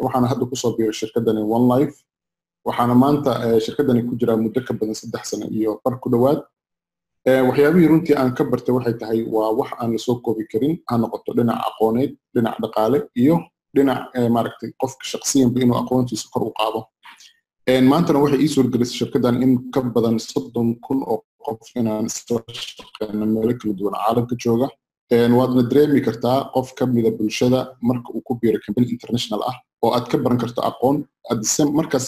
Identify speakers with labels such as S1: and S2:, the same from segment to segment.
S1: Waxaana hadda kusoo biiray shirkadani One Life. Waxaana maanta shirkadani ku jiraa muddo ka badan 3 sano iyo bar ku dhowaad. Waxyaabihii runtii aan ka bartay waxay tahay waa wax aan lasoo koobi karin, ha noqoto dhinac aqooneed, dhinac dhaqaale iyo dhinac maaragtay qofka shaqsiyanba inuu aqoontiisa kor u qaado. Maantana waxay ii suurgelisay shirkaddan in ka badan 30,000 oo qof inaan isla shaqeyno, meelo kala duwan caalamka jooga. Waadna dareemi kartaa qof ka mida bulshada marka uu ku biiro company international ah oo aad ka baran karto aqoon markaas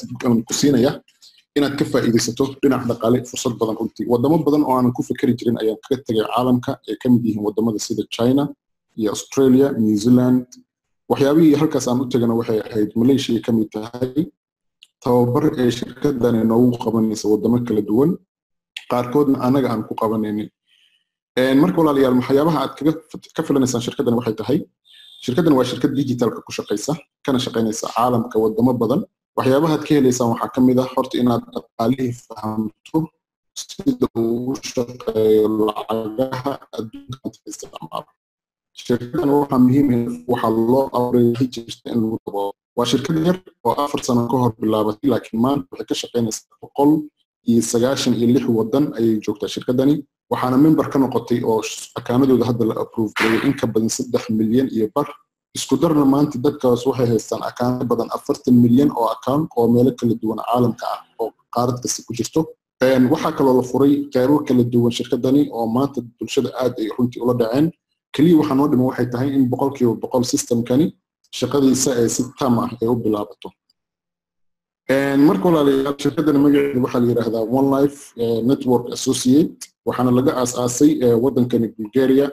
S1: ku siinaya inaad ka faa'iidaysato dhinac dhaqaale, fursad badan. Runtii wadamo badan oo aanan ku fikeri jirin ayaan kaga tegay caalamka, ay ka mid yihiin wadamada sida China iyo Australia, New Zealand. Waxyaabihii halkaas aan u tagana waxay ahayd Malaysia ka mid tahay, tababar ee shirkadani noogu qabanaysa wadamo kala duwan, qaarkoodna anaga aan ku qabanaynin. Marka walaalayaal, waxyaabaha aad kaga ka filanaysaan shirkadani waxay tahay, shirkadani waa shirkad digitalka ku shaqaysa, kana shaqaynaysa caalamka wadamo badan. Waxyaabaha aad ka helaysaan waxaa ka mid ah horta inaad dhaqaalihii fahamto, sida uu u shaqeeyo lacagaha adduunka isticmaalo. Shirkaddan waxaa muhiim waxaa loo abuuray jirta in lagu daboolo. Waa shirkad yar oo 4 sano ka hor bilaabatay, laakiin maanta waxay ka shaqaynaysaa 196 wadan ayay joogtaa shirkaddani. Waxaana member ka noqotay oo akaanadooda hadda la approve gareeyay in ka badan 3.5 milyan. Isku darna maanta dadkaas waxay haystaan akaano badan 40 milyan oo account oo meelo kala duwan caalamka ah oo qaarad kasta ku jirto. Waxaa kaloo la furay qeybo kala duwan shirkadani oo maanta bulshada aad ay runtii ula dhaceen. Keliya waxaa noo dhiman waxay tahay in 100% systemkani shaqadiisa ee si tam ah ay u bilaabato. Marka walaalayaal, shirkadani magaceeda waxaa la yidhaahdaa One Life Network Associate, waxaana laga aas-aasay waddankani Bulgaria.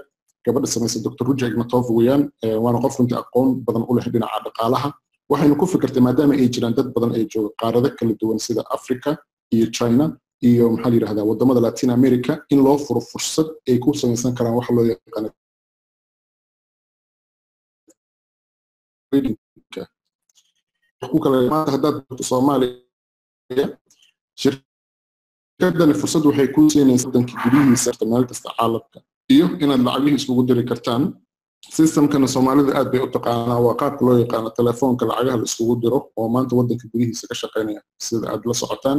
S1: Gabadha samaysay Dr Ruja Ignatov weeyaan, waana qof runtii aqoon badan u leh dhinaca dhaqaalaha. Waxaynu ku fikirtay, maadaama ay jiraan dad badan ay jooga qaarado kala duwan sida Africa iyo China iyo maxaa la yidhahdaa wadamada Latin America, in loo furo fursad ay ku samaysan karaan waxa loo yaqaano tradingka ku kala. Maanta haddaad joogto Soomaaliya, shirkadani fursad waxay kuu siinaysaa waddanka gudihiisa meel kasta caalamka iyo inaad lacagihii iskugu diri kartaan. Systemkana Soomaalida aad bay u taqaanaa, waa qaabka loo yaqaano telefoonka lacagaha la iskugu diro oo maanta waddanka gudihiisa ka shaqaynaya sida aad la socotaan.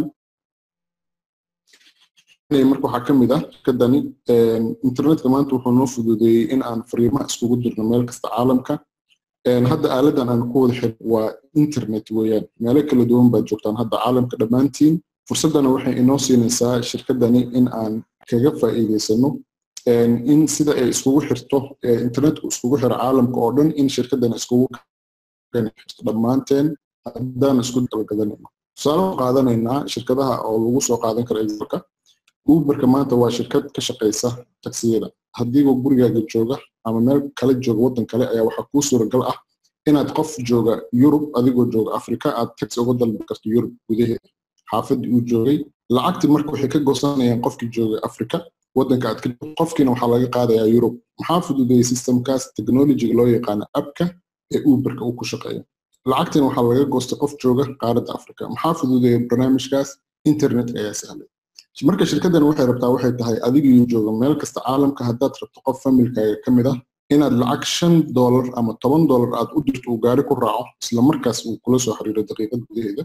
S1: Marka waxaa ka mid ah shirkadani internetka maanta wuxuu noo fududeeyey in aan fariimaha iskugu dirno meel kasta caalamka. Hadda aaladan aan ku wada xir waa internet weeyaan. Meelo kala duwan baad joogtaan hadda caalamka dhammaantiin. Fursaddana waxay inoo siinaysaa shirkadani in aan kaga faa'iidaysano in sida ay iskugu xirto internetku iskugu xiro caalamka oo dhan, in shirkadani iskugu xirto dhammaanteen haddaan isku dalgadanayno. Tusaale qaadanaynaa shirkadaha oo lagu soo qaadan karo exampleka, Uberka maanta waa shirkad ka shaqaysa taksiyada. Haddiiba gurigaaga jooga ama meel kale jooga, waddan kale, ayaa waxaa kuu suuragal ah inaad qof jooga Yurub, adigoo jooga Africa, aad taxi uga dalbi karto Yurub gudaheeda xaafadii uu joogay. Lacagtii marka waxay ka goosanayaan qofkii joogay Africa waddanka aad ka, qofkiina waxaa laga qaadayaa Yurub. Maxaa fududeeyey systemkaas? Technologyga loo yaqaano appka ee Uberka uu ku shaqeeyo. Lacagtiina waxaa laga goostay qof jooga qaaradda Africa. Maxaa fududeeyey barnaamijkaas? Internetka ayaa sahlay. Marka shirkaddan waxay rabtaa waxay tahay, adigii jooga meel kasta caalamka, haddaad rabto qof familkaaga ka mid ah inaad lacag $5 ama $10 aad u dirto, uu gaari ku raaco, isla markaas uu kula soo xiriiro daqiiqad gudaheeda,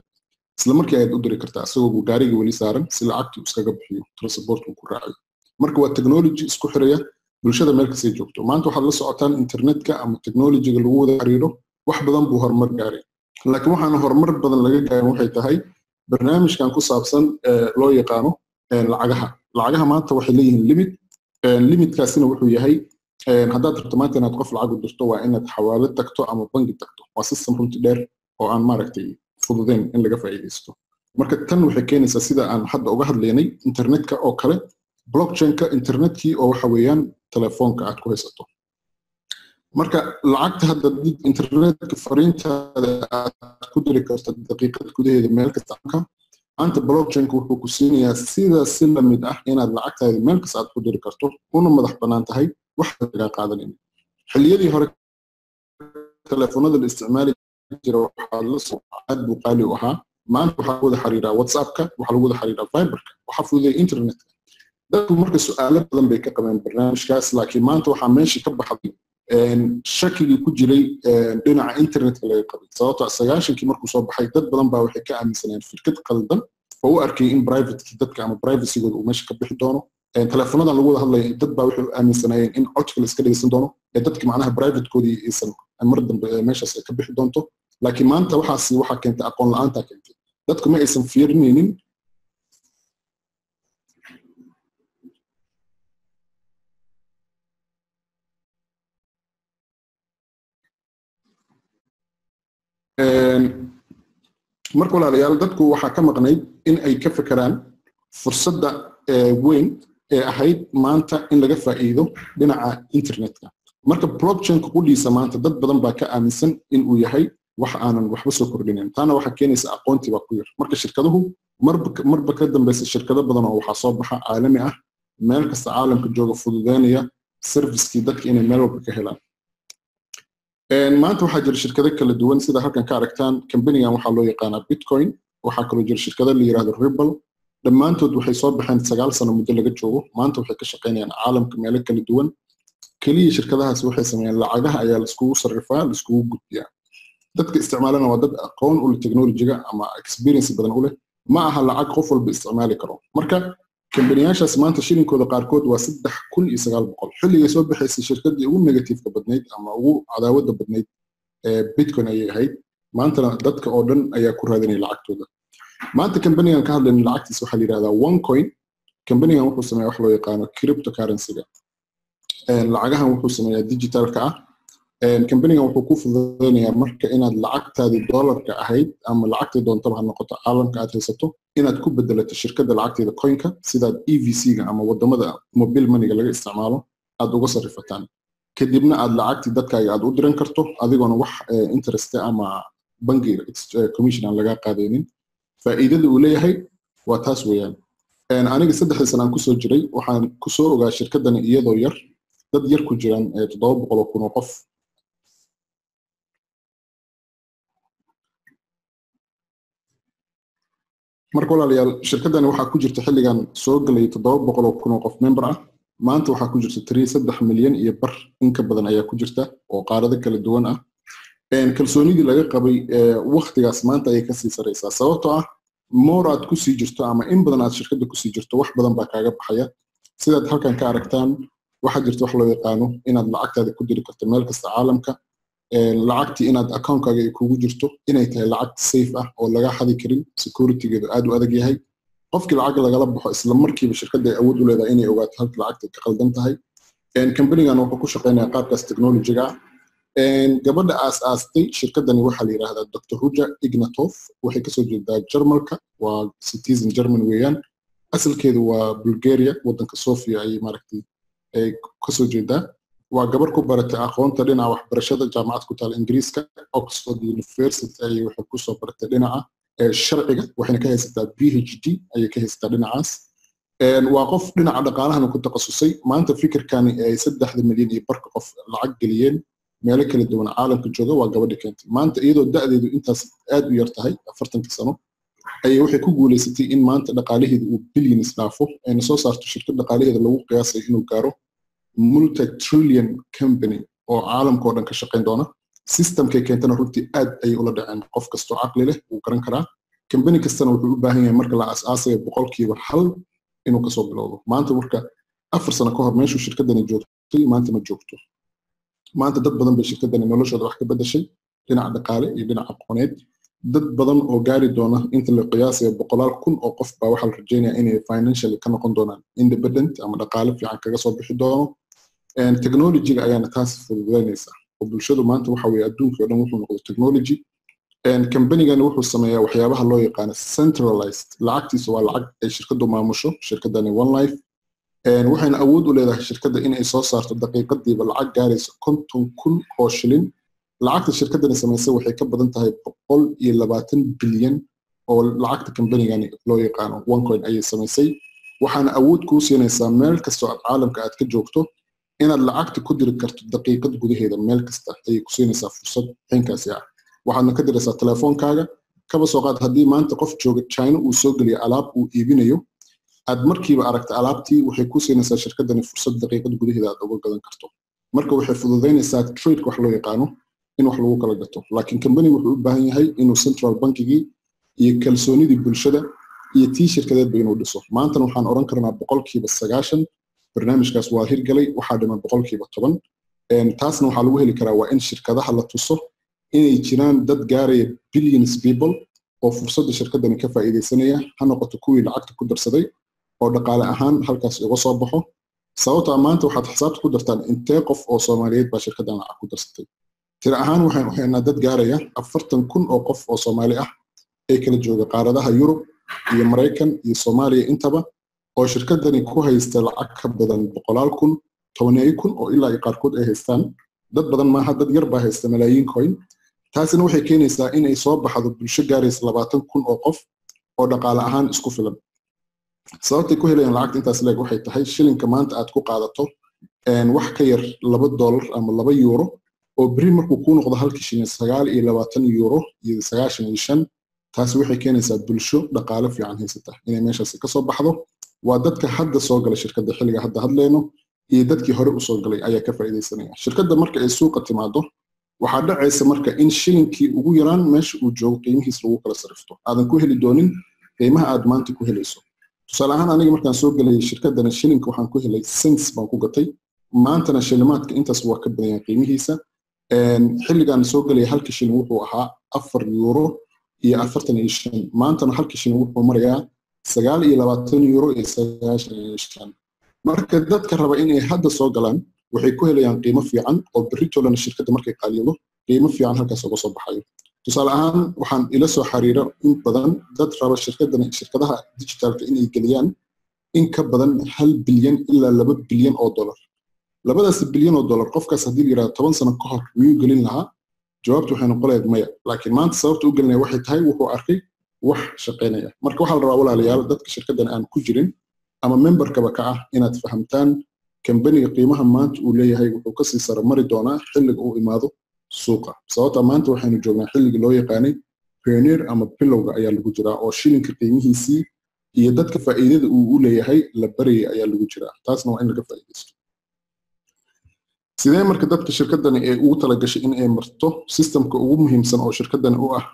S1: isla markii ayaad u diri kartaa isagoo gaarigii weli saaran, si lacagtii iskaga bixiyo transport uu ku raacayo. Marka waa technology isku xiraya bulshada meel kastay joogto. Maanta waxaad la socotaan internetka ama technologyga lagu wada xiriiro wax badan buu horumar gaaray, laakiin waxaana horumar badan laga gaarin waxay tahay barnaamijkan ku saabsan loo yaqaano lacagaha. Lacagaha maanta waxay leeyihiin limit. Limitkaasina wuxuu yahay, haddaad rabto maanta inaad qof lacag u dirto, waa inaad xawaalo tagto ama bangi tagto. Waa system runtii dheer oo aan maaragtay fududeyn in laga faa'iidaysto. Marka tan waxay keenaysaa, sida aan hadda uga hadlaynay internetka oo kale, blockchainka internetkii oo waxa weeyaan telefoonka aad ku haysato. Marka lacagta hadda internetka fariintaada aad ku diri karto daqiiqad gudaheeda meel kasta, maanta blockchainka wuxuu ku siinayaa sida si lamid ah inaad lacagtaada meel kasta aad ku diri karto, una madax bannaan tahay, wax lagaa qaadanaynin. Xilliyadii hore telefoonada la isticmaali jira waxaa la soo aad buu qaali u ahaa. Maanta waxaa lagu wada xiriiraa WhatsAppka, waxaa lagu wada xiriiraa Viberka, waxaa fududeeya internetka. Dadku marka su'aalo badan bay ka qabeen barnaamijkaas, laakiin maanta waxaa meesha ka baxday Shakigii ku jiray dhinaca internetka laga qabay, sababtoo 90-kii markuu soo baxay dad badan baa waxay ka aaminsanayeen fikrad qaldan oo u arkay in privateki dadka ama privacygooda uu meesha ka bixi doono. Teleefonadan lagu wada hadlaya dad baa waxay u aaminsanaayeen in codka la iska dhegeysan doono ee dadka macnaha privatekoodii aysan mar dambe meeshaas ay ka bixi doonto. Laakiin maanta waxaasi waxaa keentay aqoon la'aanta keentay, dadku ma aysan fiirinaynin. Marka walaalayaal, dadku waxaa ka maqnayd in ay ka fekeraan fursadda weyn ee ahayd maanta in laga faa'iido dhinaca internetka. Marka blockchainka qudhiisa maanta dad badan baa ka aaminsan in uu yahay wax aanan waxba soo kordhinayn, taana waxaa keenaysa aqoontii baa ku yar. Marka shirkaduhu marba ka dambeysa shirkado badan oo waxaa soo baxa caalami ah, meel kasta caalamka jooga, fududeynaya servicekii dadka inay meel walba ka helaan. Maanta waxaa jira shirkado kala duwan sida halkan ka aragtaan. Companygan waxaa loo yaqaanaa Bitcoin, waxaa kaloo jira shirkado la yirahdo Ripple. Dhammaantood waxay soo baxeen 9 sano muddo laga joogo. Maanta waxay ka shaqaynayaan caalamka meelo kala duwan. Keliya shirkadahaasi waxay sameeyaan lacagaha ayaa laiskugu sarrifaa, laiskugu gudbiyaa. Dadka isticmaalana waa dad aqoon u leh technologyga ama experience badan u leh, ma aha lacag qof walba isticmaali karo. Marka kambaniyaashaas maanta shilinkooda qaarkood waa 3900. Xilligay soo baxaysay shirkaddii ugu negativeka badnayd ama ugu cadaawadda badnayd ee Bitcoin ayay ahayd. Maantana dadka oo dhan ayaa ku raadinaya lacagtooda. Maanta kambanigan ka hadlayna lacagtiisa waxaa la yidhahdaa OneCoin. Kambanigan wuxuu sameeyaa wax loo yaqaano cryptocurrency-ga, lacagahan wuxuu sameeyaa digitalka ah. Kambanigan wuxuu ku fududeynayaa marka inaad lacagtaadii dollarka ahayd ama lacagtii doontaba ha noqoto caalamka aad haysato inaad ku bedelato shirkadda lacagteeda coinka, sidaad EVC-ga ama wadamada mobile moneyga laga isticmaalo aad uga sarrifataan, kadibna aad lacagtii dadkaaga aad u diran karto adigoona wax interest ama bangiga commission aan lagaa qaadaynin. Faa'iidada uu leeyahay waa taas weeyaan. Aniga 3dii sana aan kusoo jiray waxaan kusoo ogaa shirkaddani iyadoo yar, dad yar ku jiraan, 700,000 oo qof. Marka walaalayaal, shirkaddani waxaa ku jirta xilligan soo gelay 700,000 oo qof member ah. Maanta waxaa ku jirta tiri 3.5 milyan in ka badan ayaa ku jirta oo qaarado kala duwan ah. Kalsoonidii laga qabay waktigaas maanta ayay kasii saraysaa, sababtoo ah more aad kusii jirto ama in badan aad shirkadda kusii jirto, wax badan baa kaaga baxaya. Sidaad halkan ka aragtaan, waxaa jirta wax loo yaqaano inaad lacagtaada ku diri karto meel kasta caalamka, lacagtii inaad accountkaaga ay kugu jirto inay tahay lacag safe ah oo laga xadi karin, securitygeedu aad u adag yahay. Qofkii lacag lagala baxo isla markiiba shirkadda ay awood u leedahay inay ogaato halka lacagta ka qaldan tahay. Companygan wuxuu ku shaqeynayaa qaabkaas technologyga ah. Gabadha aas-aastay shirkaddani waxaa la yidhaahdaa Dr. Ruja Ignatov. Waxay kasoo jeedaa Jarmalka, waa citizen German weeyaan. Asalkeedu waa Bulgaria, waddanka Sofia ayay maaragtay ay kasoo jeedaa. Waa gabar ku baratay aqoonta dhinaca waxbarashada jaamacad ku taala Ingiriiska, Oxford University ayay waxay kusoo baratay dhinaca sharciga, waxayna ka haysataa PhD ayay ka haysataa dhinacaas. Waa qof dhinaca dhaqaalahana ku takhasusay. Maanta fikirkani ay 3.5 milyan qof lacag geliyeen meelo kala duwan caalamka jooga waa gabadha keentay. Maanta iyadoo da'deedu intaas aad u yar tahay, 40-ka sano, ayay waxay ku guuleysatay in maanta dhaqaalaheedu uu billions dhaafo, ayna soo saarto shirkad dhaqaalaheeda lagu qiyaasayo inuu gaaro multi trillion company oo caalamka oo dhan ka shaqayn doona. Systemkay keentana runtii aad ayay ula dhaceen. Qof kastoo caqli leh wuu garan karaa, company kastana wuxuu u baahan yahay marka la aas-aasayo 1% inuu kasoo bilowdo. Maanta marka 4 sano ka hor meeshuu shirkaddani joogtay maanta ma joogto. Maanta dad badan bay shirkaddani noloshooda wax ka bedashay dhinaca dhaqaale iyo dhinaca aqooneed. Dad badan oo gaari doona inta la qiyaasayo boqolaal kun oo qof baa waxaa la rajeynaya inay financially ka noqon doonaan independent ama dhaqaale fiican kaga soo bixi doono. Technologyga ayaana taas fududeynaysa oo bulshadu maanta waxa weeye adduunka oo dhan wuxuu noqday technology. Companygan wuxuu sameeyaa waxyaabaha loo yaqaano centralized. Lacagtiisa waa lacag ay shirkaddu maamusho, shirkaddani One Life. Waxayna awood u leedahay shirkadda in ay soo saarto daqiiqadiiba lacag gaaraysa 50,000 oo shilin. Lacagta shirkaddani samaysay waxay ka badan tahay 120 bilyan oo lacagta companygani loo yaqaano OneCoin ayay samaysay. Waxaana awood kuu siinaysaa meel kastoo aad caalamka aad ka joogto inaad lacagta ku diri karto daqiiqad gudaheeda. Meel kasta ayay ku siinaysaa fursad xinkaasi ah, waxaadna ka diraysaa telefoonkaaga. Kaba soo qaad haddii maanta qof jooga China uu soo geliyo alaab uu iibinayo, aad markiiba aragta alaabtii, waxay ku siinaysaa shirkaddani fursad daqiiqad gudaheeda aad uga gadan karto. Marka waxay fududaynaysaa trade wax loo yaqaano in wax lagu kala gato. Laakiin company wuxuu u baahan yahay inuu central bankigii iyo kalsoonidii bulshada iyo tii shirkadeedba inuu dhiso. Maantana waxaan oran karnaa 90% barnaamijkaas waa hirgalay, waxaa dhiman 10%. Taasna waxaa lagu heli karaa waa in shirkadaha la tuso inay jiraan dad gaaraya billions people oo fursadda shirkadani ka faa'iidaysanaya, ha noqoto kuwii lacagta ku darsaday oo dhaqaale ahaan halkaas uga soo baxo. Sababtoo ah maanta waxaad xisaabta ku dartaan intee qof oo Soomaaliyeed baa shirkaddan lacag ku darsatay. Tiro ahaan waxaan haynaa dad gaaraya 40,000 oo qof oo Soomaali ah ee kala jooga qaaradaha Yurub iyo Maraykan iyo Soomaaliya intaba, oo shirkadani ku haysta lacag ka badan boqolaal kun, tobaneeyo kun oo ilaa iyo qaarkood ay haystaan. Dad badan maaha, dad yar baa haysta malaayiin coin. Taasina waxay keenaysaa in ay soo baxdo bulsho gaaraysa 20,000 oo qof oo dhaqaale ahaan isku filan. Sababtay ku helayaan lacagta intaas leeg waxay tahay shilinka maanta aad ku qaadato wax ka yar $2 ama €2, oo berri markuu kuu noqdo halkii shilin €29.95, taasi waxay keenaysaa bulsho dhaqaale fiican haysata inay meeshaasi ka soo baxdo. Waa dadka hadda soo gala shirkadda xilliga hadda hadlayno iyo dadkii hore u soo galay ayaa ka faa'iidaysanaya. Shirkadda marka ay suuqa timaado waxaa dhacaysa marka in shilinkii ugu yaraan meesha uu joogo qiimihiis lagu kala sarifto, aadan ku heli doonin qiimaha aad maanta ku helayso. Tusaale ahaan aniga markaan soo galay shirkaddana shilinka waxaan ku helay cents baan ku gatay, maantana shilimaadka intaas waa ka badan yahay qiimihiisa. Xilligaan soo galay halka shilin wuxuu ahaa €4.45, maantana halka shilin wuxuu marayaa €29.95. Marka dadka raba inay hadda soo galaan waxay ku helayaan qiimo fiican oo berritolana shirkadda markay qaaliyado qiimo fiican halkaas uga soo baxayo. Tusaale ahaan waxaan ila soo xiriira in badan dad raba shirkaddan shirkadaha digitalka inay geliyaan in ka badan 1 bilyan ilaa 2 bilyan oo dollar. Labadaas bilyan oo dollar qofkaas haddii la yidhahdo 10 sano ka hor miyuu gelin lahaa? Jawaabtu waxay noqon lahayd maya. Laakiin maanta sababta u gelinaya waxay tahay wuxuu arkay wax shaqaynaya. Marka waxaa la rabaa walaalayaal dadka shirkaddan aan ku jirin ama memberkaba ka ah inaad fahamtaan kambaniga qiimaha maanta uu leeyahay wuxuu kasii sare mari doonaa xilliga uu imaado suuqa. Sababta maanta waxaynu joognaa xilligii loo yaqaanay pioneer ama bilowga ayaa lagu jiraa, oo shilinka qiimihiisii iyo dadka faa'iidada uu u leeyahay la barayay ayaa lagu jiraa. Taasna waa in laga faa'iidaysto. Sidee marka dadka shirkaddani ay ugu talagashay in ay marto systemka ugu muhiimsan oo shirkaddani u ah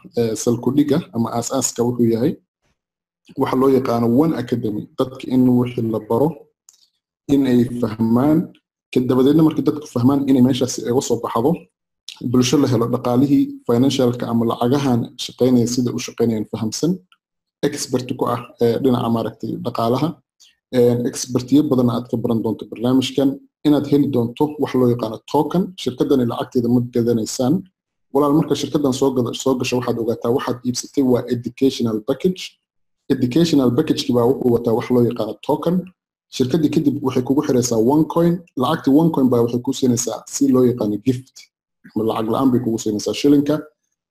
S1: salkudhiga ama aasaaska wuxuu yahay waxa loo yaqaano One Academy, dadka in wixii la baro in ay fahmaan, dabadeedna marka dadku fahmaan inay meeshaasi uga soo baxdo bulsho la helo dhaqaalihii financialka ama lacagahan shaqaynaya sida u shaqaynayaan fahamsan, expert ku ah dhinaca maaragtay dhaqaalaha, expertiyo badan aad ka baran doonto barnaamijkan, inaad heli doonto wax loo yaqaano token. Shirkaddani lacagteeda ma gadanaysaan walaal. Marka shirkaddan soo gasho waxaad ogaataa waxaad iibsatay waa educational package. Educational package-ki baa wuxuu wataa wax loo yaqaano token. Shirkaddii kadib waxay kugu xiraysaa one coin, lacagtii one coin baa waxay kuu siinaysaa si loo yaqaano gift ama lacag la'aan bay kugu siinaysaa shilinka.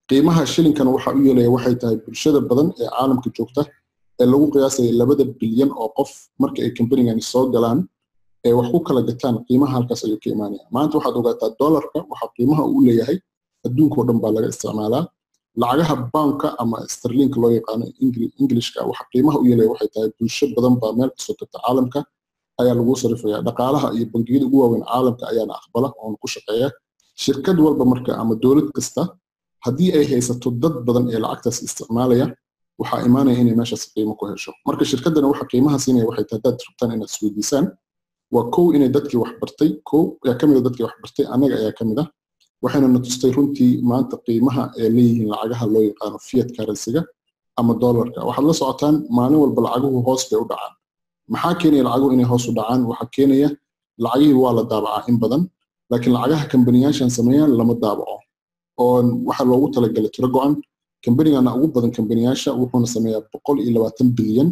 S1: Qiimaha shilinkana waxaa u yeelaya waxay tahay bulshada badan ee caalamka joogta ee lagu qiyaasaya 2 bilyan oo qof marka ay kambanigani soo galaan ee wax ku kala gataan, qiimaha halkaas ayuu ka imaanaya. Maanta waxaad ogaataa dollarka waxa qiimaha uu leeyahay adduunka oo dhan baa laga isticmaalaa. Lacagaha poundka ama sterlinka loo yaqaano Englishka waxa qiimaha u yeelaya waxay tahay bulsho badan baa meel kastoo tagta caalamka ayaa lagu sarifaya. Dhaqaalaha iyo bangiyada ugu waaweyn caalamka ayaana aqbala oona ku shaqeeya. Shirkad walba marka ama dowlad kasta haddii ay haysato dad badan ee lacagtaas isticmaalaya waxaa imaanaya inay meeshaas qiimo ku hesho. Marka shirkaddana waxa qiimaha siinaya waxay tahay haddaad rabtaan inaad isweydiisaan waa kow inay dadkii wax bartay, kow ayaa ka mid ah dadkii wax bartay, annaga ayaa ka mid ah. Waxayna na tustay runtii maanta qiimaha ay leeyihiin lacagaha loo yaqaano fiat currency-ga ama dollarka. Waxaad la socotaan maalin walba lacaguhu hoos bay u dhacaan. Maxaa keenaya lacaguhu inay hoos u dhacaan? Waxaa keenaya lacagihii waa la daabacaa in badan, laakiin lacagaha kambaniyaashan sameeyaan lama daabaco, oo waxaa loogu talagalay tiro go'an. Kambanigana ugu badan kambaniyaasha wuxuuna sameeyaa 120 bilyan.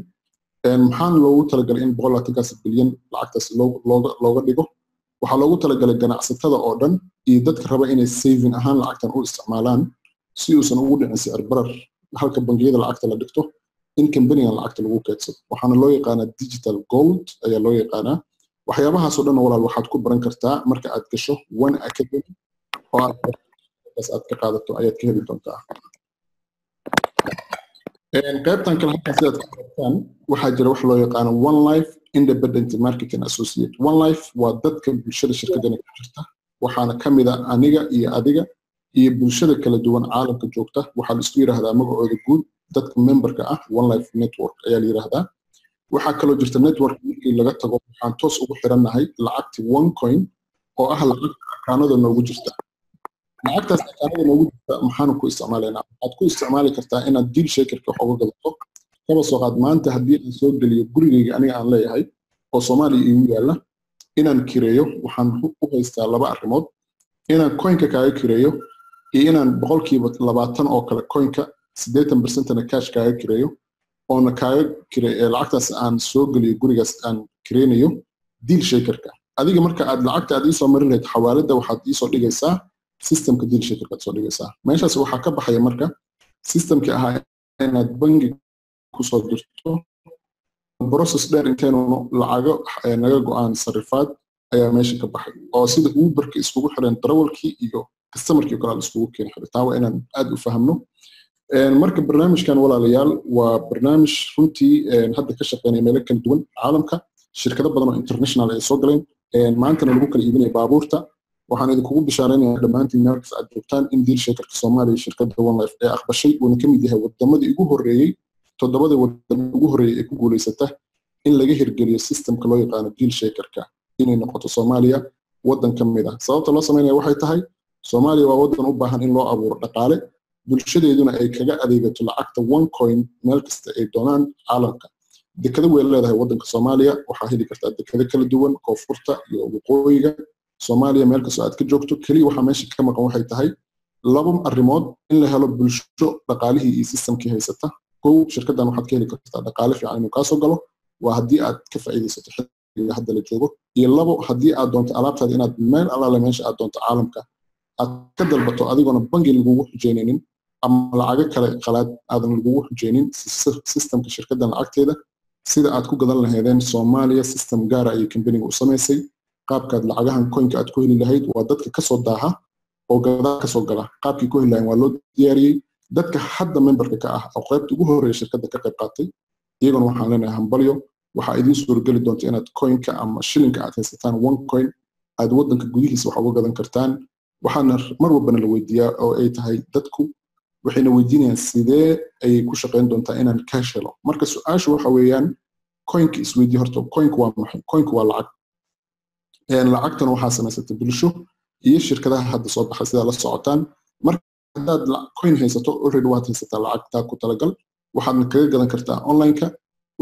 S1: Maxaana loogu talagalay in 120kaas bilyan lacagtaas looga dhigo? Waxaa loogu talagalay ganacsatada oo dhan iyo dadka raba inay saving ahaan lacagtan u isticmaalaan si uusan ugu dhicin sicir barar halka bangiyada lacagta la dhigto, in kambanigan lacagta lagu keydsado. Waxaana loo yaqaanaa digital gold ayaa loo yaqaanaa. Waxyaabahaas oo dhan walaal waxaad ku baran kartaa marka aad gasho One Academy oo aad ka qaadato ayaad ka heli doontaa. Qaybtan kale halkan sidaad ka aragtaan waxaa jira wax loo yaqaano One Life Independent Marketing Associate. One Life waa dadka bulshada shirkaddani ku jirta Waxaana ka mid ah aniga iyo adiga iyo bulshada kala duwan caalamka joogta. Waxaa la isku yidhaahdaa magacooda guud dadka memberka ah One Life Network ayaa la yidhaahdaa. Waxaa kaloo jirta network markii laga tago waxaan toos ugu xirannahay lacagti One Coin oo ah lacagta akaanada noogu jirta. Lacagtaas akaanada noogu jirta maxaanu ku isticmaalaynaa? Waxaad ku isticmaali kartaa inaad Deal Shakerka wax uga gadato. Kaba soo qaad maanta haddii aan soo geliyo gurigayga aniga aan leeyahay oo Soomaaliya iigu yaalla inaan kireeyo, waxaan u haystaa laba arrimood: inaan coinka kaaga kireeyo iyo inaan 20% oo kale coinka, 80%na cash kaaga kireeyo, oona kaaga kire lacagtaas aan soo geliyo gurigaas aan kireynayo Deal Shakerka. Adiga marka aad lacagta aad iisoo marin lahayd xawaaladda, waxaad iisoo dhigaysaa systemka Deal Shakerka aad soo dhigaysaa. Meeshaas waxaa ka baxaya marka systemkii ahaa inaad bangi kusoo dirto, process dheer intaynu lacago naga go-aan sarifaad ayaa meesha ka baxay, oo sida Uberka iskugu xireen darawalkii iyo customerkii kale la iskugu keeni xiray. Taa waa inaan aad u fahamno. Marka barnaamijkan, walaalayaal, waa barnaamij runtii hadda ka shaqeynaya meelo kala duwan caalamka, shirkado badan oo international ay soo galeen, maantana lagu kala iibinaya baabuurta. Waxaan idinkugu bishaaraynayaa dhammaantiin meel kasta aad joogtaan in Deal Shakerka Soomaaliya shirkadda One Life ee aqbashay, uuna ka mid yahay wadamadii ugu horreeyey, toddobadii wadan ugu horreeyey ee ku guulaysata in laga hirgeliyo systemka loo yaqaano Deal Shakerka, inay noqoto Soomaaliya waddan ka mid ah. Sababta loo sameynaya waxay tahay Soomaaliya waa waddan u baahan in loo abuuro dhaqaale, bulshadeeduna ay kaga adeegato lacagta One Coin meel kasta ay doonaan caalamka. Dekado way leedahay waddanka Soomaaliya. Waxaa heli kartaa dekado kala duwan koonfurta iyo waqooyiga Soomaaliya, meel kastoo aad ka joogto. Keliya waxaa meesha ka maqan waxay tahay laba arrimood: in la helo bulsho dhaqaalihii iyo systemkii haysata. Kow, shirkaddan waxaad ka heli kartaa dhaqaale fiican inuu kaasoo galo, waa haddii aad ka faa'iidaysato xilliga hadda la joogo. Iyo labo, haddii aad doonto alaabtaada inaad meel allaale meesha aad doonto caalamka aad ka dalbato, adigoona bangi lagugu xujeynaynin ama lacago kale qalaad aadan lagugu xujeynin, systemka shirkaddan lacagteeda sida aad ku gadan lahaydeen. Soomaaliya system gaara ayay kambaniga u samaysay qaabkaad lacagahan coinka aad ku heli lahayd. Waa dadka kasoo daaha oo gadaal kasoo gala qaabkii ku heli lahayn waa loo diyaariyey. Dadka hadda memberka ka ah oo qaybta ugu horreeya shirkadda ka qayb qaatay, iyaguna waxaan leenahay hambalyo. Waxaa idiin suurageli doonta inaad coinka ama shilinka aad haysataan, One Coin, aad waddanka gudihiisa wax uga gadan kartaan. Waxaana mar walbana la weydiiyaa oo ay tahay dadku waxayna weydiinayaan sidee ayay ku shaqayn doontaa inaan cash helo. Marka su-aashu waxa weeyaan, coinka isweydii horta, coinku waa maxay? Coinku waa lacag. Lacagtana waxaa samaysatay bulsho iyo shirkadaha hadda soo baxay sidaa la socotaan. Marka haddaad coin haysato, already waad haysataa lacagtaa ku talagal, waxaadna kaga gadan kartaa online-ka.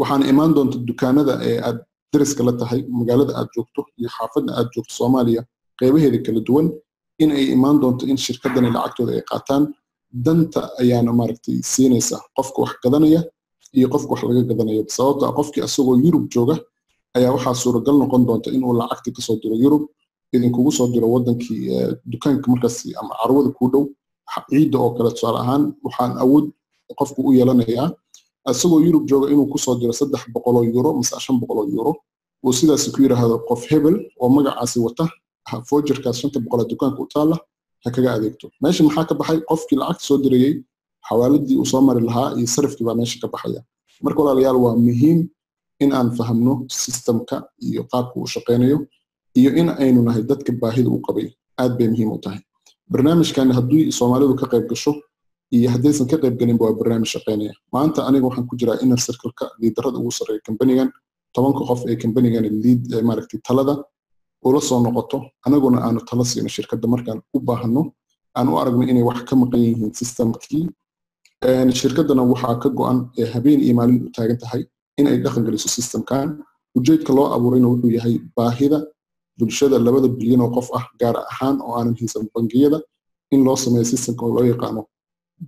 S1: Waxaana imaan doonta dukaanada ee aad dariska la tahay magaalada aad joogto iyo xaafadda aad joogto Soomaaliya qeybaheeda kala duwan, in ay imaan doonto in shirkadani lacagtooda ay qaataan. Danta ayaana maaragtay siinaysa qofka wax gadanaya iyo qofka wax laga gadanayo, sababta ah qofkii asagoo Yurub jooga ayaa waxaa suuragal noqon doonta inuu lacagti kasoo diro Yurub, idinkugu soo diro wadankii dukaanka markaas ama carwada kuu dhow. Ciidda oo kale tusaale ahaan, waxaan awood qofku u yeelanayaa isagoo Yurub jooga inuu kusoo diro €300 mise €500, uu sidaas ku yidhaahdo qof hebel oo magacaasi wata voucherkaas 500 dukaanka u taalla ha kaga adeegto. Meesha maxaa ka baxay? Qofkii lacagta soo dirayey xawaaladii uu soo mari lahaa iyo sarifkii baa meesha ka baxaya. Marka walaalayaal, waa muhiim in aan fahamno systemka iyo qaabka uu shaqaynayo iyo in aynu nahay dadka baahida u qabay. Aad bay muhiim u tahay barnaamijkan. Haddii Soomaalidu ka qayb gasho iyo haddaysan ka qayb galinba, waa barnaamij shaqaynaya. Maanta aniga waxaan ku jiraa inner circle-ka liidarada ugu sarreeya kambanigan, 10-ka qof ee kambanigan lead maaragtay talada ula soo noqoto, anaguna aanu talo siino shirkadda markaan u baahno, aan u aragno inay wax ka maqan yihiin systemkii. Shirkaddana waxaa ka go-an ee habeen iyo maalin u taagan tahay in ay dhaqan geliso systemkan. Ujeedka loo abuurayna wuxuu yahay baahida bulshada 2 bilyan oo qof ah, gaar ahaan oo aanan haysan bangiyada, in loo sameeyo systemka oo loo yaqaano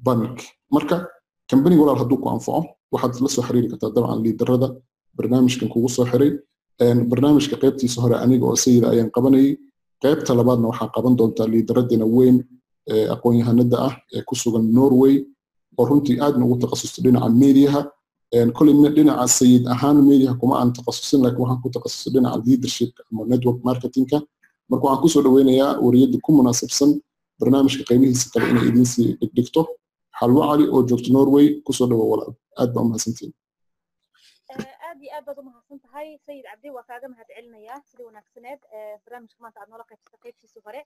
S1: bank. Marka kambaniga, walaal, hadduu ku anfaco, waxaad la soo xiriiri kartaa dabcan liidarada barnaamijkan kugu soo xiray. Barnaamijka qaybtiisa hore aniga oo Sayida ayaan qabanayay. Qaybta labaadna waxaa qaban doontaa liidaradina weyn ee aqoon-yahanada ah ee ku sugan Norway, oo runtii aadna ugu takhasustay dhinaca mediaha. Koley dhinaca Sayid ahaan mediaha kuma aan takhasusin, laakiin waxaan ku takhasusay dhinaca leadershipka ama network marketingka. Marka waxaan kusoo dhaweynayaa wariyadda ku munaasabsan barnaamijka qaybihiisa kale inay idiin sii dhigdhigto, Xalwo Cali oo joogto Norway. Kusoo dhawo walaal, aad baa umahadsantiin.
S2: Aad Aad iyo aad baad u mahadsan tahay, Sayid Cabdi. Waa kaaga mahad celinayaa sidii wanaagsaneed barnaamijka maanta aad noola qaybsatay qaybtiisii hore.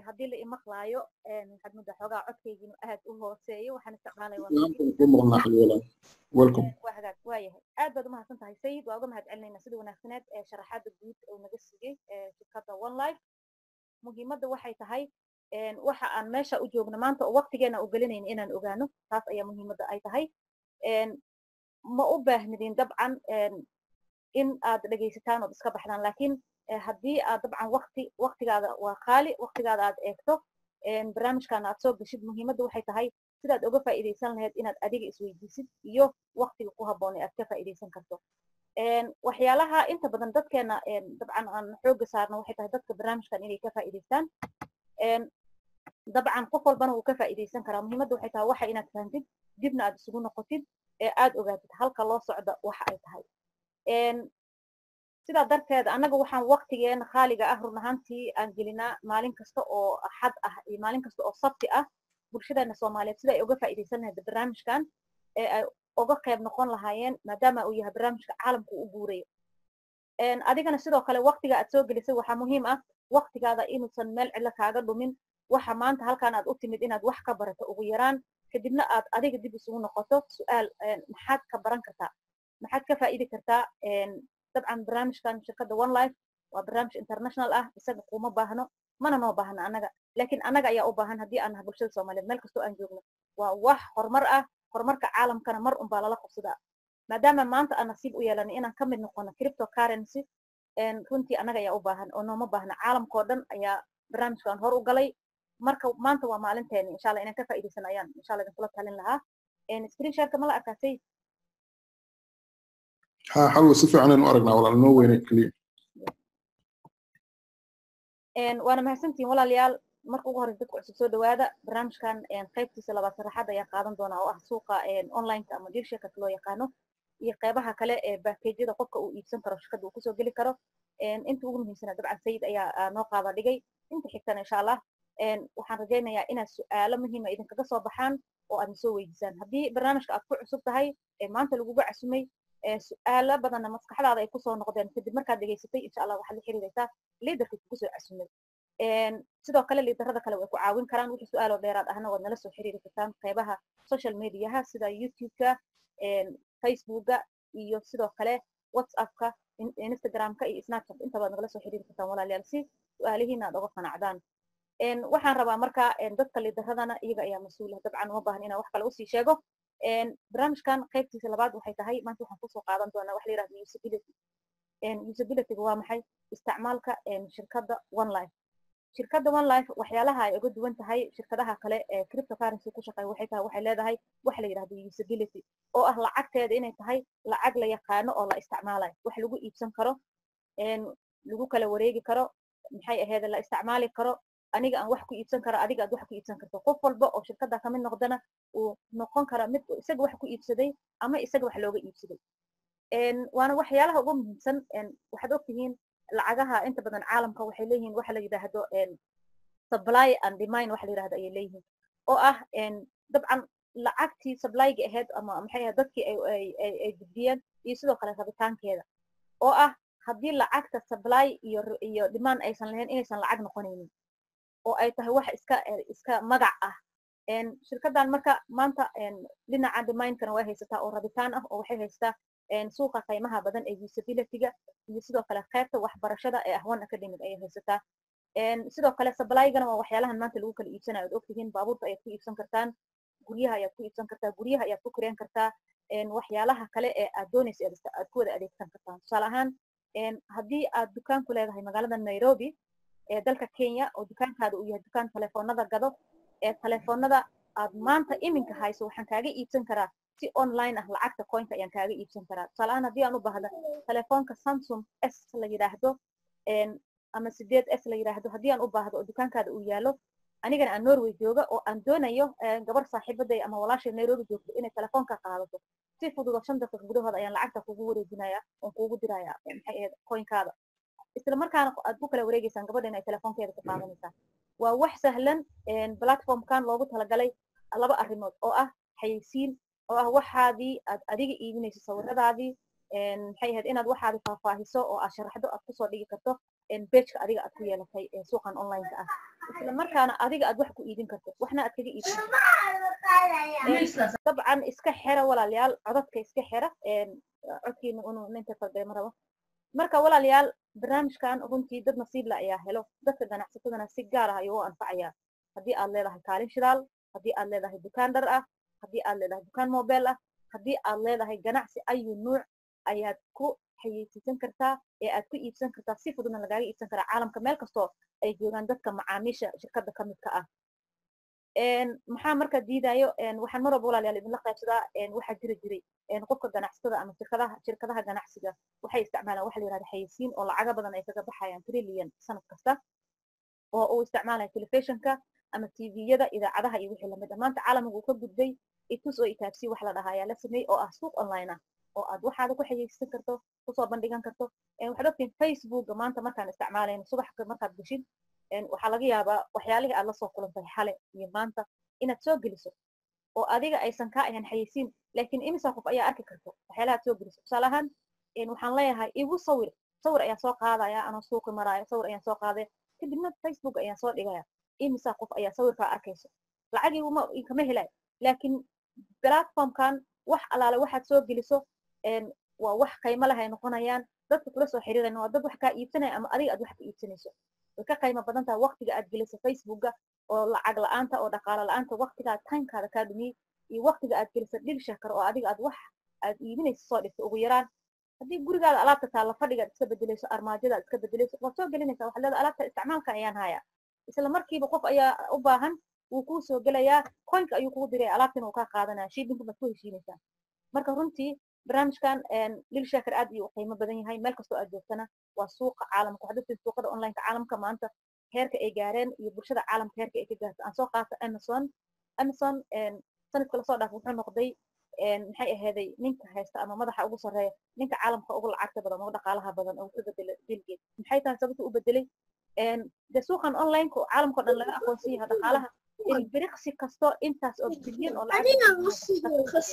S2: Haddii la imaqlaayo, waxaad muddaa xoogaa codkayga inuu aad u hooseeyo, waxaan isticmaalaya.
S1: Welcome.
S2: Waa hagaag, waa yahay. Aad baad u mahadsan tahay, Sayid. Waa uga mahad celinaynaa sidii wanaagsaneed ee sharaxaadda guud uu naga siiyey shirkadda One Life. Muhiimadda waxay tahay waxa aan meesha u joogno maanta oo waqtigeena u gelinayna inaan ogaano, taas ayaa muhiimadda ay tahay. Ma u baahnidin dabcan in aad dhegaysataan ood iska baxdaan, laakiin haddii aad dabcan waqti, waqtigaada waa qaali, waqtigaada aad eegto, barnaamijkaana aad soo geshid, muhiimadda waxay tahay sidaad uga faa'iidaysan lahayd inaad adiga isweydiisid iyo waqtiga ku habboon ee aad ka faa'iidaysan karto. Waxyaalaha inta badan dadkeena dabcan aan xooga saarno waxay tahay dadka barnaamijkan inay ka faa'iidaystaan. Dabcan qof walbana wuu ka faa'iidaysan karaa. Muhiimadda waxay tahay waxa inaad fahantid, dibna aad isugu noqotid ee aad ogaatid halka loo socda waxa ay tahay. Sidaa darteed annaga waxaan waqtigeena khaaliga ah run ahaantii aan gelinaa maalin kasta oo Axad ah iyo maalin kasta oo Sabti ah bulshadeena Soomaaliyeed sida ay uga faa'iidaysan lahayd barnaamijkan ee ay uga qayb noqon lahaayeen, maadaama uu yahay barnaamijka caalamku u guurayo. Adigana sidoo kale waqtiga aad soo gelisay waxaa muhiim ah waqtigaada inuusan meel cidlo kaaga dhumin. Waxa maanta halkan aad u timid inaad wax ka barato ugu yaraan, kadibna aad adiga dib isugu noqoto su-aal: maxaad ka baran kartaa, maxaad ka faa'idi kartaa? Dabcan barnaamijkan shirkadda One Life waa barnaamij international ah. Isaga kuma baahno, mana noo baahno annaga, laakiin annaga ayaa u baahan haddii aan nahay bulshada Soomaaliyeed meel kastoo aan joogno. Waa wax horumar ah, horumarka caalamkana mar unbaa lala qabsadaa. Maadaama maanta aan nasiib u yeelanay inaan ka mid noqono cryptocurrency, runtii annaga ayaa u baahan oo nooma baahna. Caalamkoo dhan ayaa barnaamijkan hor u galay. Marka maanta waa maalinteeni, insha Allah inaan ka faa'iidaysano ayaan insha Allah idinkula talin lahaa. Screen shareka ma la arkaa, Sayid?
S1: Ha, Xalwa, si fiican aynu aragnaa walaal, noo weynay keliya.
S2: Waana mahadsantihiin, walaalayaal. Marka ugu horeysa, dadka cusub, soo dhawaada. Barnaamijkan qaybtiisa labaad sharaxaad ayaa qaadan doonaa oo ah suuqa onlineka ama dealshakerka loo yaqaano iyo qeybaha kale ee packageyada qofka uu iibsan karo, shirkadda uu kusoo geli karo. Inta ugu muhiimsana dabcan Sayid ayaa noo qaada dhigay. Inta xigtana insha Allah waxaan rajaynayaa inaad su-aalo muhiima idinkaga soo baxaan oo aad soo weydiisaan. Haddii barnaamijka aad ku cusub tahay ee maanta laguga casumay, su-aalo badanna maskaxdaada ay kusoo noqdeen kadib markaad dhegaysatay, insha Allah waxaad la xiriiraysaa leaderka kugu soo casumay. Sidoo kale leaderada kale way ku caawin karaan. Wixii su-aal oo dheeraad ahna waad nala soo xiriiri kartaan qeybaha social mediaha sida YouTube-ka, Facebooka iyo sidoo kale WhatsAppka, Instagramka iyo Snapchat. Intabaad nagala soo xiriiri kartaan, walaalayaal, si su-aalihiina aad uga qanacdaan. Waxaan rabaa marka dadka leaderadana iyaga ayaa mas-uula, dabcan uma baahan inaan wax kale usii sheego. Barnaamijkan qaybtiisa labaad waxay tahay maanta waxaan kusoo qaadan doonaa wax la yirahdo usability. Usabilityga waa maxay? Isticmaalka shirkadda One Life. Shirkadda One Life waxyaalaha ay uga duwan tahay shirkadaha kale ee cryptocurrency ku shaqeeya waxay tahay waxay leedahay waxa la yidhahdo usability, oo ah lacagteeda inay tahay lacag la yaqaano oo la isticmaalayo, wax lagu iibsan karo, lagu kala wareegi karo, maxay ahayd, la isticmaali karo, aniga aan wax ku iibsan karo, adiga aad wax ku iibsan karto, qof walba oo shirkadda kamid noqdana uu noqon kara mid isaga wax ku iibsaday ama isaga wax looga iibsaday. Waana waxyaalaha ugu muhiimsan. Waxaad ogtihiin lacagaha inta badan caalamka waxay leeyihiin waxa la yidhaahdo supply and demand, waxa la yidhahdo ayay leeyihiin, oo ah dabcan lacagtii supplyga ahayd ama maxay ahayd dadkii ay gudbiyeen iyo sidoo kale rabitaankeeda, oo ah haddii lacagta supply iyo demand aysan lahayn inaysan lacag noqonaynin oo ay tahay wax iska magac ah. Shirkaddan marka maanta dhinaca demandkana way haysataa oo rabitaan ah, oo waxay haysataa suuqa qiimaha badan ee usabilityga iyo sidoo kale qaybta waxbarashada ee ah One Academic ayay haysataa. Sidoo kale supplygana waa waxyaalahan maanta lagu kala iibsanayo. Ad ogtihiin baabuurta ayaad ku iibsan kartaan, guryaha ayaad ku iibsan kartaa, guryaha ayaad ku kireen kartaa, waxyaalaha kale ee aad doonaysa aad ku wada adeegsan kartaan. Tusaale ahaan, haddii aad dukaan ku leedahay magaalada Nairobi ee dalka Kenya oo dukaankaada uu yahay dukaan telefoonada gado, ee telefoonada aad maanta iminka hayso waxaan kaaga iibsan karaa si online ah, lacagta coinka ayaan kaaga iibsan karaa. Tusaale ahaan, haddii aan u baahdo telefoonka Samsung S la yidhaahdo ama 8S la yidhaahdo, haddii aan u baahdo oo dukaankaada uu yaalo, anigana aan Norway jooga oo aan doonayo gabar saaxiibaday ama walaashay Nairobi joogto inay telefoonka qaadato, si fudud oo 5 daqiiq gudahood ayaan lacagta kugu wareejinaya oon kuugu diraya, maxay ahayd, coinkaada. Isla markaana aad ku kala wareegeysaan, gabadha inay telefoonkeeda ku qaadanaysaa. Waa wax sahlan. Platformkan loogu talagalay laba arrimood oo ah xayeysiin, oo ah waxaadii aad adiga iibinayso, sawiradaadii, Maxay ahayd inaad waxaad faahfaahiso oo aad sharaxdo aad kusoo dhigi karto pageka adiga aad ku yeelatay suuqan online-ka ah, isla markaana adiga aad wax ku iibin karto, waxna aad kaga iibin karto. Dabcan iska xira walaalayaal, codadka iska xira, codkiina inuu ninka fardey ma rabo. Marka walaalayaal, barnaamijkan runtii dad nasiib la ayaa helo, dadka ganacsatadana si gaar ah ayuu u anfacayaa. Haddii aad leedahay kaalin shidaal, haddii aad leedahay dukaan dhar ah, haddii aad leedahay dukaan mobile ah, haddii aad leedahay ganacsi ayu nuuc, ayaad ku xayeysiisan kartaa ee aad ku iibsan kartaa, si fududna lagaaga iibsan karaa caalamka meel kastoo ay joogaan dadka macaamiisha shirkadda ka midka ah. Maxaa marka diidayo? Waxaan mar walba walaalayaal idinla qaybsadaa, waxaa jiri jiray qofka ganacsatada ama shirkadaha ganacsiga waxay isticmaalaan waxa la yihahda xayeysiin, oo lacaga badan ay kaga baxayaan trillion sanad kasta, oo uu isticmaalayo telefishinka ama tviyada, idaacadaha iyo wixii lamid ah. Maanta caalamka uu ka gudbay, itus oo itaabsi wax la dhahaa ayaa la sameeyey, oo ah suuq online ah oo aad waxaada ku xayeysiisan karto, kusoo bandhigan karto. Waxaad ogtiin Facebooka maanta markaan isticmaalayno, subax markaad geshid, waxaa laga yaabaa waxyaalihii aad lasoo kulantay xale iyo maanta inaad soo geliso oo adiga aysan kaa ahayn xayeysiin, laakiin imisa qof ayaa arki karto waxyaalaha aad soo geliso? Tusaale ahaan, waxaan leeyahay igu sawir, sawir ayaan soo qaadaya anoo suuqi maraayo, sawir ayaan soo qaadaya, kadibna Facebook ayaan soo dhigaya. Imisa qof ayaa sawirkaa arkayso? Lacagii uma kama helayo, laakiin platformkan wax alaale waxaad soo geliso waa wax qiimo leh ay noqonayaan. Dadka kula soo xiriirayna waa dad wax kaa iibsanaya ama adiga aad wax ka iibsanayso. Way ka qiimo badan tahay waqtiga aad geliso Facebooka oo lacag la-aanta oo dhaqaalo la-aanta, waqtigaa timekaada kaa dhumiyey iyo waqtiga aad geliso Dealshaker oo adiga aad wax aad iibinayso soo dhigto. Ugu yaraan haddii gurigaada alaabta taalla, fadhigaad iska bedelayso, armaajada aad iska bedelayso, waad soo gelinaysaa, waxaad leedahay alaabta isticmaalka ayaan hayaa. Isla markiiba qof ayaa u baahan, wuu kuu soo gelayaa, coinka ayuu kugu diraya, alaabtina uu kaa qaadanaya, shippingku baad ku heshiinaysaa. Marka runtii barnaamijkan Dealshaker aad ayuu u qiimo badan yahay meel kastoo aad joogtana. Waa suuqa caalamka. Waxaad ogtiin suuqada onlineka caalamka maanta heerka ay gaareen iyo bulshada caalamka heerka ay ka gaarto. Aan soo qaato Amazon. Amazon sanadka lasoo dhaaf wuxuu noqday, maxay aheeday, ninka haysta ama madaxa ugu sarreeya, ninka caalamka ugu lacagta badan, ugu dhaqaalaha badan, oo wuxuu bedelay Bill Gates. Maxay tahay sababta u bedelay? De suuqan onlineka oo caalamka o dhan laga aqoonsan yahay, dhaqaalaha ilbiriqsi kasto intaas oo bilyan oo lacag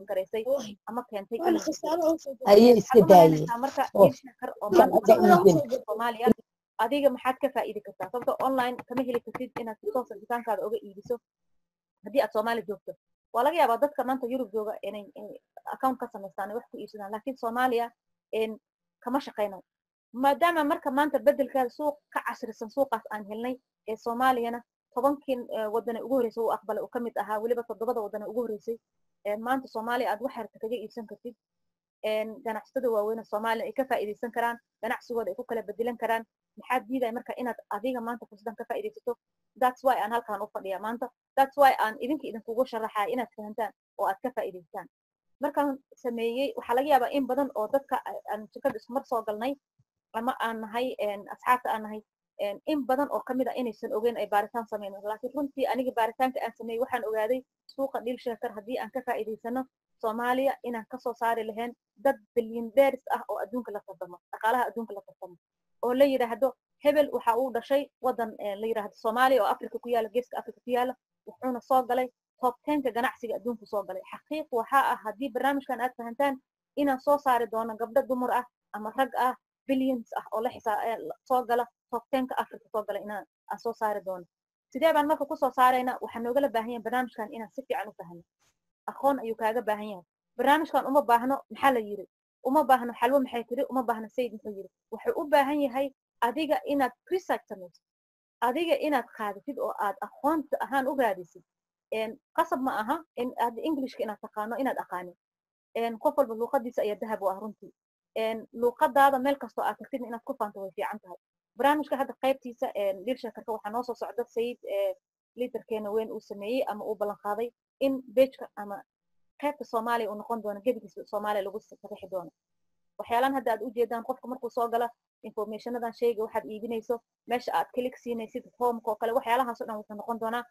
S2: garaysay ama keentay.
S3: Haye, iska daaye.
S2: Marka Dealshaker oo maanta Soomaaliya adiga maxaad ka faa'iidi kartaa? Sababto online kama heli kartid inaad si toosa dukaankaada uga iibiso haddii aad Soomaaliya joogto. Waa laga yaabaa dadka maanta Yurub jooga inay account ka samaystaan, wax ku iibsadaan, laakiin Soomaaliya kama shaqeynayo, maadaama marka maanta bedelkaada suuq ka casrisan suuqaas aan helnay ee Soomaaliyana 10kii wadane ugu horreysay uu aqbalay uu kamid ahaa, weliba toddobada wadane ugu horreysay. Maanta Soomaaliya aad wax harta kaga iibsan kartid, ganacsatada waaweyn Soomaaliya ay ka faa'iidaysan karaan, ganacsigooda ay ku kala bedelan karaan. Maxaa diidaya marka inaad adiga maanta fursadan ka faa'iidaysato? That's why aan halkan u fadhiya maanta, that's why aan idinka idinkugu sharaxaya inaad fahantaan oo aad ka faa'iidaystaan. Markaan sameeyey, waxaa laga yaabaa in badan oo dadka aan shirkadda iskumar soo galnay ama aan nahay asxaabta aan nahay, in badan oo kamid a inaysan ogeyn ay baaritaan sameyno. Laakiin runtii aniga baaritaanka aan sameeyey waxaan ogaaday suuqa Dealshaker haddii aan ka faa'iidaysano, Soomaaliya inaan kasoo saari lahayn dad billionaires ah oo adduunka la tartamo, dhaqaalaha adduunka la tartamo, oo la yidhaahdo hebel waxa uu dhashay wadan la yidhaahdo Soomaaliya oo Africa ku yaala, geeska Africa ku yaala, wuxuuna soo galay top 10ka ganacsiga adduunku soo galay. Xaqiiq waxaa ah haddii barnaamijkan aad fahantaan inaan soo saari doono gabdho dumar ah ama rag ah billions ah oo la xisaa soo gala top 10ka Africa soo gala inaan aan soo saari doono. Sidee baan marka kusoo saaraynaa? Waxaa noogala baahan yahay barnaamijkan inaan si fiican u fahno. Aqoon ayuu kaaga baahan yahay barnaamijkan. Uma baahno maxaa la yiri, uma baahno xalwo maxay tiri, uma baahno sayid muxuu yiri. Wuxuu u baahan yahay adiga inaad research samayso, adiga inaad qaadatid oo aad aqoonta ahaan u raadisid. Qasab ma aha in aad Englishka inaad taqaano, inaad aqaanin. Qof walba luuqadiisa ayaa dahab u ah runtii. Luuqadaada meel kastoo aad tagtid inaad ku faanto way fiican tahay. Barnaamijka hadda qaybtiisa Dealshakerka waxaa noo soo socda sayid liidarkeena weyn uu sameeyey ama uu ballan qaaday in pageka ama qaybta Soomaaliya uu noqon doono gebigiisa Soomaaliya lagu sarixi doono. Waxyaalaan hadda aad ujeedaan, qofka markuu soo gala, informationadan shayga waxaad iibinayso, meesha aad click siinaysid, homeka oo kale, waxyaalahaas oo dhan wuxuu noqon doonaa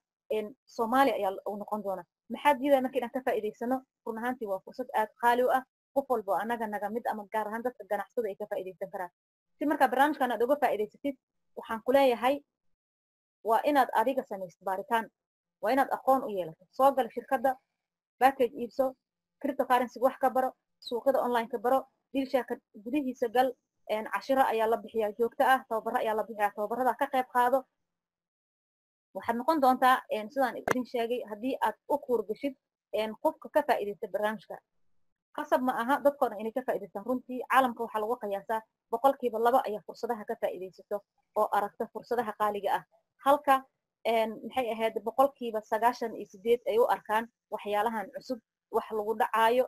S2: Soomaaliya ayaa uu noqon doonaa. Maxaa diidaya marka inaan ka faa'iidaysano? Run ahaantii waa fursad aad qaali u ah, qof walba oo annaga naga mid ama gaar ahaan dadka ganacsada ay ka faa'iidaysan karaan. Si markaa barnaamijkan aad uga faa'iidaysatid, waxaan ku leeyahay waa inaad adiga samaysid baaritaan, waa inaad aqoon u yeelato. Soo gala shirkadda, package iibso, cryptocurrency wax ka baro. Suuqyada online-ka baro, DealShaker gudihiisa gal. Cashiro ayaa la bixiyaa joogto ah, tababaro ayaa la bixiyaa, tababarada ka qayb qaado. Waxaad noqon doontaa, sidaan idin sheegay, haddii aad u kuurgashid qofka ka faa'iidaysta barnaamijka. Qasab ma aha dadkoo dhan inay ka faa'iidaystaan. Runtii caalamka waxaa lagu qiyaasaa 2% ayaa fursadaha ka faa'iidaysato oo aragta fursadaha qaaliga ah, halka, maxay ahayd, 98% ay u arkaan waxyaalahan cusub wax lagu dhacaayo.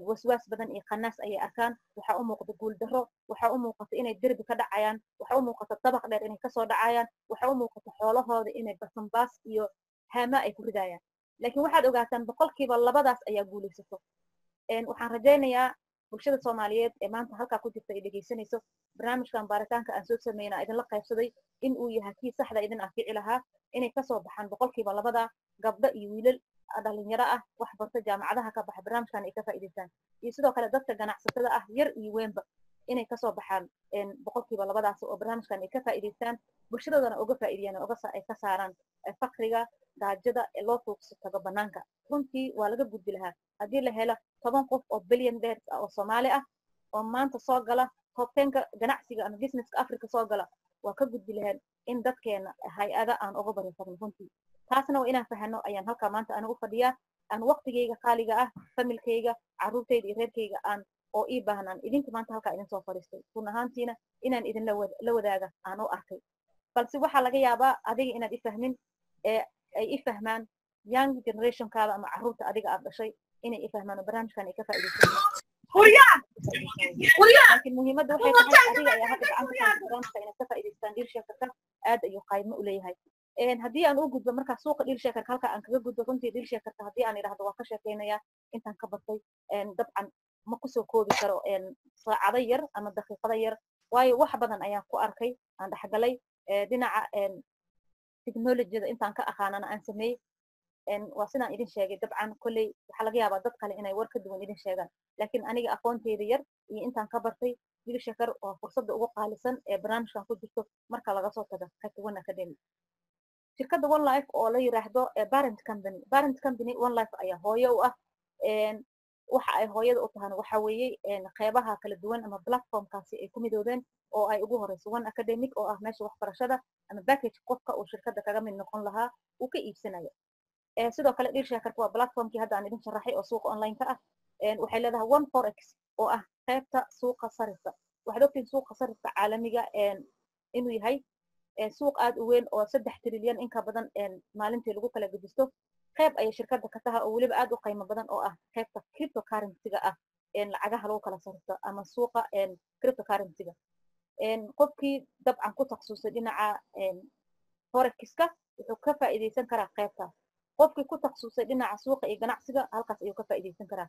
S2: Waswaas badan iyo khanaas ayay arkaan. Waxaa u muuqata guuldarro, waxaa u muuqata inay derbi ka dhacayaan, waxaa u muuqata dabaq dheer inay kasoo dhacayaan, waxaa u muuqata xoolahooda inay basanbaas iyo haama ay ku ridayaan. Laakiin waxaad ogaataan, 2%-daas ayaa guulaysato. Waxaan rajaynayaa bulshada Soomaaliyeed ee maanta halkaa ku jirta ay dhegaysanayso barnaamijkan baaritaanka aan soo sameynaa idinla qaybsaday in uu yahay kii saxda idin anfici lahaa, inay kasoo baxaan 2%-da gabdho iyo wiilal dhalinyaro ah, wax barta, jaamacadaha ka baxa, barnaamijkan ay ka faa'iidaystaan, iyo sidoo kale dadka ganacsatada ah, yar iyo weynba, inay kasoo baxaan 2%-daas oo barnaamijkan ay ka faa'iidaystaan, bulshadoodana uga faa'iidiyaan oo ay ka saaraan fakriga, gaajada ee loo tuugso tago banaanka. Runtii waa laga gudbi lahaa haddii la helo 10 qof oo billionaires ah oo Soomaali ah oo maanta soo gala top 10-ka ganacsiga ama businesska Africa soo gala. Waa ka gudbi lahayn in dadkeena hay-ada aan uga bari karno. Runtii taasna waa inaan fahano ayaan halkaa maanta anigu fadhiyaa, aan waqtigayga qaaliga ah, familkayga, carruurtayda iyo reerkayga aan oo ii baahnaan idinka maanta halkaa idin soo fadhiistay. Run ahaantiina inaan idinla la wadaaga aan u arkay, balse waxaa laga yaabaa adiga inaad i fahmin ee ay i fahmaan young generationkaada ama carruurta adiga aad dhashay inay i fahmaan oo barnaamijkan ay ka faa'iidaystaan. Laakiin muhiimadda waxay tahay adiga ayaa hadda gacanta ku haysa barnaamijka inaad ka faa'iidaystaan. DealShakerka aad ayuu qaymo u leeyahay. Haddii aan u gudbo markaa suuqa DealShakerka, halka aan kaga gudbo, runtii DealShakerka haddii aan idhaahdo waan ka sheekeynayaa intaan ka bartay, dabcan ma kusoo koobi karo saacado yar ama daqiiqado yar, waayo wax badan ayaan ku arkay, aan dhexgalay dhinaca technologyada, intaan ka aqaanana aan sameeyey. Waa sidaan idin sheegay, dabcan kolley waxaa laga yaabaa dad kale inay war ka duwan idin sheegaan, laakiin aniga aqoonteyda yar iyo intaan ka bartay DealShaker waa fursadda ugu qaalisan ee barnaamijkan ku jirto marka laga soo tago qaybta One Academy. Shirkadda One Life oo la yiraahdo parent company, parent company One Life ayaa hooyo u ah. Waxa ay hooyada u tahana waxa weeye qeybaha kala duwan ama platformkaasi ay ku midoobeen oo ay ugu horeyso One Academic, oo ah meesha waxbarashada ama package qofka uu shirkadda kaga mid noqon lahaa uu ka iibsanayo. Sidoo kale DealShakerka waa platformkii hadda aan idin sharaxay oo suuqa online-ka ah. Waxay leedahay One Forex oo ah qaybta suuqa sarifka. Waxaad ogtiin suuqa sarifka caalamiga inuu yahay suuq aad u weyn oo 3 trilyan in ka badan maalintii lagu kala gedisto. Qayb ayay shirkadda ka tahay oo weliba aad u qiimo badan, oo ah qaybta cryptocurrency-ga ah, lacagaha lagu kala sarifto ama suuqa cryptocurrency-ga. Qofkii dabcan ku takhasusay dhinaca forex-ka wuxuu ka faa'iidaysan karaa qaybtaas. Qofkii ku takhasusay dhinaca suuqa iyo ganacsiga halkaas ayuu ka faa'iidaysan karaa.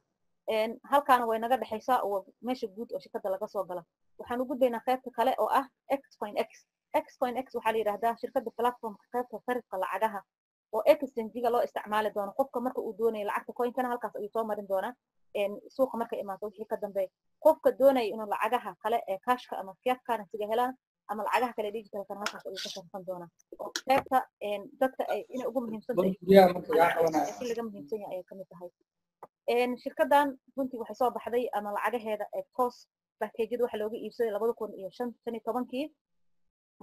S2: Halkaana way naga dhexaysaa oo meesha guud oo shirkadda laga soo gala. Waxaan u gudbaynaa qaybta kale oo ah Xcoin X. Xcoin X waxaa la yidhahdaa shirkadda platformka qaybta sarifka lacagaha oo exchange-ga loo isticmaali doono. Qofka marka uu doonayo lacagta coinkana halkaas ayuu soo marin doonaa suuqa markay imaato wixii ka dambeeya. Qofka doonaya inuu lacagaha kale ee cashka ama fiat currency-ga helaan ama lacagaha kale digitalkana halkaas ayuu ka sarfan doonaa, oo qaybta dadka ay inay ugu muhiimsan tahay in laga muhiimsan yahay ayay kamid tahay. Shirkaddan runtii waxay soo baxday ama lacagaheeda ee toos package-yada waxa looga iibsaday 2015-kii,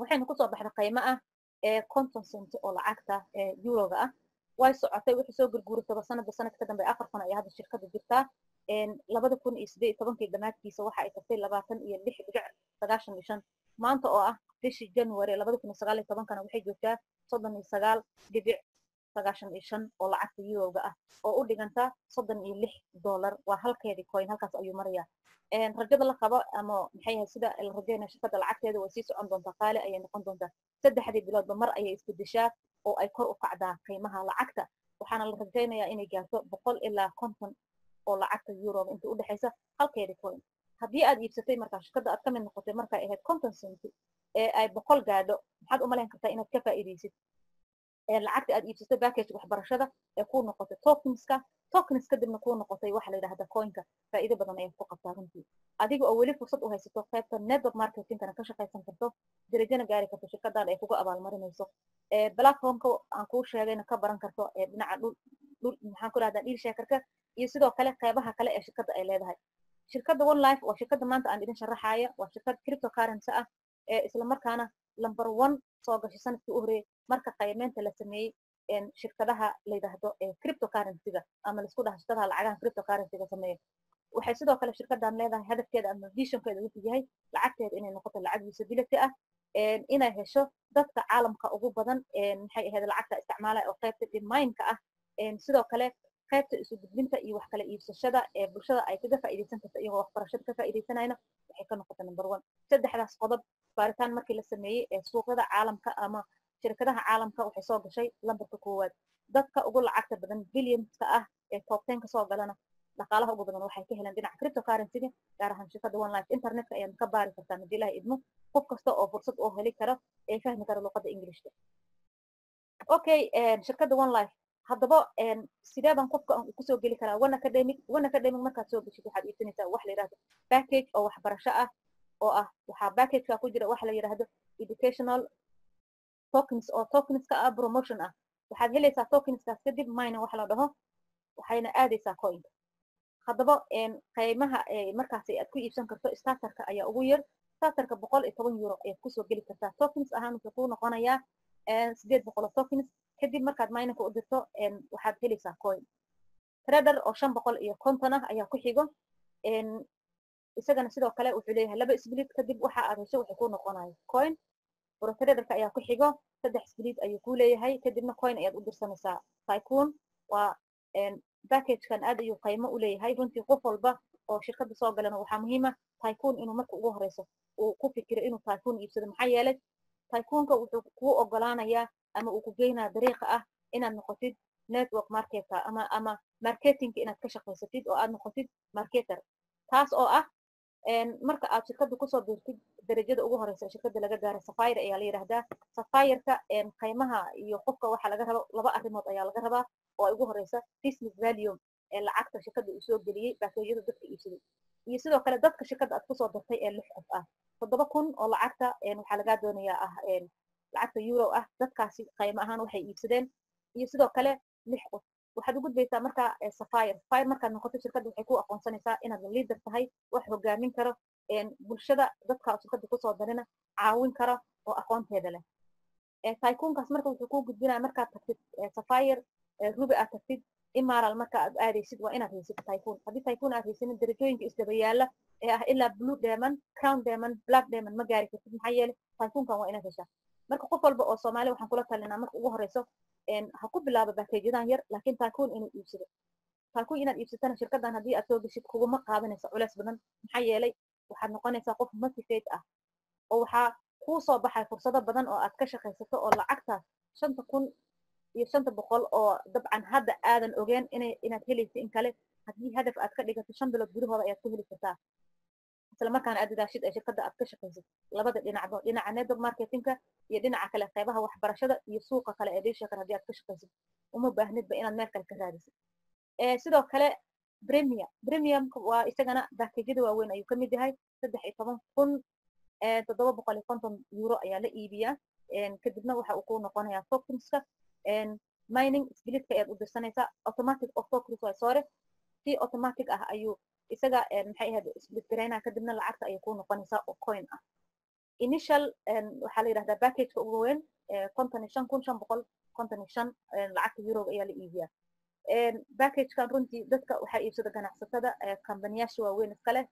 S2: waxayna kusoo baxday qiimo ah ee 50 cent oo lacagta euroga ah. Way socotay, waxay soo gurguurataba sanadba sanad ka dambe. 4 sano ayaa hadda shirkadda jirtaa. 2018-kii dhammaadkiisa waxa ay tagtay 26.95. Maanta oo ah bishii January 2019-kana waxay joogtaa 39.95 oo lacagta euroga ah, oo u dhiganta $36 waa halkeedii coin. Halkaas ayuu marayaa. Rajada la qabo ama, maxay yahay, sida la rajaynaya, shirkadda lacagteeda way sii socon doontaa, qaali ayay noqon doontaa. Saddexdii biloodba mar ayay isbedeshaa oo ay kor u kacdaa qiimaha lacagta, waxaana la rajaynayaa inay gaarto 100 ilaa 50 oo lacagta euroga inta udhexaysa halkeedii coin. Haddii aad iibsatay markaa shirkadda aad ka mid noqotay markay ahayd 50 cent ee ay 100 gaadho, maxaad umalayn kartaa inaad ka faa'iidaysid lacagta aad iibsatay package waxbarashada ee kuu noqotay tokenska, tokens kadibna kuu noqotay waxa la yidhahda coinka? Faa'iido badan ayaad ku qabtaa runtii, adiga oo weli fursad u haysato qaybta network marketingkana ka shaqaysan karto, darajana gaari karto, shirkadan ay kuga abaalmarinayso, platformka aan kuu sheegayna ka baran karto dhinaca dhul dhul, maxaan ku rahdaa, DealShakerka iyo sidoo kale qeybaha kale ee shirkadda ay leedahay. Shirkadda One Life waa shirkadda maanta aan idin sharaxaya. Waa shirkad cryptocurrency ah ee isla markaana number one soo gashay sanadkii u horreeyay marka qiimeynta la sameeyey shirkadaha la yidhaahdo cryptocurrency-ga ama laisku dhaha shirkadaha lacagaha cryptocurrency-ga sameeya. Waxay sidoo kale shirkaddan leedahay hadafkeeda ama visionkeeda wuxuu yahay lacagteeda inay noqoto lacag usability ah, inay hesho dadka caalamka ugu badan, maxay ahayd, lacagta isticmaalaya oo qaybta demandka ah. Sidoo kale qaybta isu gudbinta iyo wax kala iibsashada ee bulshada ay kaga faa'iidaysan karta iyagoo waxbarashada ka faa'iidaysanayna waxay ka noqota number one. Saddexdaas qodob baaritaan markii la sameeyey ee suuqyada caalamka ama shirkadaha caalamka, waxay soo gashay lambarka koowaad. Dadka ugu lacagta badan, billionska ah ee top 10 ka soo galana, dhaqaalaha ugu badan waxay ka heleen dhinaca cryptocurrency-ga, gaar ahaan shirkadda One Life. Internetka ayaad ka baari kartaa haddii Ilaha idmo, qof kasta oo fursad oo heli karo ee fahmi kara luqadda Englishka. Okay, shirkadda One Life haddaba sidee baan qofka kusoo geli karaa One Academic? One Academic markaad soo geshid, waxaad iibsanaysaa wax la yidhahdo package oo waxbarasho ah, oo ah waxaa packageka ku jira waxa la yidhahdo educational tokens oo tokenska ah promotion ah. Waxaad helaysaa tokenskaas, kadib mine wax la dhaho, waxayna aadaysaa coinka. Haddaba qiimaha markaasi aad ku iibsan karto starterka ayaa ugu yar. Starterka €110 ayaad kusoo geli kartaa. Tokens ahaan wuxuu kuu noqonayaa 800 oo tokens. Kadib markaad miningka u dirto, waxaad helaysaa coin. Trader oo 550 ah ayaa ku xigo. Isagana sidoo kale wuxuu leeyahay laba split. Kadib waxa aad hesho wuxuu kuu noqonaya coin. Pro traderka ayaa ku xigo, saddex split ayuu kuu leeyahay, kadibna coin ayaad u dirsanaysaa. Tycoon waa packagekan, aad ayuu qiimo u leeyahay runtii. Qof walba oo shirkadda soo galana waxaa muhiima tycoon inuu marka ugu horeyso uu ku fikiro inuu tycoon iibsado, maxaa yeelay tycoonka wuxuu kuu ogolaanayaa ama uu ku geynaya dariiqa ah inaad noqotid network marketer ama marketingka inaad ka shaqaysatid oo aad noqotid marketer, taas oo ah marka aad shirkadda kusoo biirtid darajada ugu horeysa shirkadda laga gaaro, sapphire ayaa la yidhahdaa. Sapphireka qiimaha iyo qofka waxaa laga raba laba arrimood ayaa laga rabaa, oo ay ugu horeysa business volume ee lacagta shirkadda uu soo geliyey packageyada dadka iibsaday, iyo sidoo kale dadka shirkadda aad kusoo dartay ee lix qof ah, 7000 oo lacagta waxaa lagaa doonayaa ah lacagta euro ah, dadkaasi qiimo ahaan waxay iibsadeen, iyo sidoo kale lix qof. Waxaad u gudbaysaa marka sapphire. Sapphire markaad noqoto, shirkadda waxay ku aqoonsanaysaa inaad leader tahay, wax hogaamin karo bulshada, dadka shirkadda kusoo darina caawin karo oo aqoonteeda leh. Tycoonkaas marka wuxuu kuu gudbinaya markaad tagtid sapphire ruby aad tagtid, emerald marka aad aadaysid, waa inaad haysid tycoon. Haddii tycoon aad haysanin, darajooyinka isdaba yaala ee ah ilaa blue diamond, crown diamond, black diamond ma gaari kartid, maxaa yeelay tycoonkan waa inaad heshaa. Marka qof walba oo Soomaali waxaan kula talinaa marka ugu horeyso ha ku bilaabo packageyadan yar, laakiin tycoon inuu iibsado. Tycoon inaad iibsatana shirkaddan haddii aad soo geshid kuguma qaadanayso culeys badan, maxaa yeelay waxaad noqonaysaa qof motivate ah oo waxaa kuu soo baxay fursado badan oo aad ka shaqaysato, oo lacagtaas 5500 oo dabcan hadda aadan ogeen inay inaad helaysa in kale, haddii hadaf aad ka dhigato 5 bilood gudahooda ayaad ku heli kartaa, isla markaana aad dadaashid ee shirkadda aad ka shaqaysid labada dhinacba, dhinaca network marketingka iyo dhinaca kale qeybaha waxbarashada iyo suuqa kale ee DealShaker. Haddii aad ka shaqaysid, uma baahnidba inaad meel kale ka raadisid. Sidoo kale premium, premiumka waa isagana packageyada waaweyn ayuu kamid yahay. €13,750 ayaa la iibiyaa. Kadibna waxa uu ku noqonayaa tokenska mining splitka ayaad u dirsanaysaa, automatic of tokens waa sore, si automatic ah ayuu isaga, maxay ahayd, split garaynaa, kadibna lacagta ayay ku noqonaysaa oo coin ah. Initial waxaa la yidhahdaa packageka ugu weyn, 55,555 lacagta euroga ayaa la iibiyaa packagekan. Runtii dadka waxaa iibsada ganacsatada, kambaniyaasha waaweyn iskale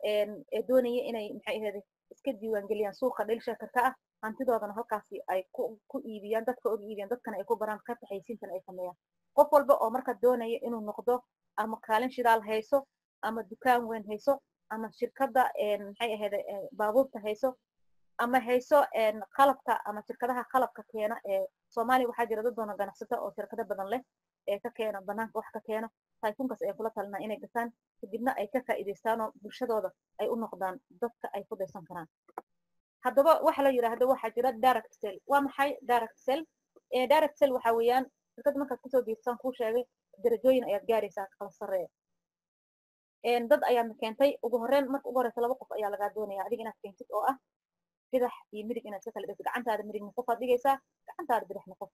S2: ee doonaya inay, maxay ahayd, iska diiwaangeliyaan suuqa DealShakerka ah, hantidoodana halkaasi ay ku iibiyaan, dadka og iibiyaan, dadkana ay ku baraan, qaybta xayisiintana ay sameeyaan. Qof walba oo marka doonaya inuu noqdo ama kaalin shidaal hayso ama dukaan weyn hayso ama shirkadda, maxay ahayd, baabuurta hayso ama hayso qalabka ama shirkadaha qalabka keena ee Soomaaliya, waxaa jira dad badan oo ganacsato oo shirkado badan leh ee ka keena banaanka wax ka keena, tycoonkaas ayaan kula talinaa inay gataan, kadibna ay ka faa'iidaystaan oo bulshadooda ay u noqdaan dadka ay ku daysan karaan. Haddaba waxa la yidhaahdo waxaa jira direct sell. Waa maxay direct sell? Direct sell waxa weeyaan shirkadda markaad kusoo biirtaan, kuu sheegay, darajooyin ayaad gaaraysaa kala sarreeya. Dad ayaadna keentay. Ugu horreyn, marka ugu horeysa, laba qof ayaa lagaa doonaya adiga inaad keentid, oo ah bidax iyo midig inaad iska kala dhigto. Gacantaada midigna qof aad dhigaysaa, gacantaada bidixna qof.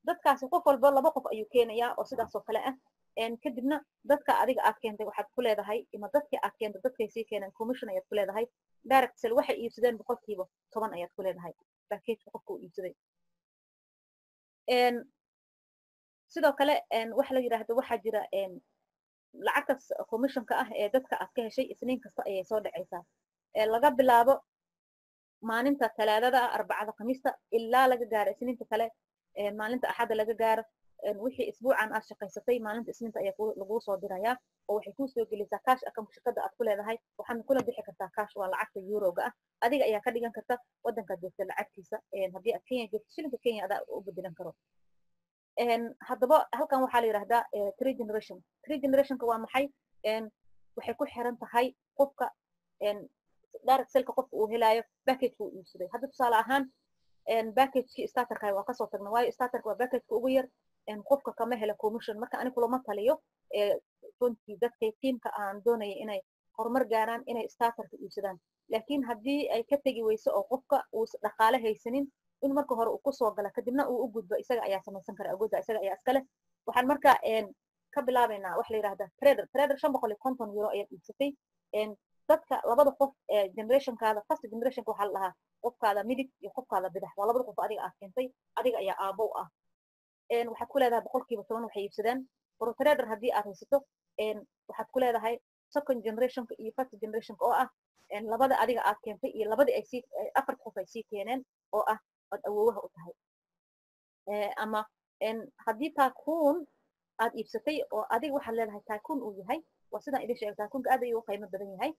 S2: Dadkaasi qof walba laba qof ayuu keenayaa oo sidaas oo kale ah. Kadibna dadka adiga aad keentay waxaad ku leedahay, ima dadkii aad keentay dadkay sii keeneen, commission ayaad ku leedahay. Direct sell waxay iibsadeen 10% ayaad ku leedahay packageka qofka uu iibsaday. Sidoo kale waxa la yidhaahdo, waxaa jira lacagtaas commissionka ah ee dadka aad ka heshay Isniin kasta ayay soo dhacaysaa, laga bilaabo maalinta Talaadada, Arbacada, Khamiista, ilaa laga gaaro Isniinta kale, maalinta Axadda laga gaaro. Wixii isbuucan aad shaqaysatay maalinta Isniinta ayaa laguu soo dirayaa, oo waxay kuu soo gelaysaa cash account shirkadda aad ku leedahay. Waxaadna kula bixi kartaa cash, waa lacagta euroga ah. Adiga ayaa ka dhigan karta waddankaad joogta lacagtiisa. Haddii aad Kenya joogto, shilinka Kenya adaa u bedelan karo. Haddaba halkan waxaa la yidhahdaa three generation. Three generationka waa maxay? Waxay ku xiran tahay qofka direct sellka, qofka uu helayo packageka uu iibsaday. Hadda tusaale ahaan packagekii starterka waa kasoo tagna, waayo starterka waa packageka ugu yar, qofka kama hela commission. Marka ani kulama taliyo runtii dadka tiimka aan doonaya inay horumar gaaraan inay starterka iibsadaan. Laakiin haddii ay ka tegi weyso oo qofka uu dhaqaale haysanin in marka hore uu kusoo gala, kadibna uu u gudbo, isaga ayaa samaysan kara, awoodda isaga ayaa iskale. Waxaan marka ka bilaabaynaa waxa la yidhahda trader. Trader €550 ayaad iibsatay. Dadka labada qof ee generationkaada, first generationka waxaa la dhahaa qofkaada midig iyo qofkaada bidax, waa labada qof adiga aad keentay, adiga ayaa aabow ah. Waxaad ku leedahay 10% waxay iibsadaan. Pro trader haddii aad haysato, waxaad ku leedahay second generationka iyo first generationka, oo ah labada adiga aad keentay iyo labadii ay sii, afarta qof ay sii keeneen, oo ah ood awoowaha u tahay. Ama haddii tycoon aad iibsatay oo adiga waxaad leedahay tycoon uu yahay, waa sidaan idin sheegay, tycoonka aad ayuu u qiimo badan yahay.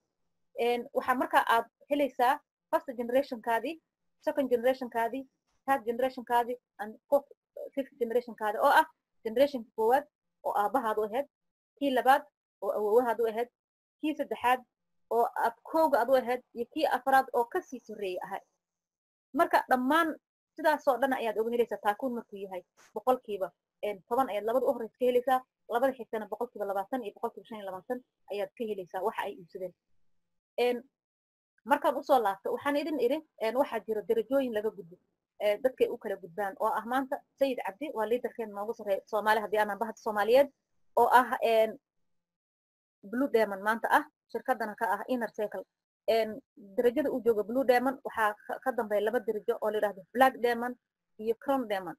S2: Waxaa marka aad helaysaa first generationkaadii, second generationkaadii, third generationkaadii and fourth, fifth generationkaadi, oo ah generationka koowaad oo aabbahaad u ahayd, kii labaad oo awowahaad u ahayd, kii saddexaad oo aad kooga aad u ahayd, iyo kii afraad oo kasii sorreeyey ahay. Marka dhammaan sidaasoo dhan ayaad oga helaysaa. Tycoon markuu yahay 10% ayaad labada u horeysa ka helaysaa, labada xigtana 20% iyo 25% ayaad ka helaysaa waxa ay iibsadeen. Markaan usoo laabto, waxaan idin idhi waxaa jira darajooyin laga gudbo, dadkay u kala gudbaan, oo ah maanta Sayid Cabdi waa leaderkeena noogu sarreeya Soomaali haddii aanan bahda Soomaaliyeed, oo ah Blue Diamond maanta ah, shirkadana ka ah Inner Circle. Darajada uu joogo Blue Diamond waxaa ka dambeeya laba darajo oo la yidhahdo Black Diamond iyo Crown Diamond.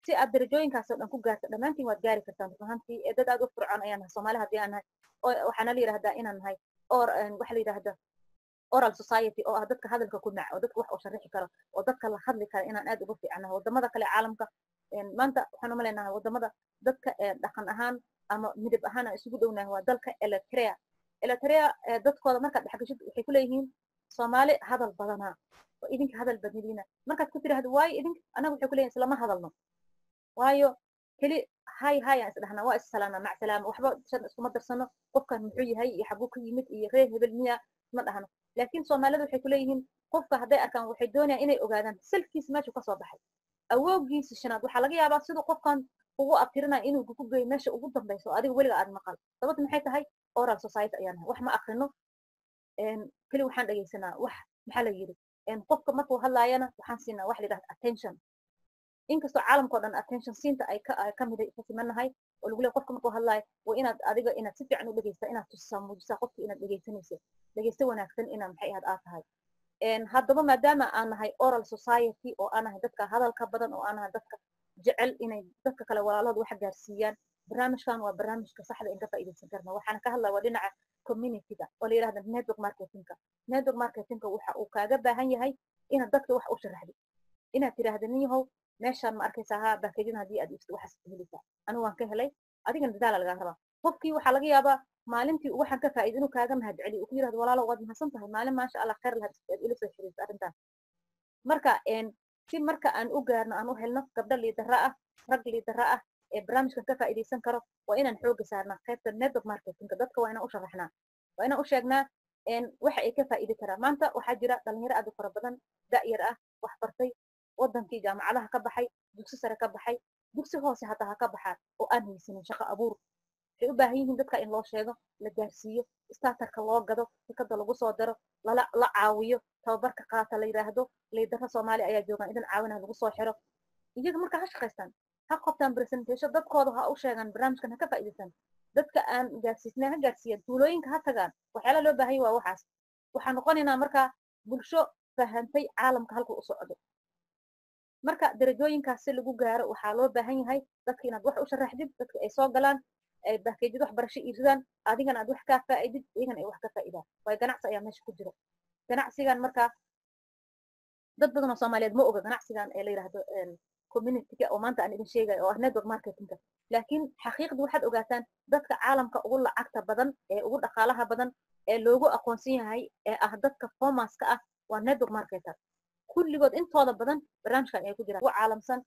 S2: Si aad darajooyinkaas oo dhan ku gaarto, dhammaantiin waad gaari kartaan run ahaantii. Dad aad u fircoon ayaan nahay Soomaali haddii aan nahay. Waxaana la yidhahdaa inaan nahay or waxa la yidhahda oral society, oo ah dadka hadalka ku nac, oo dadka wax u sharixi karo, oo dadka la hadli kara, inaan aad uga fiicanahay wadamada kale caalamka. Maanta waxaan umalaynahay wadamada dadka dhaqan ahaan ama midab ahaan aan isugu dhownahay waa dalka Eritrea. Eritrea dadkooda markaad dhexgashid waxay ku leeyihiin Soomaali hadal badanaa oo idinka hadal badnidiina. Markaad ku tidhaahdo waayo idinka, anaga waxay ku leeyihin islama hadalno, waayo keli hay hay aan isdhahnaa, waa issalaanaa, mac salaama, waxba shan iskuma darsano. Qofkan muxuu yahay iyo xaguu ka yimid iyo reer hebel miya isma dhahno. Laakiin Soomaalida waxay ku leeyihiin qofka hadday arkaan waxay doonayaan inay ogaadaan salkiis meeshu kasoo baxay, awoogiisa shanaad. Waxaa laga yaabaa siduu qofkan ugu abtirinayo inuu ku geeyo meesha ugu dambayso oo adiga weliga aad maqal. Sababta maxay tahay? Oral society ayaan nahay, wax ma akrino, keli waxaan dhegaysanaa wax maxaa la yidhi. Qofka markuu hadlaayana waxaan siinaa wax la yidhahda attention, inkastoo caalamkao dhan attention siinta ay ka mid ka simannahay, oo lagu leeyahay qofka markuu hadlaayo waa inaad adiga inaad si fiican u dhegaysaa, inaad tusisaa, muujisaa qofka inaad dhegaysanayso, dhegaysto wanaagsan inaad maxay ahayd aad tahay. Haddaba maadaama aan nahay oral society, oo aan nahay dadka hadalka badan, oo aan nahay dadka jecel inay dadka kale walaalahooda wax gaarsiiyaan, barnaamijkan waa barnaamijka saxda in ka faa'iidaysan karna. Waxaana ka hadlaya waa dhinaca communityga oo la yidhahda network marketingka. Network marketingka waxa uu kaaga baahan yahay inaad dadka wax u sharaxdid, inaad tidhaahda nin yahow, meeshaan ma arkaysaa? Haa, packagedan haddii aad iibsato waxaas helaysaa, anigu waan ka helay, adigana dadaala lagaa rabaa. Qofkii waxaa laga yaabaa maalintii waxaan ka faa'iido inuu kaaga mahad celiyo, uu ku yidhahdo walaalo, waad mahadsan tahay, maalin maasha Allah khayr lahaad aad ila soo xiriirta arrintan. Marka si marka aan u gaarno, aan u helno gabdho leadero ah, rag leadero ah ee barnaamijkan ka faa'iidaysan karo, waa inaan xooga saarnaa qaybta network marketingka. Dadka waa inaan u sharaxnaa, waa inaan u sheegnaa waxa ay ka faa'iidi karaan. Maanta waxaa jira dhalinyaro aad u fara badan, da'yar ah, wax bartay, wadankii jaamacadaha ka baxay, dugsi sare ka baxay, dugsi hoose hataa ha ka baxaan, oo aan haysanin shaqo abuur. Waxay u baahan yihiin dadka in loo sheego, la gaarsiiyo, starterka loo gado, shirkada lagu soo daro, lala la caawiyo, tababarka qaata la yidhaahdo, leadero Soomaaliya ayaa joogaan idin caawinaya, lagu soo xiro iyaga, marka ha shaqaystaan. Ha qabtaan presentation, dadkooda ha u sheegaan, barnaamijkan ha ka faa'iidaystaan. Dadka aan gaarsiisnay ha gaarsiiyaan, tuulooyinka ha tagaan. Waxyaalaha loo baahan yahay waa waxaas. Waxaan noqonaynaa markaa bulsho fahantay caalamka halka u socdo. Marka darajooyinkaas si lagu gaaro, waxaa loo baahan yahay dadka inaad wax u sharaxdid, dadka ay soo galaan, ay package-yada waxbarasho iibsadaan, adigana aad wax kaa faa'idid, iyagana ay wax ka faa'idaan. Waayo, ganacsi ayaa meesha ku jiro. Ganacsigan markaa dad badan oo Soomaaliyeed ma oga ganacsigan ee la yidhaahdo community-ga oo maanta aan idin sheegayo, oo ah network marketingka. Laakiin xaqiiqdii waxaad ogaataan dadka caalamka ugu lacagta badan ee ugu dhaqaalaha badan ee loogu aqoonsan yahay ee ah dadka famous-ka ah waa network marketer. Kulligood intooda badan barnaamijkan ay ku jiraan. Ugu caalamsan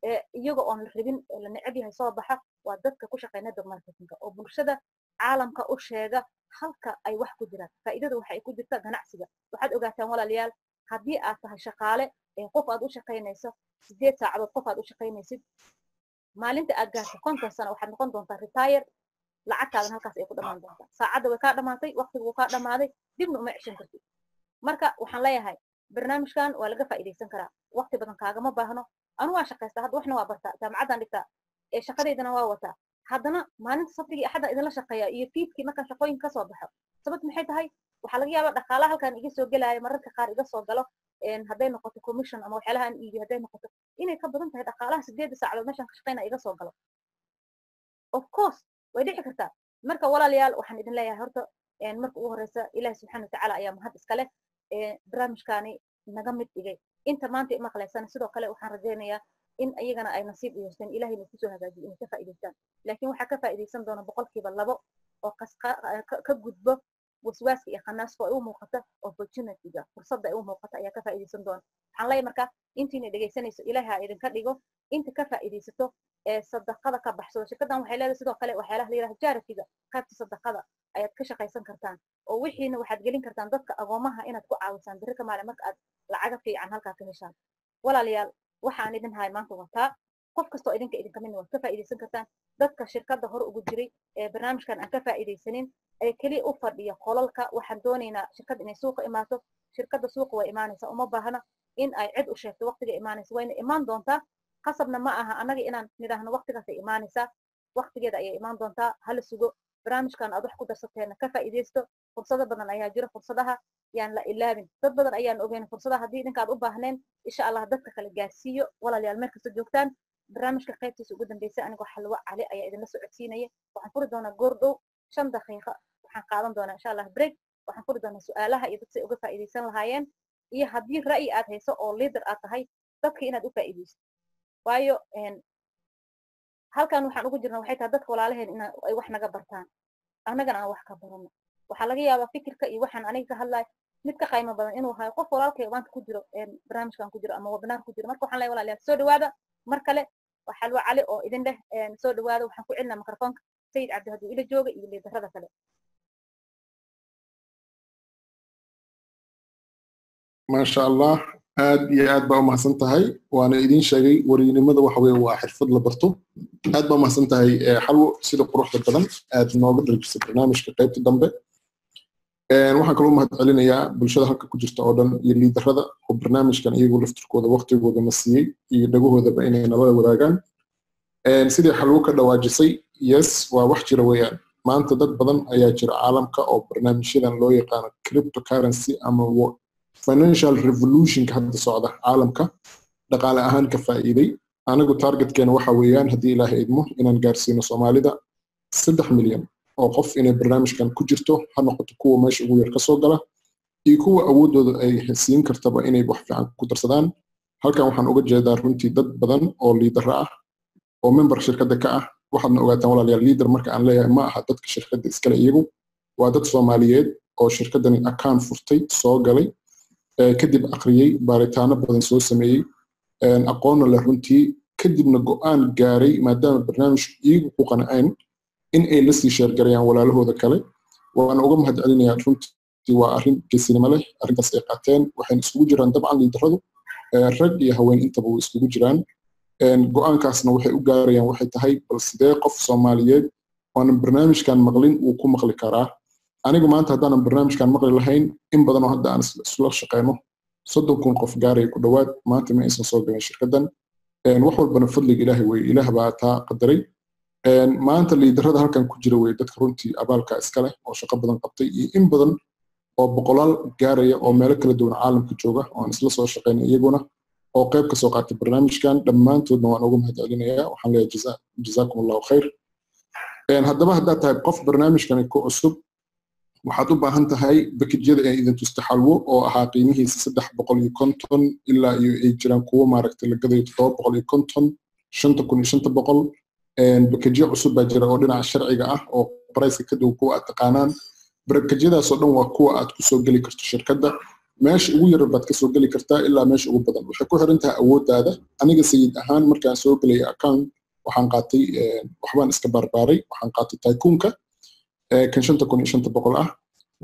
S2: ee iyaga oon la rabin, la neceb yahay, soo baxa waa dadka ku shaqeeya network marketingka oo bulshada caalamka u sheega halka ay wax ku jiraan, faa'iidada waxa ay ku jirta ganacsiga. Waxaad ogaataan, walaalayaal, haddii aad tahay shaqaale ee qof aad u shaqaynayso 8 saacadood, qof aad u shaqaynaysid, maalinta aad gaarto 50 sano waxaad noqon doontaa retire. Lacagtaadan halkaas ay ku dhammaan doontaa. Saacadda way kaa dhamaatay, waqtiga wuu kaa dhamaaday, dibna uma ceshan kartid. Marka waxaan leeyahay, barnaamijkan waa laga faa'iidaysan karaa, waqti badan kaagama baahno. Anu waa shaqaystaa hadda, waxna waa bartaa, jaamacaddaan dhigtaa, ee shaqadaydana waa wataa. Haddana maalinta Sabtigii, Axadda idinla shaqeeya iyo fiidkii markaan shaqooyin kasoo baxo. Sababta maxay tahay? Waxaa laga yaabaa dhaqaalaha halkan iga soo gelaayo, mararka qaar iga soo galo, hadday noqoto commission ama waxyaalaha aan iibiyo hadday noqoto, inay ka badan tahay dhaqaalaha 8-da saacadood meeshaan ka shaqeyna iga soo galo. Of course way dhici kartaa. Marka walaalayaal, waxaan idin leeyahay horta marka ugu horeysa, Ilaahi subxaana watacaala ayaa mahad iska leh barnaamijkaani naga mid dhigay. Inta maanta imaqlaysana sidoo kale waxaan rajaynayaa in iyagana ay nasiib u yeeshteen, Ilahayna kusoo hagaajiyo inay ka faa'iidaystaan. Laakiin waxaa ka faa'iidaysan doona 2% oo ka gudbo waswaaska iyo khanaaska ay u muuqata opportunity-ga, fursadda ay u muuqata ayaa ka faa'iidaysan doona. Waxaan leeyahay marka, intiina dhegaysanayso, Ilaahay ha idinka dhigo inta ka faa'iidaysato ee sadaqada ka baxsado. Shirkaddan waxay leedahay sidoo kale waxyaalaha la yidhaha charity-ga, qaybta sadaqada ayaad ka shaqaysan kartaan, oo wixiina waxaad gelin kartaan dadka agoomaha inaad ku caawisaan berri ka maalin marka aad lacaga fiican halkaa ka heshaan. Walaalayaal, waxaan idin haay maanta wataa qof kastoo idinka idinka midna waad ka faa'iidaysan kartaan. Dadka shirkadda hore ugu jiray ee barnaamijkan aan ka faa'iidaysanin ee keliya u fadhiya qolalka, waxaan doonaynaa shirkadda inay suuqa imaato. Shirkadda suuqa way imaanaysaa, uma baahna in ay cid u sheegto waqtiga imaanaysa. Wayna imaan doontaa, qasabna ma aha annaga inaan nidhaahno waqtigaasay imaanaysaa. Waqtigeeda ayay imaan doontaa, hala sugo. Barnaamijkan aad wax ku darsateena ka faa'iidaysto. Fursado badan ayaa jira, fursadaha yaan la ilaabin. Dad badan ayaan ogeyn fursadaha. Haddii idinka aad u baahneen, insha Allah dadka kale gaarsiiyo. Walaalayaal, meel kasta joogtaan, barnaamijka qaybtiisa ugu dambeysa anigoo Xalwo Cali ayaa idinla socodsiinaya. Waxaan furi doonaa goordhow, 5 daqiiqo waxaan qaadan doonaa insha Allah break. Waxaan furi doonaa su-aalaha iyo dadka ay uga faa'iidaysan lahaayeen, iyo haddii ra'yi aad hayso oo leader aad tahay, dadka inaad u faa'iidaysto. Waayo, halkan waxaan ugu jirna waxay tahay dadka walaalaheen in ay wax naga bartaan, annagana aan wax ka barano. Waxaa laga yaabaa fikirka iyo waxaan aniga ka hadlayo mid ka qaymo badan inuu hayo qof walaalkay maanta ku jiro barnaamijkan ku jiro ama webinar ku jiro. Marka waxaan leeyahay, walaalayaal, soo dhawaada mar kale. Waa Xalwo Cali oo idin leh soo dhawaada. Waxaan ku celinaa mikrofoonka Sayid Cabdi hadduu ila jooga iyo leader-ada kale.
S1: Maasha Allah, aad iyo aad baa umahadsan tahay. Waana idiin sheegay, wariynimada waxa weye waa xirfad la barto. Aad baa umahadsan tahay, Xalwo, sida quruxda badan aad nooga dharjisay barnaamijka qaybta dambe. Waxaan kaloo mahad celinayaa bulshada halka ku jirta oo dhan iyo leader-ada oo barnaamijkan iyagu laftirkooda waqtigooda na siiyey iyo dhagahoodaba inay nala wadaagaan. Sidii Xalwo ka dhawaajisay, yes, waa wax jira weeyaan. Maanta dad badan ayaa jira caalamka oo barnaamijyadan loo yaqaano cryptocurrency ama financial revolutionka hadda socda caalamka dhaqaale ahaan ka faa'iiday. Anigu targetkeena waxa weeyaan, haddii Ilaahay idmo, inaan gaarsiino Soomaalida 3 milyan oo qof inay barnaamijkan ku jirto, ha noqoto kuwa meesha ugu yar kasoo gala iyo kuwa awooddooda ay siin kartaba inay wax fiican ku darsadaan. Halkan waxaan uga jeedaa runtii dad badan oo leader-o ah oo member shirkadda ka ah. Waxaadna ogaataan, walaalayaal, leader marka aan leeyahay ma aha dadka shirkadda iskale iyagu. Waa dad Soomaaliyeed oo shirkaddani account furtay, soo galay, kadib akhriyey, baaritaano badan soo sameeyey, aqoonna leh runtii, kadibna go'aan gaaray, maadaama barnaamijku iyagu ku qanceen, in ay la sii share-garayaan walaalahooda kale. Waana uga mahad celinayaa runtii, waa arrin geesinimo leh arrintaas ay qaateen. Waxayna isugu jiraan dabcan leader-adu rag iyo haween intaba way iskugu jiraan. Go'aankaasna waxay u gaarayaan waxay tahay, bal sidee qof Soomaaliyeed oonan barnaamijkan maqlin uu ku maqli karaa? Anigu maanta haddaanan barnaamijkan maqli lahayn, in badanoo hadda aan isla shaqeyno, 30,000 qof gaaraya ku dhowaad, maanta ma aysan soo galin shirkaddan. Wax walbana fadliga Ilaahay wey, Ilaah baa taa qadaray. Maanta leaderada halkan ku jira wey dadka runtii abaalka iska leh oo shaqo badan qabtay, iyo in badan oo boqolaal gaaraya oo meelo kala duwan caalamka jooga oo aan isla soo shaqaynay iyaguna oo qayb ka soo qaatay barnaamijkan. Dhammaantoodna waan uga mahadcelinayaa, waxaan leeyahay jazaakum Allahu khayr. Haddaba haddaad tahay qof barnaamijkani ku cusub, waxaad u baahan tahay packageyada ee idin tusta Xalwo oo ahaa qiimihiisa 350 ilaa iyo ay jiraan kuwo maaragtay la gadayo 750, 5500. Packageyo cusub baa jira oo dhinaca sharciga ah oo priceka ka dhow kuwa aad taqaanaan. Packageyadaasoo dhan waa kuwa aad kusoo geli karto shirkadda. Meesha ugu yar baad kasoo geli kartaa ilaa meesha ugu badan, waxay ku xiran tahay awooddaada. Aniga Sayid ahaan markaan soo gelaya account waxaan qaatay, waxbaan iska barbaaray, waxaan qaatay Tycoonka kan 5500 ah.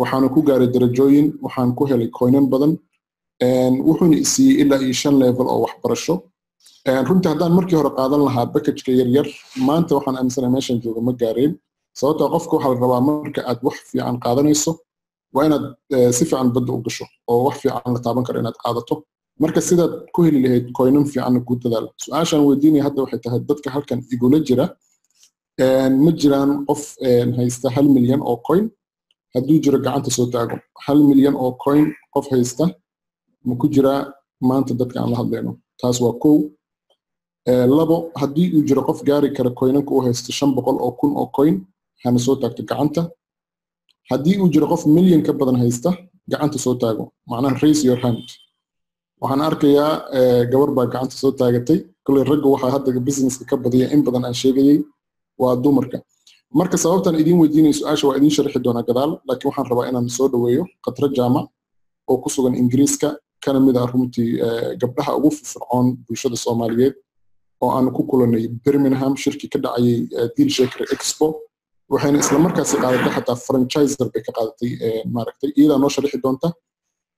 S1: Waxaana ku gaaray darajooyin, waxaan ku helay coinan badan, wuxuuna isiiyey ilaa iyo 5 level oo waxbarasho. Runtii haddaan markii hore qaadan lahaa packageka yaryar, maanta waxaan aaminsanahay meeshan jooga ma gaareen, sababtoo qofka waxaa la rabaa marka aad wax fiican qaadanayso waa inaad si fiican badda u gasho oo wax fiican la taaban karo inaad qaadato. Marka sidaad ku heli lahayd coinan fiicanna ku dadaal. Su-aashaan weydiinaya hadda waxay tahay, dadka halkan igula jira ma jiraan qof haysta 1 milyan oo coin? Hadduu jiro gacanta soo taago. 1 milyan oo coin qof haysta ma ku jiraa maanta dadka aan la hadlayno? Taas waa kow. Labo, haddii uu jiro qof gaari kara coinanka uu haysto 500,000 oo coin, hana soo taagto gacanta. Haddii uu jiro qof milyan ka badan haysta, gacanta soo taago, macnaha raise your hand. Waxaan arkayaa gabar baa gacanta soo taagatay. Kolley ragga waxaa hadda businesska ka badiya in badan aan sheegayay waa dumarka. Marka sababtan idiin weydiinaya su-aasha waa idiin sharxi doonaa gadaal, laakiin waxaan rabaa inaan soo dhaweeyo Khadra Jaamac oo ku sugan Ingiriiska, kana mid ah runtii gabdhaha ugu firfircoon bulshada Soomaaliyeed oo aanu ku kulanay Birmingham shirki ka dhacayay Deal Shaker Expo. Waxayna isla markaasi qaadatay xataa franchiser bay ka qaadatay maaragtay. Iyadaa noo sharixi doonta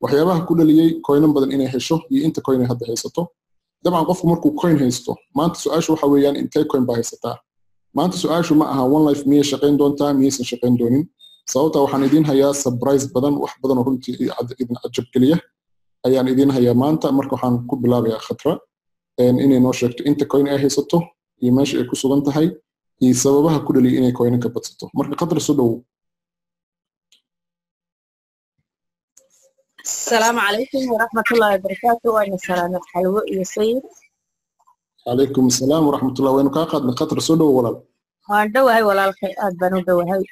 S1: waxyaabaha ku dhaliyey coinan badan inay hesho iyo inta coin ay hadda haysato. Dabcan qofku markuu coin haysto, maanta su-aashu waxa weeyaan intee coin baa haysataa? Maanta su-aashu ma aha One Life miyay shaqayn doontaa, miyaysan shaqayn doonin, sababta waxaan idiin hayaa surprise badan, wax badan oo runtii idin cajabgeliya ayaan idiin hayaa maanta. Marka waxaan ku bilaabayaa Khatra inay noo sheegto inta coin ay haysato iyo meesha ay ku sugan tahay iyo sababaha ku dhaliyay inay coinanka badsato. Marka Khatra, soo dhowow.
S4: السلام عليكم ورحمة الله وبركاته. وأنا سلامة حلوة يا سيد.
S1: Calaykum asalaam waraxmatullah, waynu kaa qaadnay Khatra, soo dhowow walaal.
S4: Waan dhowahay walaalkay, aad baan u dhowahay.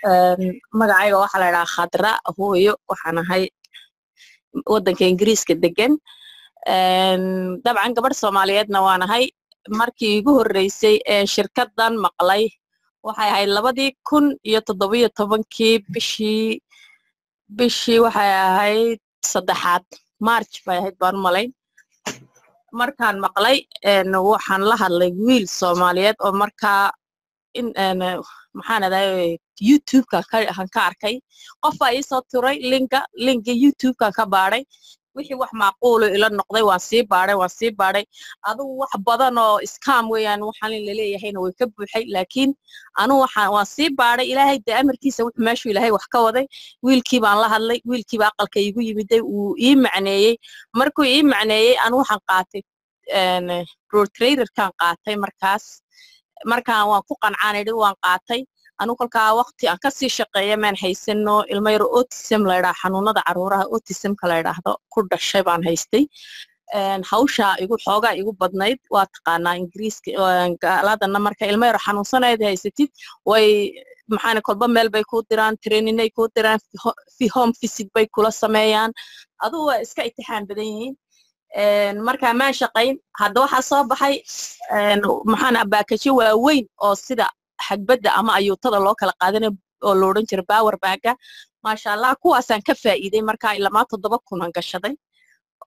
S4: Magacayga waxaa la idhaha Khadra Hooyo, waxaan ahay waddanka Ingiriiska degan, dabcan gabadh Soomaaliyeedna waan ahay. Markii igu horreysay ee shirkaddan maqlay waxay ahayd 2017-kii, bishii waxay ahayd saddexaad, March bay ahayd baan u malayn. Markaan maqlay waxaan la hadlay wiil Soomaaliyeed oo markaa in maxaan aday YouTube-ka han ka arkay. Qof baa iisoo turay linka YouTube-ka, ka baadhay wixii wax macquulo ila noqday. Waan sii baadhay, waan sii baadhay, adugu wax badan oo scam weeyaan waxaan in laleeyahayna way ka buuxay, laakiin anu waxaan waan sii baadhay. Ilaahay dee amarkiisa wuxuu meeshuu Ilaahay wax ka waday, wiilkii baan la hadlay, wiilkii baa aqalka iigu yimiday, wuu ii macneeyey. Markuu ii macneeyey anu waxaan qaatay Pro Traderkan qaatay markaas. Markaan waan ku qancaan idhi, waan qaatay. Anu kolkaa waqti aan kasii shaqeeya maan haysano, ilmo yaro autism la idhaha, xanuunada caruuraha autismka la idhaahdo ku dhashay baan haystay. Hawsha igu xoogaa igu badnayd, waa taqaanaa Ingiriiska gaaladana marka ilmo yaro xanuunsanayd haysatid way maxaana kolba meel bay kuu diraan, traininay kuu diraan, home visit bay kula sameeyaan, adugu waa iska itixaan badan yihiin. Marka maan shaqayn. Hadda waxaa soo baxay maxaana packageyo waaweyn oo sida xagbadda ama ayuutada loo kala qaadanayo oo lo odhan jiray power packga, maasha Allah, kuwaasaan ka faa'iiday. Markaa ilamaa 7000 aan gashaday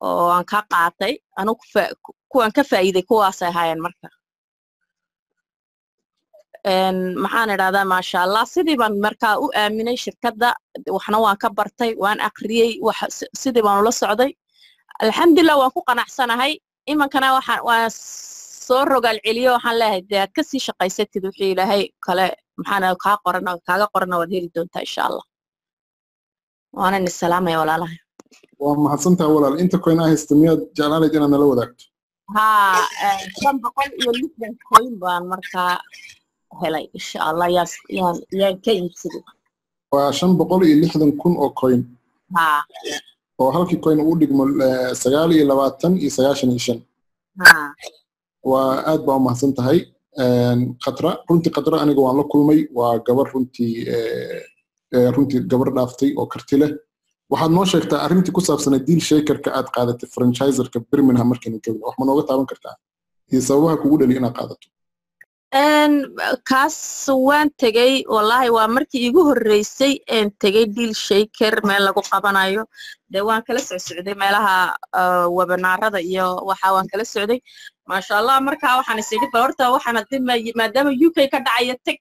S4: oo aan ka qaatay anu kuwaan ka faa'iiday kuwaasay ahaayeen. Marka maxaan idhahdaa, maasha Allah, sidii baan markaa u aaminay shirkadda, waxna waan ka bartay, waan aqriyey, sidii baan ula socday. Alxamdulilah, waan ku qanacsanahay. Imankana waxaan waan soo rogaal celiyo, waxaan leeyahay dee aad kasii shaqaysatid, wixii Ilaahay kale maxaana kaa qoran kaaga qorana waad heli doontaa insha Allah. Waanan isalaamaya walaalahay.
S1: Waa mahadsantaha walaal. Inta coin aa haysta miyaad jeclaanayd inaad nala wadaagto?
S4: Haa, 560 coin baan markaa helay insha Allah, yaan ka iibsaday.
S1: Waa 560,000 oo coin.
S4: Haa.
S1: Oo halkii coin uu dhigmo 29.95.
S4: Haa.
S1: Waa aad baa u mahadsan tahay Khatra. Runtii Khatra aniga waan la kulmay, waa gabar runtii gabar dhaaftay oo karti leh. Waxaad noo sheegtaa arrintii ku saabsanay deal shakerka aad qaadatay franchiserka Birmingham markaynu joogno, wax ma nooga taaban kartaa iyo sababaha kugu dhaliya inaad qaadato?
S4: Kaas waan tegey, wallahi waa markii iigu horreysay een tegey deal shaker meel lagu qabanayo. Dee waan kala socsocday meelaha webinaarada iyo waxa waan kala socday, maasha Allah. Markaa waxaan is idhi bal horta waxaan haddii maadaama UK ka dhacayo teg.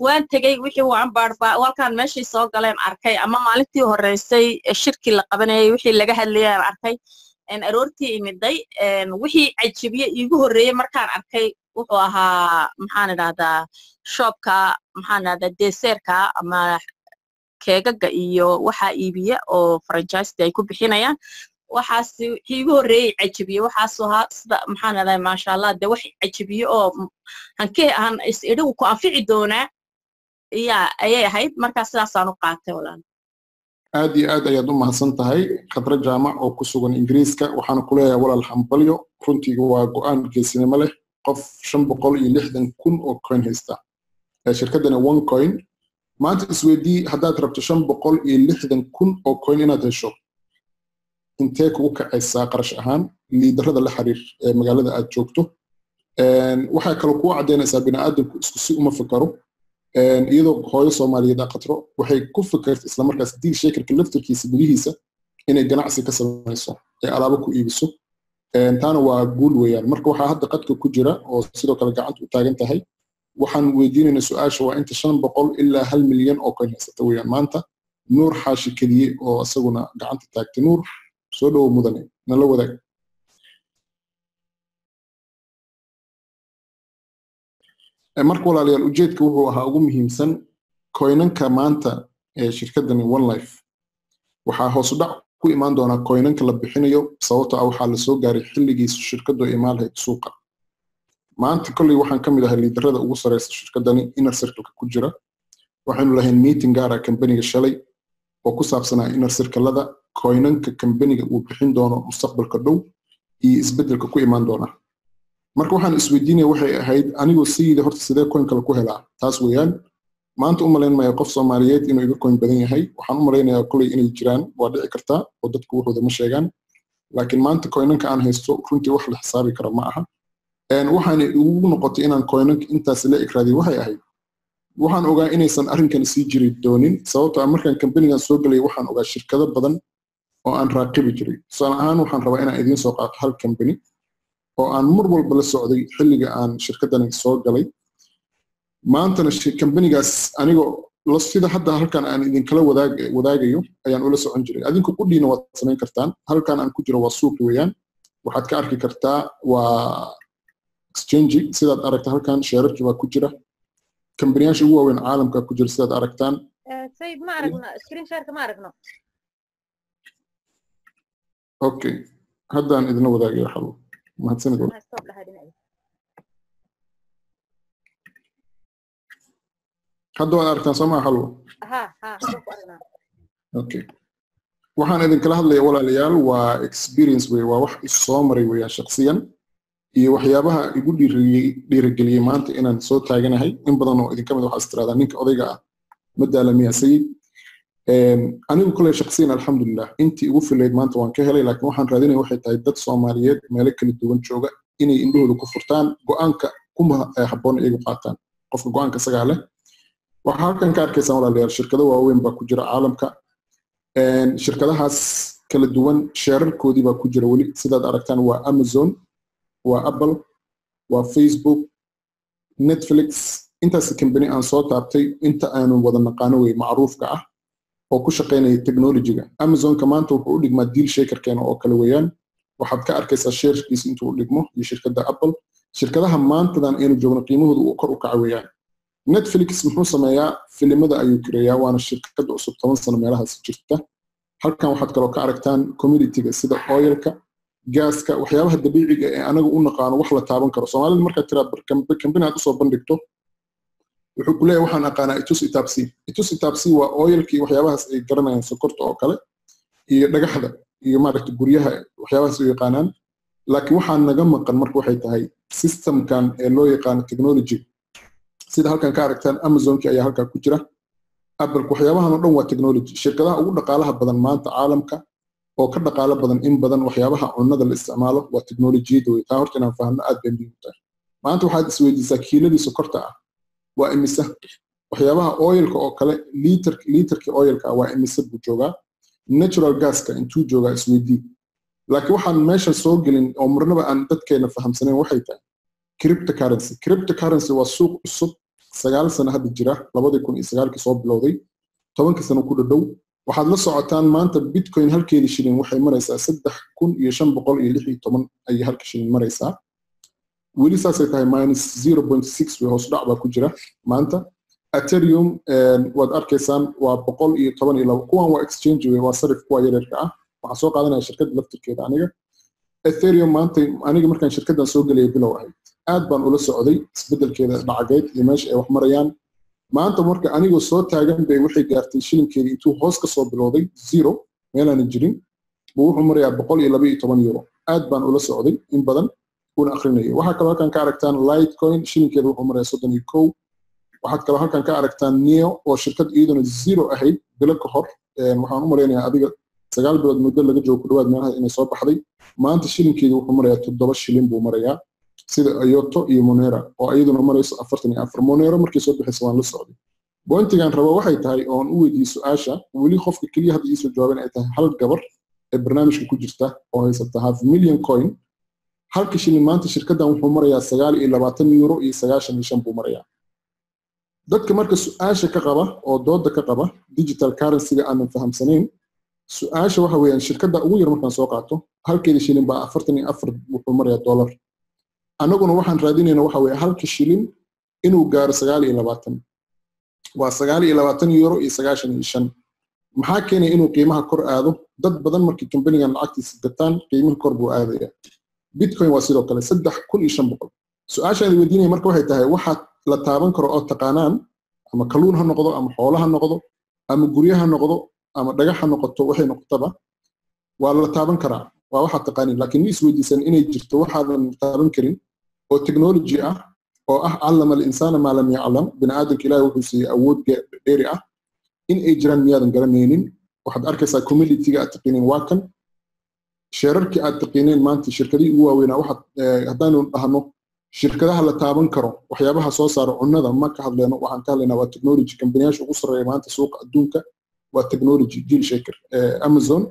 S4: Waan tegey, wixii waan baarbaa walkaan meeshay soo galeen arkay, ama maalintii horreysay shirkii la qabanayay wixii laga hadlayay aan arkay, aroortii imiday. Wixii cajibiye iigu horreeyey markaan arkay wuxuu ahaa, maxaan idhahdaa, shopka, maxaan idhahdaa, dessertka ama keegaga iyo waxaa iibiya oo franchise ay ku bixinayaan. Waxaas wixii iigu horreeyey cajibiye waxaasuu ahaa sida, maxaan idhahdaa, maasha Allah. Dee wax cajibiye oo hankee aan is idhi ku anfici doonaa iya ayay ahayd. Markaa sidaasaan u qaatay walaal.
S1: Aad iyo aad ayaad u mahadsan tahay Khadra Jaamac oo ku sugan Ingiriiska. Waxaana ku leeyahay walaal hambalyo. Runtii waa go'aan geesinimo leh qof 560,000 oo coin haysta shirkaddana one coin. Maanta isweydii, haddaad rabto 560,000 oo coin inaad hesho, intee kugu kacaysaa qarash ahaan? Leaderada la xiriir ee magaalada aad joogto. Waxaa kaloo kuu caddaynaysaa bini'aadamku isku si uma fikaro. Iyadoo hooyo Soomaaliyeed ah Qatro waxay ku fikirtay isla markaas deal shakerka laftirkiisa gudihiisa inay ganacsi ka samayso ee alaabo ku iibiso. Taana waa guul weeyaan. Marka waxaa hadda qadka ku jira oo sidoo kale gacanta u taagan tahay, waxaan weydiinaynaa su-aasha waa inta 500 ilaa 1 milyan oo coin haysata weeyaan maanta, Nuur Xaashi Kediye oo isaguna gacanta taagtay. Nuur, soo dhowo mudane, nala wadaag. Marka walaalayaal, ujeedka wuxuu ahaa ugu muhiimsan coinanka maanta ee shirkadani One Life waxaa hoos u dhac ku imaan doonaa coinanka la bixinayo, sababtoo ah waxaa la soo gaaray xilligii shirkadu ay imaan lahayd suuqa. Maanta kolley waxaan ka mid ahay leaderada ugu sareysa shirkadani, inner circle-ka ku jira. Waxaynu lahayn meeting gaar ah kambaniga shalay oo ku saabsanaa inner circle-lada, coinanka kambaniga uu bixin doono mustaqbalka dhow iyo isbeddelka ku imaan doona. Marka waxaan isweydiinaya waxay ahayd, anigoo sayida horta sidee coin kale ku helaa? Taas weeyaan. Maanta u malayn maya qof Soomaaliyeed inuu iga coin badan yahay. Waxaan u malaynayaa kolley inay jiraan, waa dhici kartaa oo dadku wuxuuda ma sheegaan, laakiin maanta coinanka aan haysto runtii wax la xisaabi kara ma aha. Waxaana igu noqotay inaan coinanka intaas la ikraadiyo waxay ahayd, waxaan ogaa inaysan arrinkan sii jiri doonin, sababtoo ah markaan kambanigan soo gelay waxaan ogaa shirkado badan oo aan raaqibi jiray. Tusaale ahaan, waxaan rabaa inaan idiin soo qaato hal kambani oo aan mar walba la socday xilliga aan shirkadani soo galay. Maantana kambanigaas anigoo sida hadda halkan aan idinkala wadaagayo ayaan ula socon jiray. Adinku qudhiina waad samayn kartaan. Halkan aan ku jiro waa suuqi weeyaan, waxaad ka arki kartaa waa exchange. Sidaad aragta halkan sheerarkii baa ku jira, kambaniyaasha ugu waaweyn caalamka ku jira sidaad aragtaan.
S2: Sayid, ma aragno screen shareka, ma aragno.
S1: Okay, haddaan idinla wadaagayo xalo. Mahadsanid.
S2: Stop dhahaa dhinaca.
S1: Hadda waad aragtaan soo maa xalwo?
S2: Ha ha, hadda ku aragnaa.
S1: Okay, waxaan idinkala hadlaya walaalayaal waa experience wey, waa wax isoo maray weeyaan shakhsiyan iyo waxyaabaha igu dhiirigeliyey maanta inaan soo taaganahay. In badan oo idinka mid waxaa is tiraahdaa, ninka odayga ah ma daalamiya sayid? Anigu kule shakhsiyan alxamdulilah intii igu filayd maanta waan ka helay, laakiin waxaan raadinaya waxay tahay dad Soomaaliyeed meelo kala duwan jooga inay indhahooda ku furtaan, go'aanka kuma habboon iyagu qaataan. Qofka go'aanka isagaa leh. Waxaa halkan ka arkaysaan walaalayaal shirkado waaweyn baa ku jira caalamka. Shirkadahaas kala duwan sheerarkoodii baa ku jira weli sidaad aragtaan. Waa Amazon, waa Apple, waa Facebook, Netflix. Intaas company aan soo taabtay inta aanu wada naqaano wey macruufka ah oo ku shaqaynaya technologyga. Amazonka maanta wuxuu u dhigmaa deal shakerkeena oo kale weeyaan. Waxaad ka arkaysaa sharekiisa intuu u dhigmo iyo shirkadda Apple. Shirkadaha maantadan aynu joogno qiimahooda uu kor u kaca weeyaan. Netflix muxuu sameeyaa? Filimada ayuu kireeyaa, waana shirkadda cusub, 10 sano meelahaas jirta. Halkan waxaad kaloo ka aragtaan communityga sida oilka, Gaaska, waxyaabaha dabiiciga ee anaga u naqaano wax la taaban karo. Soomaalida markaad tiraa kambani aad usoo bandhigto, wuxuu ku leeyahay waxaan aqaanaa itus itaabsi. Itus itaabsi waa oilkii, waxyaabahaas ay garanayaan, sokorta oo kale iyo dhagaxda iyo maaragta guryaha, waxyaabahaas u yaqaanaan. Laakiin waxaa naga maqan marka waxay tahay systemkan ee loo yaqaano technology. Sida halkan ka aragtaan, Amazonki ayaa halkaa ku jira, Apple, waxyaabahan oo dhan waa technology. Shirkadaha ugu dhaqaalaha badan maanta caalamka oo ka dhaqaalo badan in badan waxyaabaha cunnada la isticmaalo waa technologiyada wey. Taa horta inaan fahamno aad bay muhiim u tahay. Maanta waxaad isweydiisaa, kiiladii sokorta ah waa imisa? Waxyaabaha oilka oo kale, liter literkii oilka waa imise buu joogaa? Natural gaska intuu joogaa isweydii. Laakiin waxaan meesha soo gelin oo marnaba aan dadkeena fahamsanayn waxay tahay cryptocurrency. Cryptocurrency waa suuq cusub, 9 sano hadda jira, 2009-kii soo bilowday, 10-kii sano ku dhadhow. Waxaad la socotaan maanta Bitcoin halkeedii shilin waxay maraysaa 3516 ayay halka shilin maraysaa. Weli saasay tahay, -0.6 way, hoos dhac baa ku jira maanta. Ethereum waad arkaysaan, waa 112. Kuwan waa exchange wey, waa sarif kuwa yaryarka ah. Waxaan soo qaadanaya shirkadda laftirkeeda. Aniga Ethereum maanta, aniga markaan shirkaddan soo gelaya bilow ahayd, aad baan ula socday isbeddelkeeda lacageed iyo meesha ay wax marayaan. Maanta marka anigoo soo taagan bay waxay gaartay shilinkeedii intuu hoos ka soo bilowday zero, meelaanan jirin buu wuxuu marayaa €112. Aad baan ula socday in badan una akrinayay. Waxaa kaloo halkan ka aragtaan Litecoin, shilinkeeda wuxuu marayaa 31. Waxaad kaloo halkan ka aragtaan Neo oo shirkad iyaduna zero ahayd bilo ka hor. Waxaan u malaynayaa adiga 9 bilood muddo laga joogo ku dhawaad meelaha inay soo baxday. Maanta shilinkeedu wuxuu marayaa 7 shilin buu marayaa. Sida Ioto iyo Monero oo iyaduna marayso 44. Monero markay soo bixaysa waan la socday. Pointigan rabo waxay tahay oon u weydiiyey su-aasha, weli qofka keliya hadda iisoo jawaaban ay tahay hal gabar ee barnaamijka ku jirta oo haysata half million coin. Halka shilin maanta shirkaddan wuxuu marayaa €29.95 buu marayaa. Dadka marka su-aasha ka qaba oo dooda ka qaba digital currency-ga aanan fahamsanayn, su-aasha waxa weeyaan, shirkadda ugu yar markaan soo qaato, halkeeda shilin baa 44 wuxuu marayaa dollar. Annaguna waxaan raadinayna waxa weeye halka shilin inuu gaaro 29, waa €29.95. Maxaa keenaya inuu qiimaha kor aado? Dad badan markii kambanigan lacagtiisa gataan, qiimaha kor buu aadaya. Bitcoin waa sidoo kale 3500. Su-aashaan weydiinaya marka waxay tahay, waxaad la taaban karo oo taqaanaan, ama kalluun ha noqdo, ama xoolo ha noqdo, ama guryo ha noqdo, ama dhagax ha noqoto, waxay noqotaba waa la taaban karaa, waa waxaad taqaanin. Laakiin ma isweydiisan inay jirto waxaadan taaban karin oo technology ah oo ah callama al-insaana maa lam yaclam? Bini aadamka Ilaahay wuxuu siiyey awood dheeri ah in ay jiraan miyaadan garanaynin? Waxaad arkaysaa community-ga aad taqiineen waa kan, sheerarkii aad taqiineen maanta, shirkadihii ugu waaweynaa. Waxaad haddaanu dhahno shirkadaha la taaban karo, waxyaabaha soo saara cunnada ma ka hadleyno, waxaan ka hadlaynaa waa technology. Kambaniyaasha ugu sarreeya maanta suuqa adduunka waa technology deal shaker, Amazon.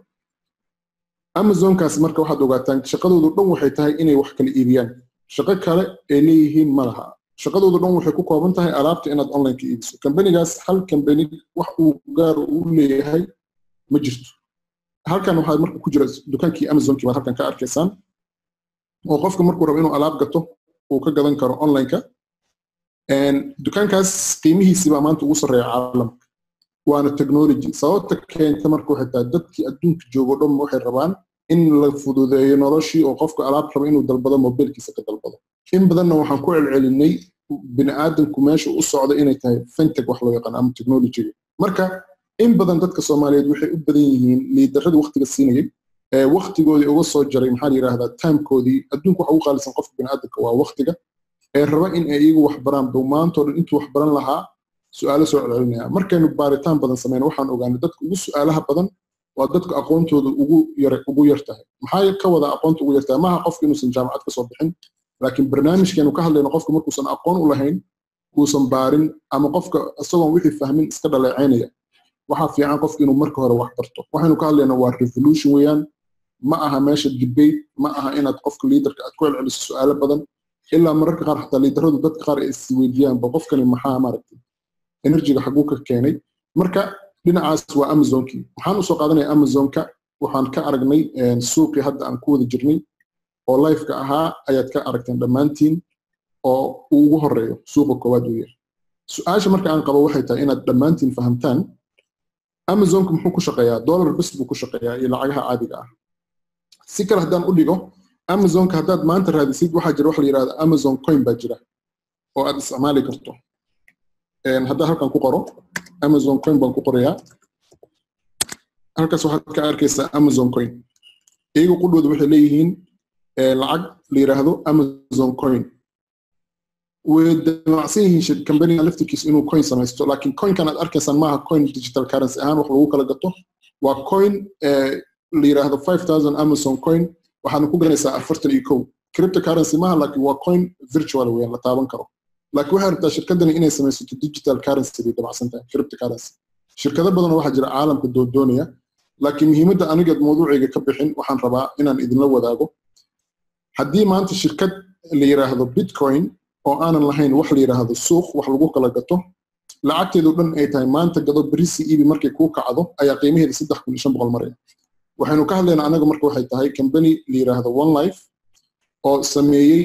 S1: Amazonkaas marka waxaad ogaataan shaqadoodu dhan waxay tahay inay wax kala iibiyaan. Shaqo kale ay leeyihiin ma laha. Shaqadoodu dhan waxay ku kooban tahay alaabta inaad online ka iibiso. Kambanigaas hal kambani wax uu gaar u leeyahay ma jirto. Halkan waxaa marka ku jira dukaankii Amazonkii baad halkan ka arkaysaan, oo qofka markuu rabo inuu alaab gato uu ka gadan karo online-ka. Dukaankaas qiimihiisii baa maanta ugu sarreeya caalamka, waana technology. Sababta keenta marka waxay tahay dadkii adduunka joogo dhan waxay rabaan in la fududeeyo noloshii, oo qofka alaab raba inuu dalbado mobilkiisa ka dalbado. In badanna waxaan ku celcelinay bini aadamku meesha u socda inay tahay fintech wax loo yaqaan ama technologyga. Marka in badan dadka Soomaaliyeed waxay u badan yihiin leaderadii waqtiga siinayay ee waqtigoodii uga soo jaray, maxaa la yidhaahdaa, timekoodii. Adduunka waxa ugu qaalisan qofka bini aadamka waa waqtiga. Ee raba in ay iyagu wax baraan buu maantoo dhan intuu wax baran lahaa su-aalo soo celcelinaya. Markaynu baaritaan badan sameyno, waxaan ogaanay dadka ugu su-aalaha badan waa dadka aqoontooda ugu yar tahay. Maxaa ka wada aqoonta ugu yar tahay? Maaha qofka inuusan jaamacad ka soo bixin, laakiin barnaamijkeenu ka hadlayno, qofka markuusan aqoon u lahayn, uusan baarin, ama qofka isagoon wixii fahmin iska dhaleecaynaya. Waxaa fiican qofka inuu marka hore wax barto. Waxaynu ka hadlayna waa revolution weeyaan. Ma aha meesha debate, ma aha inaad qofka leaderka aad ku celceliso su-aalo badan, ilaa mararka qaar xataa leaderadu dadka qaar ay isweydiiyaan ba qofkani maxaa maaragtay energyga xaguu ka keenay. Marka dhinacaas waa Amazonkii. Waxaan usoo qaadanaya Amazonka, waxaan ka aragnay suuqii hadda aan ku wada jirnay oo liveka ahaa ayaad ka aragteen dhammaantiin, oo uu ugu horeeyo suuqa koowaad uu yahay. Su-aasha marka aan qabo waxay tahay inaad dhammaantiin fahamtaan Amazonka muxuu ku shaqeeyaa. Dollar bes buu ku shaqeeyaa iyo lacagaha caadiga ah. Si kale haddaan u dhigo, Amazonka haddaad maanta raadisid, waxaa jira wax la yidhahda Amazon coin baa jira oo aad isticmaali karto. Haddaan halkan ku qoro Amazon coin baan ku qorayaa, halkaas waxaad ka arkaysaa Amazon coin. Iyagu qudhooda waxay leeyihiin lacag la yidhaahdo Amazon coin. Way damacsan yihiin companyga laftirkiisa inuu coin samaysto, laakiin coinkan aad arkaysaan maaha coin digital currency ahaan wax lagu kala gato. Waa coin la yidhaahdo 5000 Amazon coin, waxaadna ku garanaysaa 41. Cryptocurrency maaha, laakiin waa coin virtual weeyaan, la taaban karo. Laakiin waxay rabtaa shirkadani inay samaysato digital currency bay damacsan tahay, cryptocurrency. Shirkado badan waxaa jira caalamka doondoonaya, laakiin muhiimadda aniga mawduucayga ka bixin, waxaan rabaa inaan idinla wadaago: haddii maanta shirkad la yidhaahdo Bitcoin oo aanan lahayn wax la yidhaahdo suuq wax lagu kala gato, lacagteedu dhan ay tahay maanta gado, berisi iibi, markay kuu kacdo ayaa qiimaheeda 3500 maraya. Waxaynu ka hadlaynaa anaga marka waxay tahay company la yidhaahdo One Life oo sameeyey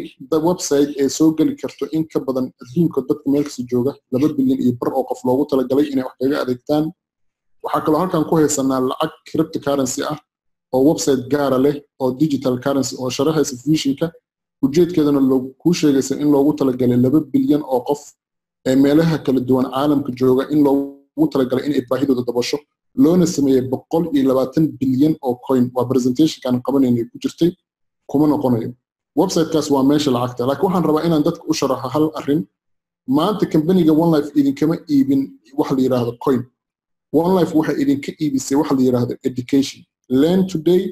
S1: website ee soo geli karto in ka badan adduunka dadka meel kasta jooga, 2.5 bilyan oo qof loogu talagalay inay wax kaga adeegtaan. Waxaa kaloo halkan ku haysanaa lacag cryptocurrency ah oo website gaara leh oo digital currency oo sharaxaysa visionka, ujeedkeedana kuu sheegaysa in loogu talagalay 2 bilyan oo qof ee meelaha kala duwan caalamka jooga, in loogu talagalay inay baahidooda dabasho, loona sameeyey 120 bilyan oo coin. Waa presentationkaan qabanaynay ku jirtay, kuma noqonayo. Websitekaas waa meesha lacagta, laakiin waxaan rabaa inaan dadka u sharaxo hal arrin. Maanta companyga One Life idinkama iibin wax la yidhaahdo coin. One Life waxay idinka iibisay wax la yidhaahdo education. Learn today,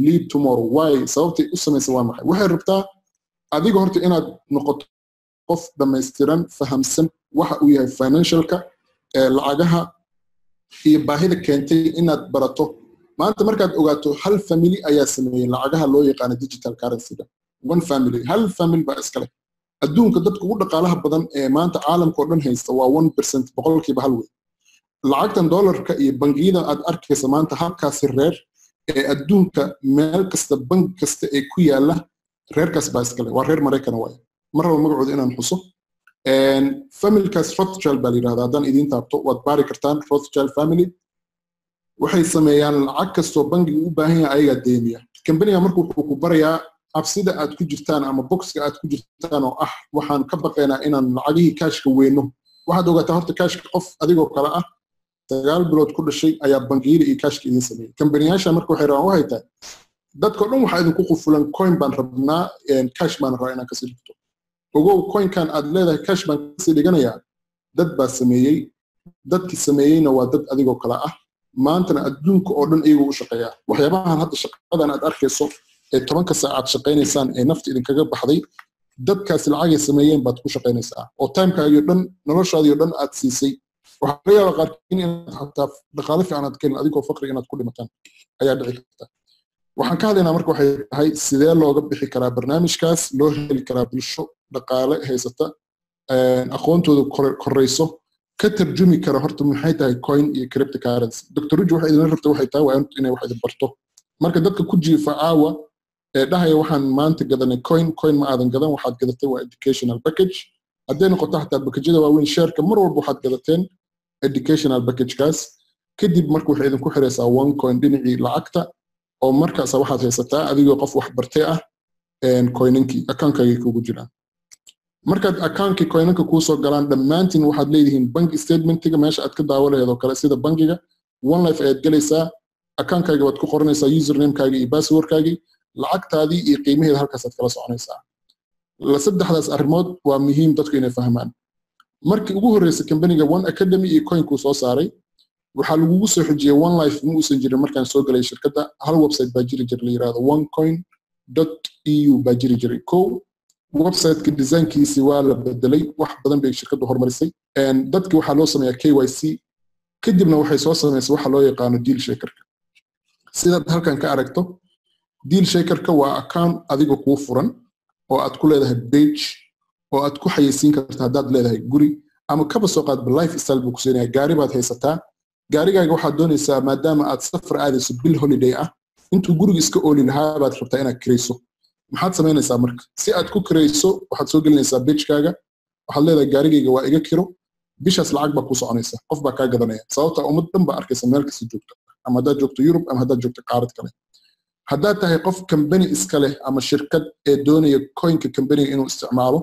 S1: lead tomorrow. Why? Sababtay u samaysay waa maxay? Waxay rabtaa adiga horta inaad noqoto qof dhammaystiran, fahamsan waxa uu yahay financialka, lacagaha iyo baahida keentay inaad barato. Maanta markaad ogaato hal family ayaa sameeyey lacagaha loo yaqaano digital currency-ga, one family, hal family baa iskale. Adduunka dadka ugu dhaqaalaha badan ee maanta caalamka oo dhan haysta waa 1%, 1% wey. Lacagtan dollarka iyo bangiyada aad arkaysa maanta, halkaasi reer ee adduunka meel kasta, bangi kasta ee ku yaala, reerkaas baa iskale. Waa reer Maraykana waaye, ma rabo magacooda inaan xuso. Familykaas Rothschild baa la yidhahdaa. Haddaan idiin taabto waad baari kartaan. Rothschild family waxay sameeyaan lacag kastoo bangiga u baahan yahay ayagaa deemiya. Kambaniga marka wuxuu ku barayaa cabsida aad ku jirtaan ama boxka aad ku jirtaan oo ah waxaan ka baqaynaa inaan lacagihii kaashka weyno. Waxaad ogaataa horta kaashka qof adigoo kale ah 9 bilood ku dhashay ayaa bangiyada iyo kaashka idiin sameeyey. Kambaniyaasha marka waxay rabaan waxay tahay dadka dhan waxaa idinku qufulan coin baan rabnaa, cash baan rabaa inaan kasii dhigto. Ogow, coinkan aad leedahay cash baan kasii dhiganayaa dad baa sameeyey. Dadkii sameeyeyna waa dad adigoo kale ah. Maantana adduunka oo dhan iyagoo u shaqeeyaa. Waxyaabahan hadda shaqadan aad arkayso ee 10-ka saacaad shaqaynaysaan ee nafta idinkaga baxday, dadkaasi lacagay sameeyeen baad ku shaqaynaysaa oo timekaagii dhan, noloshaadii dhan aad siisay. Waxaa laga yaabaa qaarkiin inaad xataa dhaqaale fiican aad ka helin, adigoo faqri inaad ku dhimataan ayaa dhici karta. Waxaan ka hadlaynaa marka waxay tahay sidee looga bixi karaa barnaamijkaas, loo heli karaa bulsho dhaqaale haysata, aqoontooda korayso, ka tarjumi kara horta maxay tahay coin iyo cryptocurrency. Dr Ruji waxay idin rabta waxay tahay waa inay wax idin barto. Marka dadka ku jiifa caawa ee dhahaya waxaan maanta gadanay coin, coin ma aadan gadan. Waxaad gadatay waa educational package. Hadday noqoto xataa packageyada waaweyn, shareka mar walba waxaad gadateen educational packagekaas. Kadib marka waxay idinku xiraysaa one coin dhinacii lacagta oo markaas waxaad haysataa adigoo qof wax bartay ah coinankii accountkaagay kugu jiraan. Markaad accountkii coinanka kuusoo galaan, dhammaantiin waxaad leedihiin bank statementiga meesha aad ka daawo lahayd oo kale. Sida bankiga One Life ayaad gelaysaa, accountkaaga waad ku qoranaysaa usernamekaagii iyo passwordkaagii, lacagtaadii iyo qiimaheeda halkaasaad kala soconaysaa. Saddexdaas arrimood waa muhiim dadku inay fahmaan. Markii ugu horreysay kambaniga One Academy iyo coinkuu soo saaray, waxaa lagugu soo xijiyey One Life. Ma uusan jirin markaan soo galay shirkadda. Hal website baa jiri jira la yirahdo onecoin.eu baa jiri jiray. Kow, websiteka designkiisi waa la bedelay, wax badan bay shirkaddu horumarisay. Dadki waxaa loo sameeyaa KYC, kadibna waxay soo samaysay waxa loo yaqaano Deal Shakerka. Sidaad halkan ka aragto, Deal Shakerka waa account adiga kuu furan oo aad ku leedahay page oo aad ku xayeysiin karta haddaad leedahay guri ama kaba soo qaadba life style buu ku siinaya. Gaari baad haysataa, gaarigaaga waxaad doonaysaa maadaama aad safar aadayso bil holiday ah, intuu guriga iska ooli lahaa baad rabtaa inaad kirayso. Maxaad samaynaysaa marka si aad ku kirayso? Waxaad soo gelinaysaa pagekaaga, waxaad leedahay gaarigayga waa iga kiro bishaas, lacag baa kuu soconaysa, qof baa kaa gadanaya, sababta ummad dhan baa arkaysa meel kasta joogta, ama haddaad joogto Yurub ama haddaad joogto qaarad kale. Haddaad tahay qof kambani iska leh ama shirkad ee doonaya coinka kambaniga inuu isticmaalo,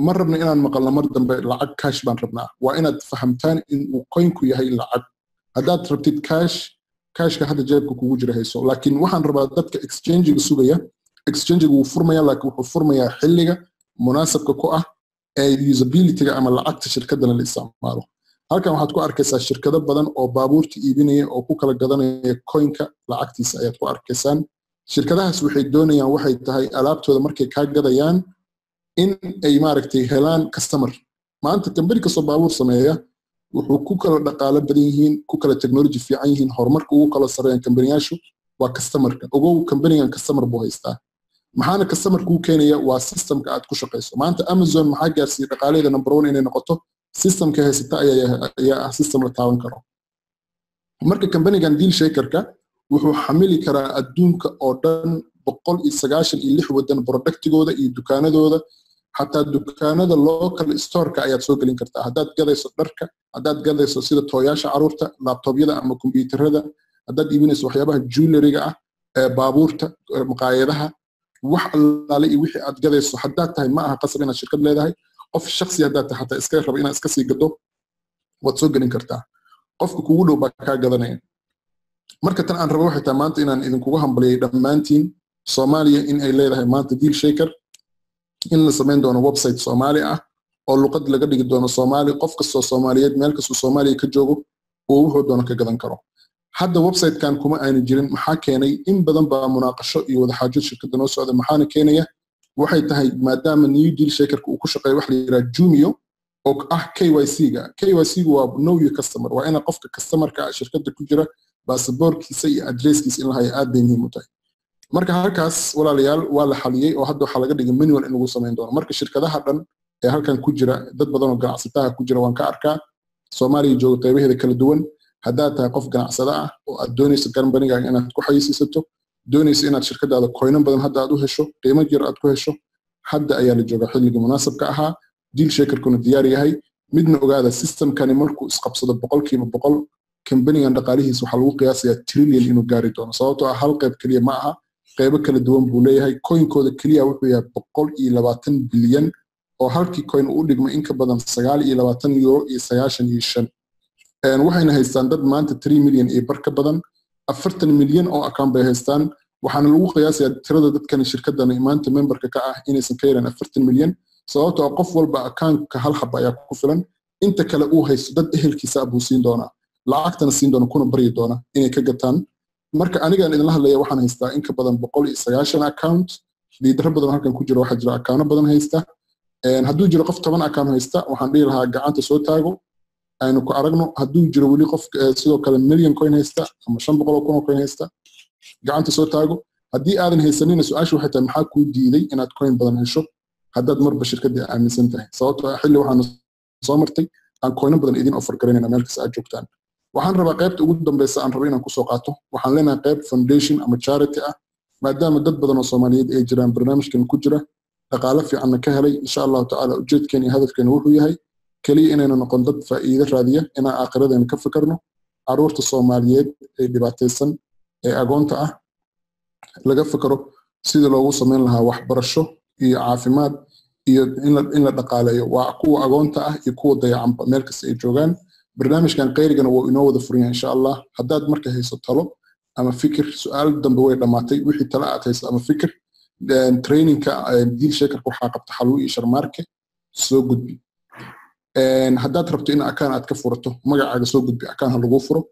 S1: ma rabno inaan maqalno mar dambe lacag cash baan rabnaa. Waa inaad fahamtaan in uu coinku yahay lacag. Haddaad rabtid cash, cashka hadda jeebka kugu jira hayso. Laakiin waxaan rabaa dadka exchangiga sugaya, exchangiga wuu furmaya, laakiin wuxuu furmayaa xilliga munaasabka ku ah ee usabilityga ama lacagta shirkadana la isticmaalo. Halkan waxaad ku arkaysaa shirkado badan oo baabuurta iibinaya oo ku kala gadanaya coinka lacagtiisa ayaad ku arkaysaan. Shirkadahaas waxay doonayaan waxay tahay alaabtooda markay kaa gadayaan in ay maaragtay helaan customer. Maanta kambani kastoo baabuur sameeya wuxuu ku kala dhaqaalo badan yihiin, ku kala technology fiican yihiin, horumarka ugu kala sareeyaan kambaniyaashu waa customerka. Ogow, kambanigan customer buu haystaa. Maxaana customer kuu keenaya? Waa systemka aad ku shaqayso. Maanta Amazon maxaa gaarsiiyey dhaqaalaheeda number one inay noqoto? Systemka haysata ayaa ah system la taaban karo. Marka kambanigan Deal Shakerka wuxuu xamili karaa adduunka oo dhan, 196 wadan, productigooda iyo dukaanadooda. Xataa dukaanada local storeka ayaad soo gelin kartaa haddaad gadayso dharka, haddaad gadayso sida tooyaasha caruurta, laptopyada ama kombiyuutarada, haddaad iibinayso waxyaabaha jewelryga ah, baabuurta, maqaayadaha, wax allaale iyo wixii aad gadayso haddaad tahay. Ma aha qasab inaad shirkad leedahay. Qof shakhsi haddaad tahay, xataa iska raba inaad iska sii gado, waad soo gelin kartaa. Qofka kugu dhow baa kaa gadanaya. Marka tan aan rabo waxay tahay maanta inaan idinkugu hambaliyay dhammaantiin Soomaaliya in ay leedahay maanta Deal Shaker, in la samayn doono website Soomaali ah oo luqad laga dhigi doono Soomaali, qof kastoo Soomaaliyeed meel kastoo Soomaaliya ka joogo uu wuxuu doono ka gadan karo. Hadda website-kan kuma aanu jirin. Maxaa keenay? In badan baa munaaqasho iyo wadaxaajood shirkadda noo socda. Maxaana keenaya waxay tahay maadaama new Deal Shakerka uu ku shaqeeyo wax la yidhaha Jumio oo ah KYC-ga. KYC-gu waa know your customer. Waa ina qofka customerka ah shirkadda ku jira baasaboorkiisa iyo adresskiisa in la hayo, aad bay muhiim u tahay. Marka halkaas, walaalayaal, waa la xaliyey oo hadda waxaa laga dhigay manual in lagu samayn doono. Marka shirkadaha dhan ee halkan ku jira, dad badan oo ganacsataha ku jira waan ka arkaa, Soomaaliya jooga qaybaheeda kala duwan. Haddaad tahay qof ganacsada ah oo aad doonayso kambanigaaga inaad ku xayeysiisato, doonayso inaad shirkadaada coinan badan hadda aad u hesho, qiimo yar aad ku hesho, hadda ayaa la joogaa xilligii munaasabka ahaa. Deal Shakerkuna diyaar yahay. Midna ogaada, systemkani markuu isqabsado 100%, kambanigan dhaqaalihiisa waxaa lagu qiyaasayaa trillion inuu gaari doono, sababtoo ah hal qayb keliya ma aha, qaybo kala duwan buu leeyahay. Coinkooda keliya wuxuu yahay 120 bilyan oo halkii coin uu u dhigmo in ka badan €29.95. Waxayna haystaan dad maanta 3 million iyo bar ka badan, 40 milyan oo account bay haystaan. Waxaana lagu qiyaasayaa tirada dadkani shirkaddan maanta memberka ka ah inaysan ka yaraan 40 milyan, sababtoo ah qof walba accountka hal xaba ayaa ku filan. Inta kale uu haysto dad ehelkiisa ah buu siin doonaa, lacagtana siin doona, kuna baryi doona inay ka gataan. Marka anigaan idinla hadlaya waxaan haystaa in ka badan 190 account. Leadero badan oo halkan ku jira waxaa jira accounto badan haysta. Hadduu jiro qof 10 account haysta, waxaan dhihi lahaa gacanta soo taago, aynu ku aragno. Hadduu jiro weli qof sidoo kale million coin haysta ama 500,000 oo coin haysta, gacanta soo taago. Haddii aadan haysanina, su-aashu waxay tahay: maxaa kuu diiday inaad coin badan hesho haddaad marba shirkaddii aaminsan tahay? Sababtoo ah xilli waxaanu soo martay aan coino badan idin offer garaynayna meel kasta aad joogtaan. Waxaan rabaa qaybta ugu dambeysa aan rabo inaan kusoo qaato. Waxaan leenahay qayb foundation ama charity ah, maadaama dad badan oo Soomaaliyeed ay jiraan barnaamijkan ku jira, dhaqaale fiicanna ka helay. Insha Allahu tacaala ujeedkeena iyo hadafkeena wuxuu yahay keliya inaynu noqon dad faa'iido raadiya, inaan aakhiradeena ka fikirno, caruurta Soomaaliyeed ee dhibaataysan ee agoonta ah laga fikiro sidii loogu samayn lahaa waxbarasho iyo caafimaad iyo in la dhaqaaleeyo. Waa kuwa agoonta ah iyo kuwa dayacanba meel kasta ay joogaan. Barnaamijkan qayrigana wuu inoo wada furan yahay, insha Allah. Haddaad marka hayso talo ama fikir, su-aal dambe way dhammaatay. Wixii talo aad hayso ama fikir, trainingka Deal Shakerka waxaa qabta Xalwo iyo Sharmaarke, soo gudbi. Haddaad rabto in account aad ka furato, magacaaga soo gudbi, account ha laguu furo.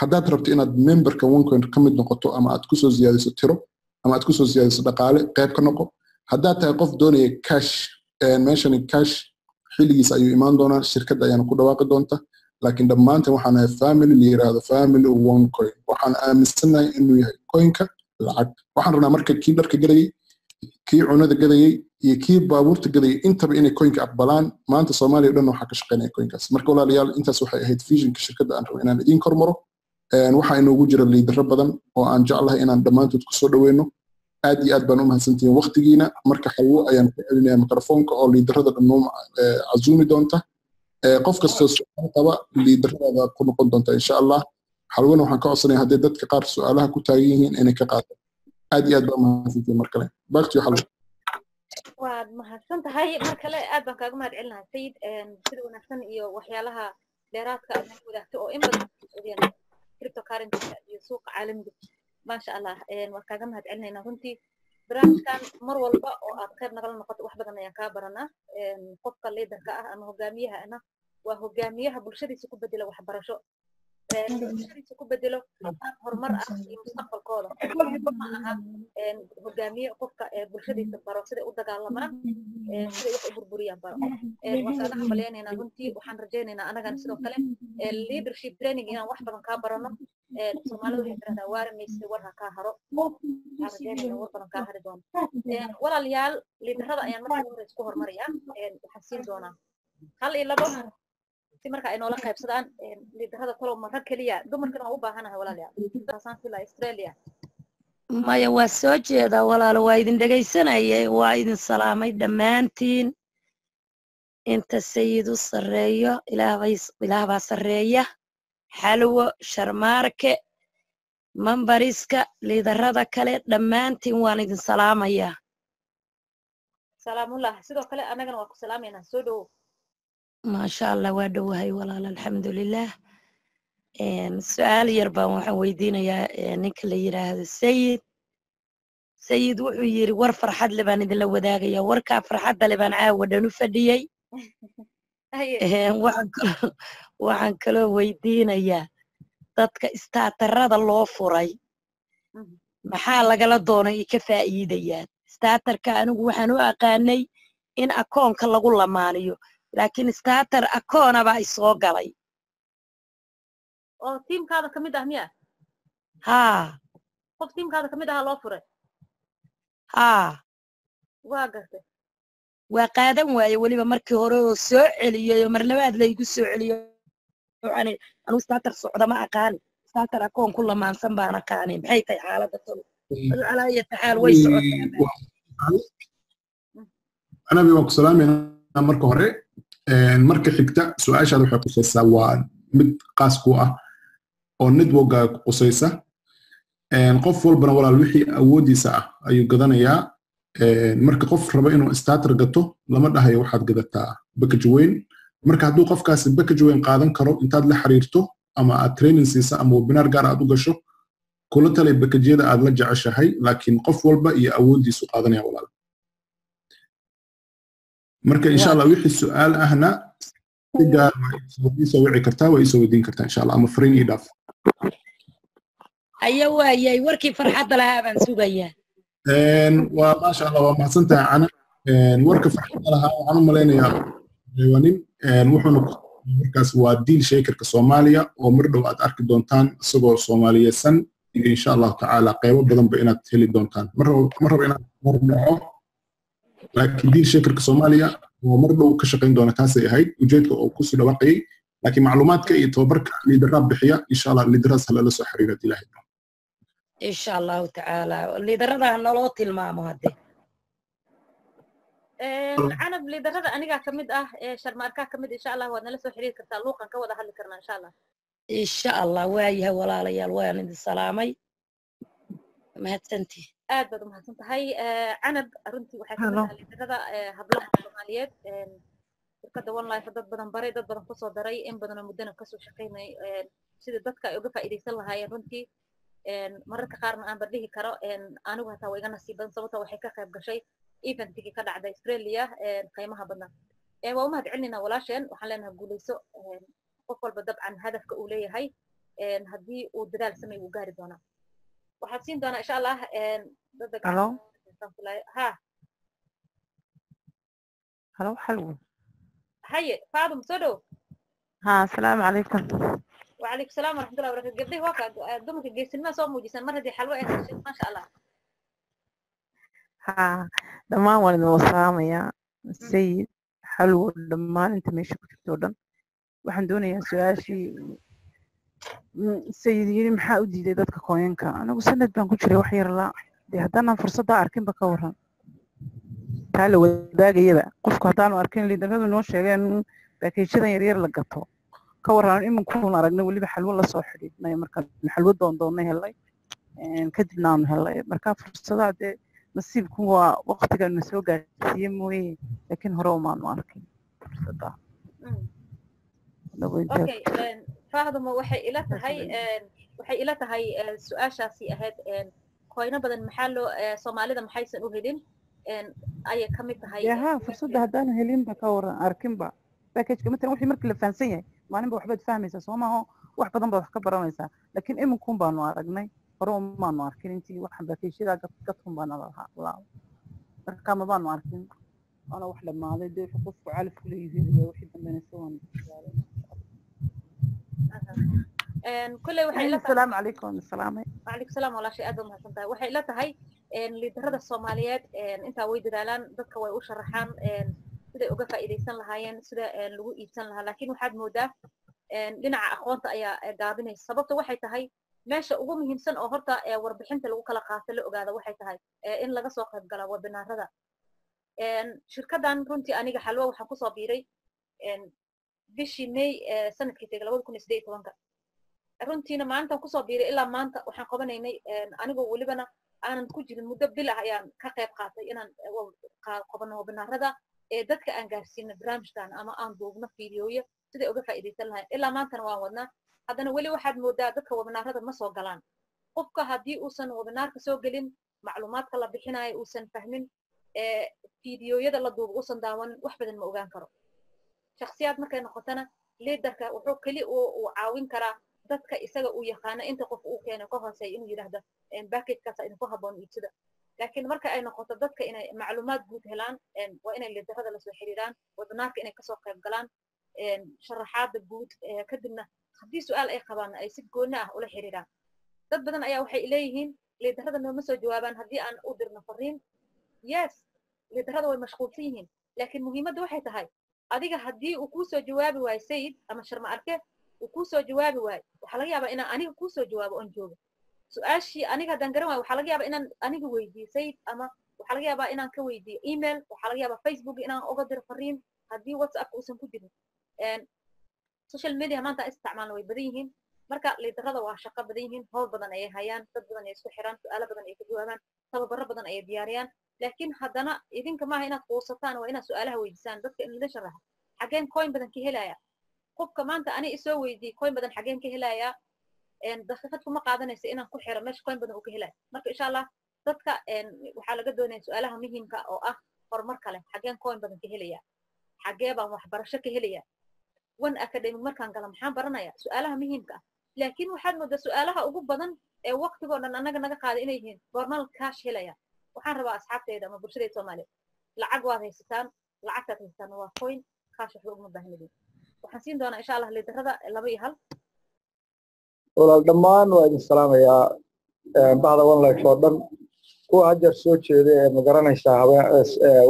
S1: Haddaad rabto inaad memberka OneCoin ka mid noqoto ama aad kusoo ziyaadiso tiro ama aad kusoo ziyaadiso dhaqaale, qayb ka noqo. Haddaad tahay qof doonaya cash, meeshani cash xilligiisa ayuu imaan doonaa, shirkadda ayaana ku dhawaaqi doonta. Laakiin dhammaanteen waxaan nahay family la yiraahdo family OneCoin. Waxaan aaminsanahay inuu yahay coinka lacag. Waxaan rabnaa marka kii dharka gadayey, kii cunada gadayey iyo kii baabuurta gadayey intaba inay coinka aqbalaan. Maanta Soomaaliya o dhan waxaa ka shaqeynaya coinkaas. Marka walaalayaal, intaas waxay ahayd visionka shirkadda aan rabo inaan idiin kormaro. Waxaa inoogu jira leadero badan oo aan jeclahay inaan dhammaantood kusoo dhaweyno. Aad iyo aad baan u mahadsantihiin waqtigiina. Marka Xalwo ayaan ku celinaya mikrofoonka oo leaderada dhan noo casuumi doonta. Qof kastoo su-aal qaba leaderadaada ku noqon doonta, insha Allah. Xalwona waxaan ka codsanaya hadday dadka qaar su-aalaha ku taagan yihiin inay ka qaato. Aad iyo aad baa mahadsantihiin mar kale. Back to you, Xalwo.
S2: Waad mahadsan tahay mar kale, aad baan kaaga mahad celinahay, Sayid, sida wanaagsan iyo waxyaalaha dheeraadka aad naga wadaagto oo in badan cryptocurrency iyo suuqa caalamiga. Maasha Allah, waan kaaga mahad celinaynaa runtii. Barnaamijkan mar walba oo aad qayb nagala noqoto, wax badan ayaan kaa baranaa. Qofka leaderka ah ama hogaamiyaha ana waa hogaamiyaha bulshadiisa ku bedelo waxbarasho, bulshadiisa ku bedelo qaab horumar ah iyo mustaqbalkooda. Ma aha hogaamiye qofka bulshadiisa baro siday u dagaalamaan, siday wax u burburiyaan baro. Waan kaaga hambaleynaynaa runtii. Waxaan rajaynaynaa anagana sidoo kale leadership training inaan wax badan kaa barano. Soomaalida waxay tirahdaa, "Waari mayse, war ha kaa haro." Waxaan rajaynaynaa war badan kaa hari doono. Walaalayaal, leaderada ayaan marka ugu horeysa ku hormarayaa. Waxaan siin doonaa hal iyo labo si marka ay noola qaybsadaan leaderada. Talow ma rag keliya? Dumarkana waa u baahanahay, walaalayaal. Taasaan filaa Australia.
S3: Maya, waa soo jeedaa walaalo, waa idin dhegaysanayay, waa idin salaamay dhammaantiin. Inta Sayid u sarreeyo, Ilaah baa sarreeya. Xalwo, Sharmaarke, memberiska, leaderada kale, dhammaantiin waan idin salaamayaa.
S2: Salaamullah. Sidoo kale annagana waa ku salaamaynaa, soo dhowow.
S3: Maasha Allah, waa dhowahay walaal, alxamdulilah. Su-aal yar baan waxaan weydiinayaa ninka la yidhaahdo Sayid. Sayid wuxuu yidhi, "War farxad le baan idinla wadaagaya." Warkaa farxadda le baan caawa dhan u fadhiyey. Waxaan kaloo weydiinayaa, dadka starterada loo furay maxaa lagala doonay ay ka faa'iidayaan starterka? Anigu waxaan u aqaanay in akoonka lagu lamaaniyo, laakiin starter akoona baa isoo galay.
S2: Oo teamkaada ka mid ah miya?
S3: Haa.
S2: Qof teamkaada ka mid ahaa loo furay?
S3: Haa.
S2: Waa gartay.
S3: Waa qaadan waaye weliba markii hore oo soo celiyey oo mar labaad laygu soo celiyo. Waxaan anigu starter socda ma aqaani, starter akoon ku lamaansan baan aqaani. Maxay tahay xaaladda talo? Adu calaa ayati xaal way socotaa.
S1: Anabi, waan ku salaamaynaa marka hore. Marka xigta, su-aashaada waxay qusaysaa waa mid qaas ku ah oo networkaaga ku qusaysa. Qof walbana, walaal, wixii awoodiisa ah ayuu gadanayaa. Marka qof raba inuu starter gato, lama dhahayo waxaad gadataa package weyn. Marka hadduu qofkaasi package weyn qaadan karo, intaad la xiriirto ama aad training siisa ama webinar gaar aad u gasho, kula talay packageyada aad la jeceshahay. Laakiin qof walba iyo awooddiisu qaadanaya, walaal. Marka insha Allah wixii su-aal ahna si gaar waa iisoo wici kartaa, waa iisoo weydiin kartaa insha Allah, ama fariin ii dhaaf.
S3: Aya, waayay, warkii farxadda lahaa baan sugayaa.
S1: Waa maasha Allah, waa mahadsantahay Cana. Warka farxadda lahaa waxaan u malaynayaa waa nin wuxuuna markaas waa Deal Shakerka Soomaaliya oo mar dhow aad arki doontaan isagoo soomaaliyeysan iyo insha Allahu tacaala qeybo badanba inaad heli doontaan. Ma rabo inaan hor dhaco, laakiin Deal Shakerka Soomaaliya oo mar dhow ka shaqayn doona, taasay ahayd ujeedka oo kusii dhawaaqayay. Laakiin macluumaadka iyo tababarka leaderaa bixiya. Insha Allah leaderaas halala soo xiriira hadii Ilaahay.
S3: Insha Allahu tacaala, leaderada ha naloo tilmaamo hadde.
S2: Canab, leaderada anigaa ka mid ah, Sharmaarkaa ka mid. Insha Allah waad nala soo xiriiri kartaa, luuqan ka wada hadli karnaa insha Allah.
S3: Insha Allah. Waayahay walaalayaal, waan idin salaamay, mahadsantii.
S2: Aad baad umahadsan tahay, Canab. Runtii waxay kamid tahay leaderada hablaha Soomaaliyeed shirkadda One Life, dad badan baray, dad badan kusoo daray, in badanoo muddana kasoo shaqaynay sida dadka ay uga faa'iidaysan lahaayeen. Runtii mararka qaarna aan dhihi karo anigu hataa waa iga nasiib badan, sababta waxay ka qayb gashay eventigii ka dhacday Australia qiimaha badnaa. Waa u mahad celinaynaa walaasheen, waxaan leenahay guulayso. Qof walba dabcan hadafka uu leeyahay haddii uu dadaal samey wuu gaari doonaa. Waxaad siin doonaa insha Allah.
S5: Halo.
S2: Ha.
S5: Halo, Xalwo.
S2: Haye Faadum, soo dhow.
S5: Ha, asalaamu calaykum.
S2: وعليكم السلام ورحمة الله وبركاته. قبلي واقع dumarka geesinima soo muujisan mar haddii xalwo ay heshay, maasha Allah.
S5: Ha, dhammaan waan idin wasalaamayaa, Sayid, Xalwo, dhammaan inta meesha ku jirto o dhan. Waxaan doonayaa su-aashii Sayid yiri, maxaa u diiday dadka coinka? Anigu sanad baan ku jiray, wax yar la dee haddaanan fursaddaa arkinba ka waran? Taa la wadaagayaba qofku haddaanu arkin, leaderadu noo sheegeen packageyadan yaryar la gato, ka waran? Iminkuun aragnay weliba Xalwo lasoo xidhiidhnay, markaan Xalwo doon doonnay helnay. Kadibna aanu helay. Marka fursadaha dee nasiibku waa waqtigan na soo gaarsiiye mooye, laakiin hore umaanu arkin fursadda.
S2: Okay, Fahduma, waxay ila tahay su-aashaasi ahayd coino badan maxaa loo Soomaalida maxaysan u helin ayay ka mid tahay.
S5: Ha, fursadda haddaanu helinba ka waran, arkinba packageka matalan, wixii markii la fahansan yahay maalinba waxbaad fahmaysaa, soo maaho? Wax badan baad wax ka baranaysaa, laakiin iminkun baanu aragnay, hore umaanu arkin. Intii waxaan packageyada gadkun baana lahaa, marka ma baanu arkin, waana wax dhammaaday dee. Wuxuu qofku calaf ku leeyahay wixii dambena si waan.
S2: Kulley waxay ila tahay
S5: Asalaamu calaykum, salaamay.
S2: Wacalaykum salaam, walaashay, aad baad mahadsan tahay. Waxay ila tahay liidarada Soomaaliyeed intaa way dadaalaan, dadka way u sharaxaan siday uga faa'iidaysan lahaayeen, sida lagu iibsan lahaa, laakiin waxaad moodaa dhinaca aqoonta ayaa gaabinaysa. Sababta waxay tahay meesha ugu muhiimsan oo horta warbixinta lagu kala qaato la ogaada waxay tahay in laga soo qayb gala webinaarada shirkaddan. Runtii aniga Xalwo waxaan kusoo biiray bishii May sanadkii tegay 2018-ka. Runtiina maalintan kusoo biiray ilaa maanta waxaan qabanaynay, anigoo welibana aanan ku jirin, muddo bil ah ayaan ka qayb qaatay inaan qabano webinaarada ee dadka aan gaarsiino barnaamijkan ama aan duubno fiidiyooyo siday uga faa'iidaysan lahayn. Ilaa maantana waan wadnaa. Haddana weli waxaad moodaa dadka webinaarada ma soo galaan. Qofka haddii uusan webinaarka soo gelin, macluumaadka la bixinayo uusan fahmin, fiidiyooyada la duubo uusan daawanin, wax badan ma ogaan karo. Shaksiyaad markay noqotona, liidarka wuxuu keli uu caawin karaa dadka isaga uu yaqaano, inta qof uu keeno ka hooseeya, inuu yidhaahdo packagekaasa idinku habboon, iibsada. Laakiin marka ay noqoto dadka inay macluumaad guud helaan, waa inay liidarada lasoo xiriiraan, webinaarka inay kasoo qayb galaan, sharaxaada guud, kadibna haddii su-aal ay qabaan ay si gooni ah ula xiriiraan. Dad badan ayaa waxay leeyihiin liidarada nooma soo jawaabaan haddii aan u dirno fariin. Yes, liidarada way mashquulsan yihiin, laakiin muhiimadda waxay tahay adiga haddii uu kuu soo jawaabi waayo Sayid ama Sharma Arke uu kuu soo jawaabi waayo, waxaa laga yaabaa inaan aniga kuu soo jawaabo oon joogo. Su-aashii aniga haddaan garan waayo, waxaa laga yaabaa inaan aniga weydiiyo Sayid, ama waxaa laga yaabaa inaan ka weydiiyo email, waxaa laga yaabaa Facebook inaan uga diro fariin haddii WhatsAppka uusan ku jirin. Social media maanta aan isticmaalna way badan yihiin. Marka liidarada waa shaqo badan yihiin, howl badan ayay hayaan, dad badan ay isku xiraan, su-aalo badan ay ka jawaabaan, tababaro badan ayay diyaariyaan. Laakiin haddana idinka maaha inaad quusataan, waa inaad su-aalaha weydiisaan dadka in idin sharaxa. Xageen coin badan ka helaya? Qofka maanta ani isoo weydiiyey coin badan xageen ka helayaa, daqiiqad kuma qaadanaysa inaan ku xiro meesha coin badan uu ka helaya. Marka insha Allah dadka waxaa laga doonaya su-aalaha muhiimka oo ah horumar kale: xageen coin badan ka helaya? Xagee baan waxbarasho ka helaya? One Academy markaan gala maxaan baranaya? Su-aalaha muhiimka ah. Laakiin waxaad moodaa su-aalaha ugu badan ee waqtigoo dhan annaga naga qaada inay yihiin goormaan cash helaya. Waxaan rabaa asxaabteyda ama bulshadayda Soomaaliya, lacag waad haysataan, lacagtaad haysataan waa coin, cash waxba uguma baahnidin. Waxaan siin doonaa insha Allah liidarada laba iyo hal.
S6: Walaal, dhammaan waa idin salaamayaa, bahda One Life oo dhan, kuwa hajar soo jeeda ee magaranaysaa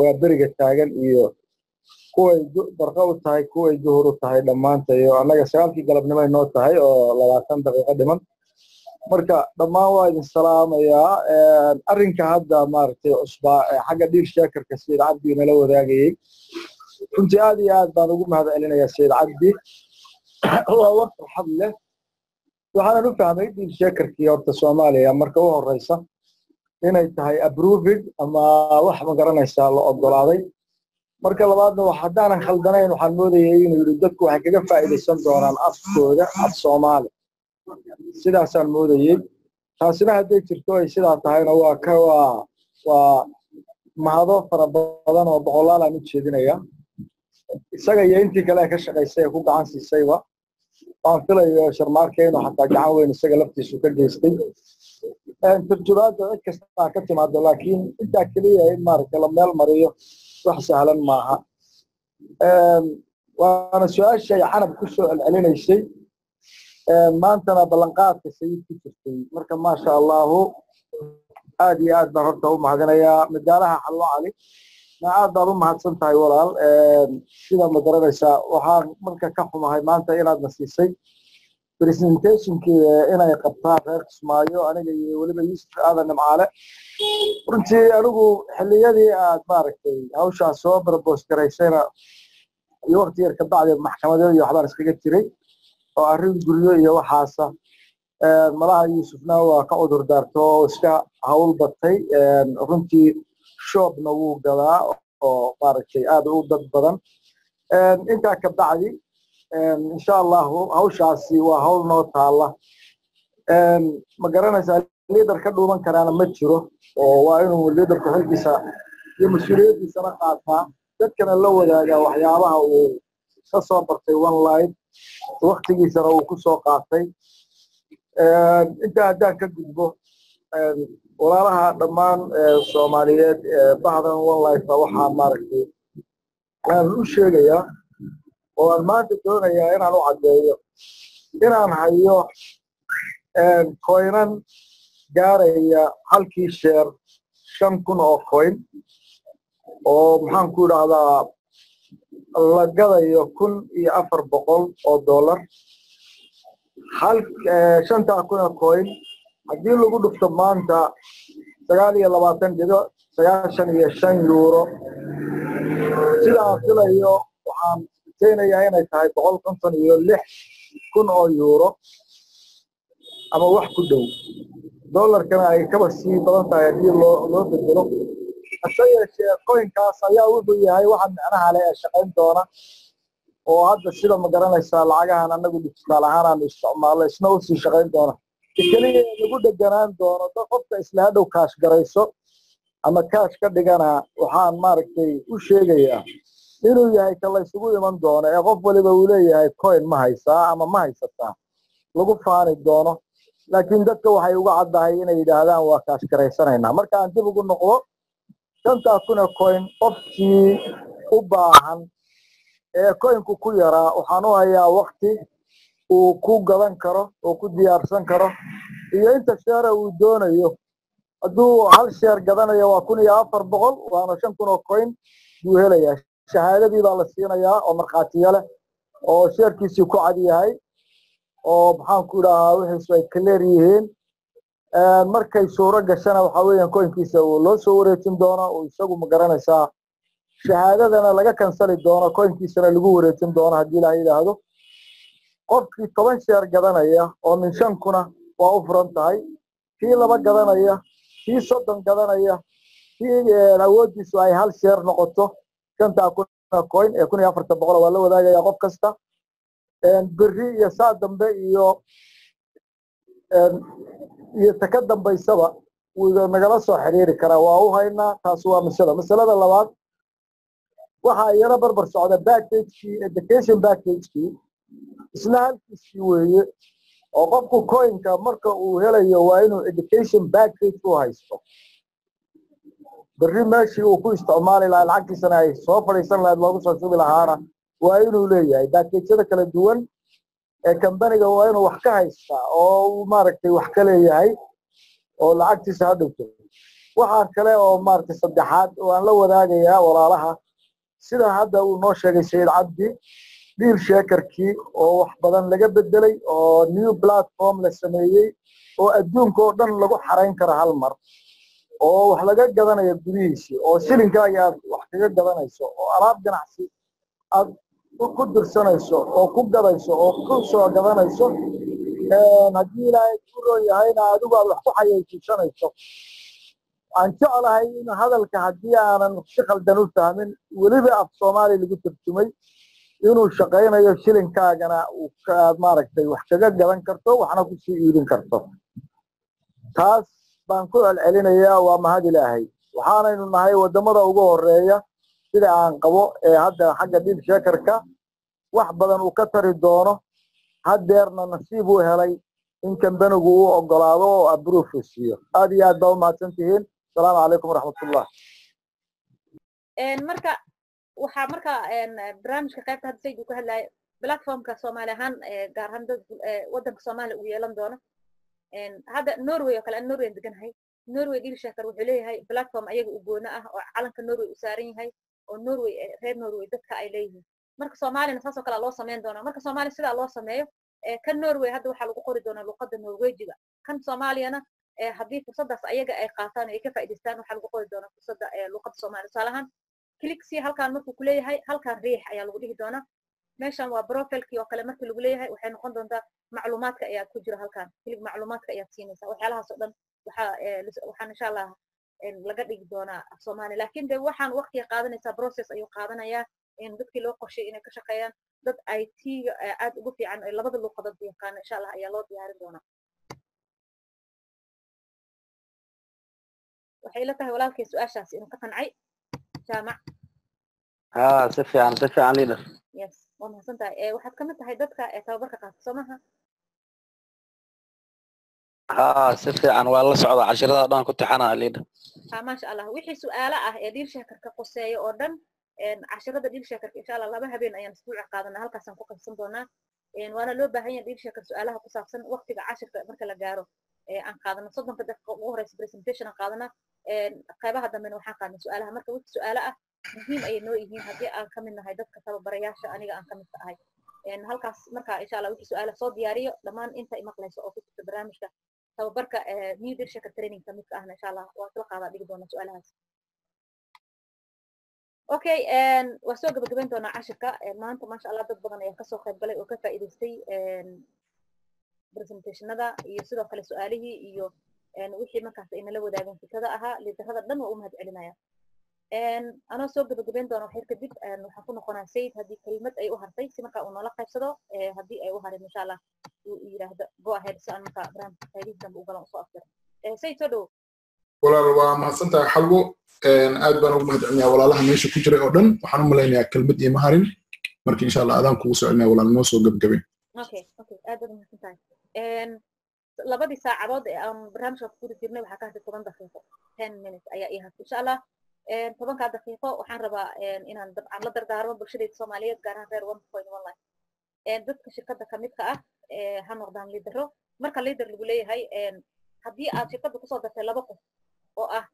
S6: waa beriga taagan iyo kuway barqa u tahay, kuway duhur u tahay, dhammaanta iyo annaga 9-kii galabnimoy noo tahay oo 20 daqiiqo dhiman. Marka dhammaan waa idin salaamayaa. Arrinka hadda maaragtay cusbaa xagga Deal Shakerka Sayid Cabdi nala wadaagayey, runtii aad iyo aad baan ugu mahad celinayaa Sayid Cabdi. Waa war farxad leh. Waxaanan u fahmay Deal Shakerkii horta Soomaaliya marka u horeysa inay tahay approved ama wax ma garanaysaa la ogolaaday. Marka labaadna, wax haddaanan khaldanayn, waxaan moodayay inuu yidhi dadku waxay kaga faa'iidaysan doonaan afkooda, af Soomaali, sidaasaan moodayey. Taasina hadday jirto ay sidaa tahayna, waa ka waa mahado fara badan oo boqolaal aan u jeedinaya isaga iyo intii kale ee ka shaqaysay ee ku gacan siisayba. Waan filayo Sharmaarke inuu xataa gacan weyn isaga laftiisu ka geystay turjumaadda. Cid kasta ka timaado, laakiin intaa keliya in maaragtay la meel mariyo wax sahlan maaha. Waana su-aashay Canab ku soo celcelinaysay, maantana ballanqaadka Sayid ku jirtay. Marka maasha Allahu, aad iyo aad baan horta u mahadinayaa madaalaha Xalwo Cali ma aad baad u mahadsan tahay walaal. Sida ma garanaysaa, waxaan marka ka xumahay maanta inaadna siisay presentationkii inay qabtaan reer Kismaayo, aniga iyo weliba Yuusuf Aadan Nimcaale. Runtii anigu xilliyadii aad maaragtay hawshaas soo propose garaysayna iyo waqti yar kabacdi maxkamadeed iyo waxbaan iskaga jiray oo arrin guryo iyo waxaasa. Malaha Yuusufna waa ka cudur daarto oo iska hawl batay. Runtii shoobna wuu gadaa oo maaragtay aad u dad badan. Intaa ka bacdi, insha Allahu, hawshaasi waa hawl noo taalla. Ma garanaysaa, leader ka dhuuman karaana ma jiro, oo waa inuu leaderku xilkiisa iyo mas-uuliyaddiisana qaataa, dadkana la wadaagaa waxyaabaha uu ka soo bartay One Life, waktigiisana uu ku soo qaatay. Intaa haddaan ka gudbo, walaalaha dhammaan Soomaaliyeed bahdan One Life, waxaa maaragtay aan u sheegayaa oo aan maanta doonayaa inaan u caddeeyo inaan hayo coinan gaaraya halkii share 5,000 oo coin, oo maxaan ku idhaahdaa, la gadayo $1,400. Hal 5,000 oo coin haddii lagu dhufto maanta 29.95 euro, sida aan filayo, waxaan rajaynayaa inay tahay €156,000 ama wax ku dhow. Dollarkana ay kaba sii badan tahay haddii loo bedelo. Hase yeeshee, coinkaas ayaa wuxuu yahay waxa micnaha leh ee shaqayn doona, oo hadda sida, ma garanaysaa, lacagahan anagu digital ahaan aanu isticmaalno isna usii shaqayn doona. Keliya lagu dheganaan doono dad qofka isla hadhow kaash garayso ama kaash ka dhigana, waxaan maaragtay u sheegayaa inuu yahay ka la isugu iman doono ee qof waliba uu leeyahay coin ma haysaa ama ma haysataa lagu faani doono. Laakiin dadka waxay uga caddahay inay yidhaahdaan waa kaash garaysanaynaa. Marka aan dib ugu noqdo 5,000 ee coin, qofkii u baahan ee coinku ku yaraa, waxaan u hayaa wakti uu ku gadan karo oo ku diyaarsan karo iyo inta share uu doonayo. Hadduu hal share gadanayo waa 1,400, waana 5,000 oo coin buu helayaa. Shahaadadii baa la siinayaa oo markhaatiyo leh oo sharekiisii ku cad yahay oo, maxaan ku idhahaa, wixiisu ay clear yihiin. Markay suuro gashana, waxaa weeyaan coinkiisa uu loo soo wareejin doono oo isagu, ma garanaysaa, shahaadadana laga canceli doono, coinkiisana lagu wareejin doono haddii Ilaah yidhaahdo. Qofkii 10 share gadanaya oo min 5,000 waa u furan tahay, kii laba gadanaya, kii 30 gadanaya, kii awooddiisu ay hal share noqoto, 5,000 coin ee 1,400 waa la wadaagaya qof kasta. Berri iyo saa dambe iyo ta ka dambaysaba wuu nagala soo xiriiri karaa, waa u haynaa. Taas waa masalada. Masalada labaad, waxaa iyana barbar socda packagekii, education packagekii, isna halkiisii weeye, oo qofku coinka marka uu helayo waa inuu education package u haysto. Berri meeshii uu ku isticmaali lahaa lacagtiisana ay soo fadhiisan lahayd, loogu soo shubi lahaana, waa inuu leeyahay packageyada kala duwan ee kambaniga, waa inuu wax ka haystaa oo uu maaragtay wax ka leeyahay oo lacagtiisa ha dhigto. Waxaa kale oo maaragtay saddexaad oo aan la wadaagayaa walaalaha, sida hadda uu noo sheegay Sayid Cabdi, Deal Shakerkii oo wax badan laga bedelay oo new platform la sameeyey oo adduunka oo dhan lagu xarayn karo hal mar, oo wax laga gadanayo gudihiisii, oo shilinkaaga aad wax kaga gadanayso, oo alaab ganacsi aad ku dirsanayso oo ku gadayso oo ku soo gadanayso, haddii Ilaahay ku roon yahayna adigu aad wax ku xayeysiisanayso. Aan jeclahay in hadalka, haddii aanan si khaldan u fahmin, weliba af Soomaali lagu tarjumay, inuu shaqaynayo, shilinkaagana aad maaragtay wax kaga gadan karto, waxna kusii iibin karto. Taas baan ku celcelinayaa. Waa mahad Ilaahay, waxaanaynu nahay wadamada ugu horeeya sida aan qabo ee hadda xagga Deal Shakerka wax badan uu ka tari doono. Haddeerna nasiib uu helay in kambanigu uu ogolaado oo approve siiyo. Aad iyo aad baa umahadsan tihiin. Asalaamu calaykum waraxmatullah.
S2: Marka waxaa marka barnaamijka qaybta hadda Sayid uu ka hadlayo platformka Soomaali ahaan, gaar ahaan dad waddanka Soomaaliya uu yeelan doono. Hadda Norway oo kale, aan Norway deganahay, Norway Deal Shaker wuxuu leeyahay platform ayaga u goona ah oo calanka Norway u saaran yahay, oo Norway, reer Norway dadka ay leeyihiin. Marka Soomaaliyana saas oo kale loo sameyn doonaa. Marka Soomaaliya sidaa loo sameeyo, kan Norway hadda waxaa lagu qori doonaa luqadda Norwejiga. Kan Soomaaliyana, haddii fursaddaas ayaga ay qaataan oo ay ka faa'iidaystaan, waxaa lagu qori doonaa fursadda luqadda Soomaaliya. Tusaale ahaan, click halkaan markuu kuleeyahay, halkaan riix ayaa lagu dhihi doonaa. Meeshan waa profilkii oo kale markii lagu leeyahay, waxay noqon doontaa macluumaadka ayaa ku jira halkan. Click macluumaadka ayaad siinaysaa. Waxyaalahaas oo dhan waxaa waxaan insha Allah laga dhigi doonaa af Soomaali, laakiin de waxaan waqtiga qaadanaysaa, process ayuu qaadanayaa in dadkii loo qorshay inay ka shaqeeyaan, dad IT-ga aad ugu fiican ee labada luuqadood yaqaana, insha Allah ayaa loo diyaarin doonaa. Waxay ila tahay walaalkay su-aashaas inuu ka qancay, Jaamac.
S7: Haa, si fiican, si fiican, leader.
S2: Yes, waa mahadsan tahay. Waxaad kamid tahay dadka ee tababarka qaata, soo maha?
S7: Haa, si fiican, waa la socdaa cashirada dhan ku tixanaa, leader.
S2: Ha, maasha Allah. Wixii su-aalo ah ee DealShakerka quseeya oo dhan, cashirada DealShakerka insha Allah 2 habeen ayaan isbuuca qaadanaa, halkaasaan ku qabsan doonaa. Waana loo baahan yahay DealShaker su-aalaha ku saabsan waqtiga cashirka marka la gaaro aan qaadano 30-ka daqiiqo ugu horeysa presentation aan qaadana, qaybaha dambena waxaan qaadana su-aalaha. Marka wixii su-aalo ah muhiim ayay noo yihiin haddii aan ka mid nahay dadka tababarayaasha, aniga aan ka mid ka ahay halkaas. Marka insha Allah wixii su-aala soo diyaariyo dhammaan inta imaqlayso oo ku jirta barnaamijka tababarka new DealShaker training ka midka ahna, insha Allah waa isla qaadaa dhigi doonaa su-aalahaas. Okay, waa soo gabagabayn doonaa cashirka maanta. Maasha Allah, dad badan ayaa kasoo qayb galay oo ka faa'iidaystay presentationada iyo sidoo kale su-aalihii iyo wixii markaas ay nala wadaageen fikrada ahaa. Liidarada dhan waa u mahad celinaya. Anoo soo gabagabayn doona waxyar kadib, waxaan ku noqonaa Sayid haddii kelimad ay u hartay si markaa uu noola qaybsado. Haddii ay u harin, insha Allah uu yidhaahdo go ahead, si aan markaa barnaamijka qaybihiis dambe u galan usoo afjaro. Sayid, soo dhowo.
S1: Walaal, waa mahadsan tahay Xalwo, aad baan ugu mahad celinayaa walaalaha meesha ku jiray oo dhan. Waxaan u malaynayaa kelmad iima harin. Marka insha Allah adaan kugu soo celinaya, walaal, noo soo gabgabay.
S2: Okay, aad baad umahadsan tahay. Labadii saacadood ee aan barnaamijka ku guda jirnay waxaa ka hartay 10 daqiiqo, 10 minutes ayaa ii hartay. Insha Allah 10-kaa daqiiqo waxaan rabaa inaan dabcan la dardaarmo bulshadayda Soomaaliyeed, gaar ahaan reer 1.1 Life, dadka shirkadda kamidka ah ha noqdaan liidaro. Marka leader lagu leeyahay, haddii aad shirkadda kusoo dartay laba qof oo ah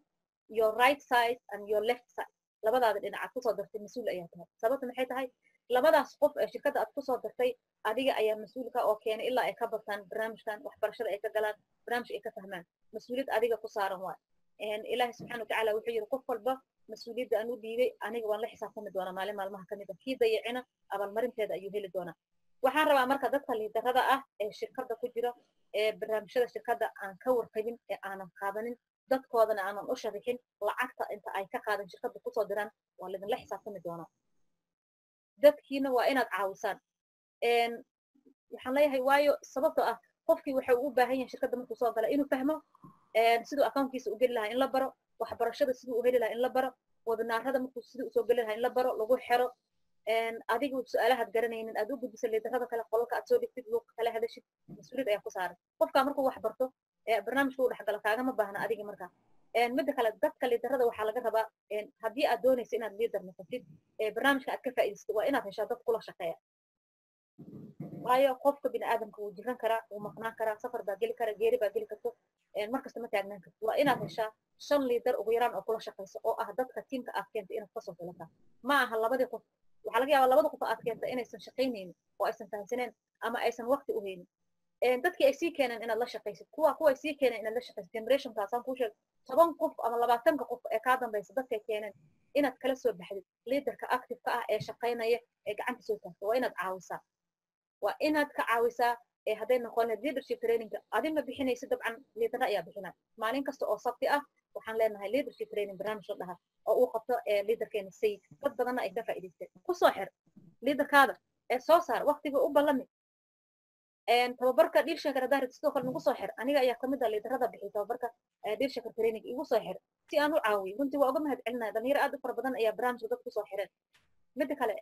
S2: your right side and your left side, labadaada dhinac aad kusoo dartay, mas-uul ayaa tahay. Sababta maxay tahay? Labadaas qof ee shirkadda aad kusoo dartay adiga ayaa mas-uulka oo keenay ilaa ay ka bartaan barnaamijkan, waxbarashada ay ka galaan, barnaamijka ay ka fahmaan. Mas-uuliyad adiga ku saaran waay. Ilaahi subxaana watacaala wuxuu yidhi: "Qof walba mas-uuliyadda aan u dhiibay aniga waan la xisaabtami doonaa maalin maalmaha kamid a, kii dayacina abaalmarinteeda ayuu heli doonaa." Waxaan rabaa marka dadka liidarada ah ee shirkadda ku jira ee barnaamijyada shirkadda aan ka warqabin ee aanan qaadanin, dadkoodana aanan u sharixin, lacagta inta ay ka qaadan shirkadda kusoo diraan, waa laidinla xisaabtami doonaa. Dadkiina waa inaad caawisaan, waxaan leeyahay, waayo sababtoo ah qofkii waxa uu u baahan yahay shirkadda markuu soo gala inuu fahmo siduu accountkiisa u geli lahaa in la baro, waxbarashada siduu u heli lahaa in la baro, webinaarada markuu siduu usoo geli lahaa in la baro, lagu xero. Adiga su-aalahaad garanaynin aad u gudbisa liidarada kale, qolalka aad soo dhigtid, luuqa kala hadashid. Mas-uuliyad ayaa ku saaran. Qofkaa markuu wax barto, barnaamijka u dhexgalo, kaagama baahna adiga. Markaa midda kale, dadka liidarada waxaa laga rabaa, haddii aad doonaysa inaad liidar noqotid, barnaamijka aad ka faa'iidaysatid, waa inaad heshaa dad kula shaqeeya. Waayo qofka bini aadamka wuu jiran karaa, wuu maqnaan karaa, safar baa geli kara, geeri baa geli karto, markasta ma taagnaan karto. Waa inaad heshaa shan liidar ugu yaraan oo kula shaqayso, oo ah dadka tiimka aad keentay inaad kasoo filataa. Ma aha labadii qof. Waxaa laga yaabaa labada qof aad keenta inaysan shaqaynaynin oo aysan fahamsaneen ama aysan waqti u haynin. Dadkii ay sii keeneen inaad la shaqaysid, kuwa ay sii keeneen inaad la shaqaysid, generationkaasaan kuu sheeg, 10 qof ama 20-ka qof ee kaa dambaysa dadkay keeneen inaad kala soo baxdid liidarka active-ka ah ee shaqaynaya ee gacanta soo taagta. Waa inaad caawisaa, waa inaad ka caawisaa. Ee hadday noqon lahayd leadership trainingka, adi ma bixinaysid dabcan, liidara ayaa bixinaya. Maalin kasta oo Sabti ah waxaan leenahay leadership training barnaamij la dhaha oo uu qabto liidarkeena Sayid, dad badanna ay ka faa'iidaysteen. Kusoo xir liidarkaada ee soo saar waqtiga u ballami tababarka DealShaker. Haddaa rabtid, sidoo kale nagu soo xir. Aniga ayaa kamid ah liidarada bixiy tababarka DealShaker training. Igu soo xir si aan u caawiyo. Runtii waa uga mahad celinaya, dhalinyaro aad u fara badan ayaa barnaamijka dad kusoo xireen. Midda kale,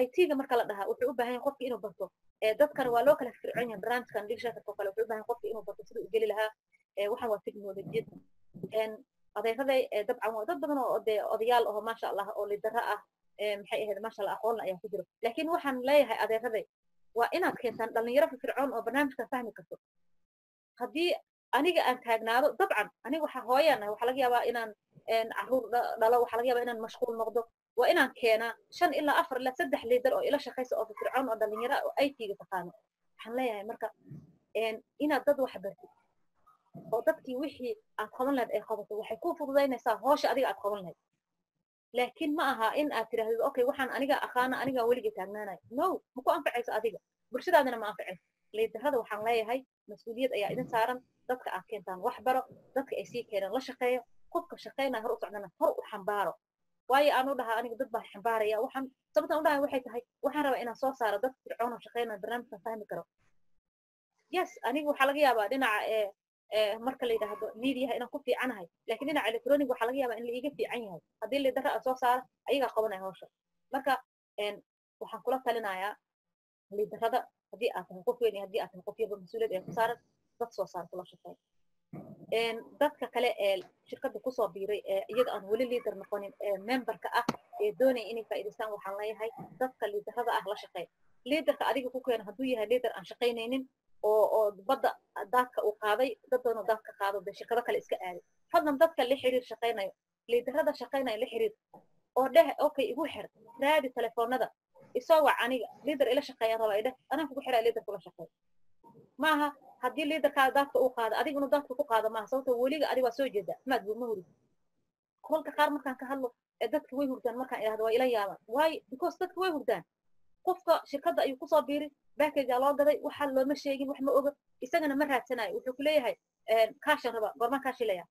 S2: IT-ga marka la dhahaa wuxuu u baahan yahay qofki inuu barto. Dadkana waa loo kala fircoon yahay. Barnaamijkan DealShakerka oo kale wuxuu u baahan yahay qofki inuu barto siduu u geli lahaa. Waxaan waa teknolojiyad. Adeeraday dabcan waa dad badan oo dee odayaal aho, maasha Allah, oo liidaro ah, maxay ahayd, maasha Allah, aqoonna ayaa ku jiro. Laakiin waxaan leeyahay adeeraday, waa inaad keentaan dhalinyaro firfircoon oo barnaamijka fahmi karto. Haddii aniga aan taagnaado, dabcan aniga waxa hooyaan ah, waxaa laga yaabaa inaan caruur dhalo, waxaa laga yaabaa inaan mashquul noqdo. Waa inaan keenaa shan ilaa afar ilaa saddex liidar oo ila shaqaysa oo firfircoon oo dhalinyaro oo IT-ga taqaano. Waxaan leeyahay marka inaad dad wax bartid oo dadkii wixii aad qaban lahayd ay qabato, waxay ku fududaynaysaa howsha adiga aad qaban lahayd. Laakiin ma aha in aad tidhaahdid, "Okay, waxaan aniga aqaana, aniga weligay taagnaanaya." No, ma ku anfacayso adiga, bulshadaadana ma anfacayso. Leaderada waxaan leeyahay, mas-uuliyad ayaa idin saaran. Dadka aad keentaan wax baro, dadka ay sii keenaan la shaqeeyo. Qofka shaqeynaya hor u socdana hor u xambaaro. Waayo aan u dhahaa aniga dad baan xambaaraya, waxaan sababtaan u dhahay waxay tahay, waxaan rabaa inaan soo saaro dad fircoon oo shaqeynaya, barnaamijkan fahmi karo. Yes, aniga waxaa laga yaabaa dhinaca ee marka la yidhaahdo mediaha inaan ku fiicanahay, laakiin dhinaca electronic waxaa laga yaabaa in la iiga fiican yahay. Haddii leadero aan soo saaro, ayagaa qabanaya hawsha. Marka waxaan kula talinayaa leaderada, haddii aad tahay qof weyn iyo haddii aad tahay qof yarba, mas-uuliyad ee ku saaran dad soo saar, kula shaqeeya. Dadka kale ee shirkadda kusoo biiray ee iyaga aan weli leader noqonin, ee memberka ah, ee doonaya inay faa'iidaystaan, waxaan leeyahay dadka leaderada ah la shaqeeya. Leaderka adiga ku keena hadduu yahay leader aan shaqaynaynin oo badda daadka uu qaaday, dad badan oo daadka qaado dee shirkado kale iska aaday, fadlan dadka la xiriir shaqaynayo, leaderada shaqaynayo la xiriir oo dheh, "Okay, igu xir." Raadi telefoonada, isoo wac, "Aniga leader ila shaqeeya raba," idheh, "Anaan kugu xiraa leader kula shaqeeya." Maaha haddii leaderkaada daadka uu qaado, adiga inuu daadka ku qaado maaha, sababto weliga adiga waa soo jeedaa, maad ma hurid. Kolka qaar markaan ka hadlo ee dadka way hurdaan, markaan idhahdo waa ila yaabaan. Why? Because dadka way hurdaan. Qofka shirkadda ayuu kusoo biiray, package loo gaday, waxa looma sheegin, wax ma oga, isagana ma raadsanayo. Wuxuu ku leeyahay, "Kaashan raba, goormaan kaashilaya?"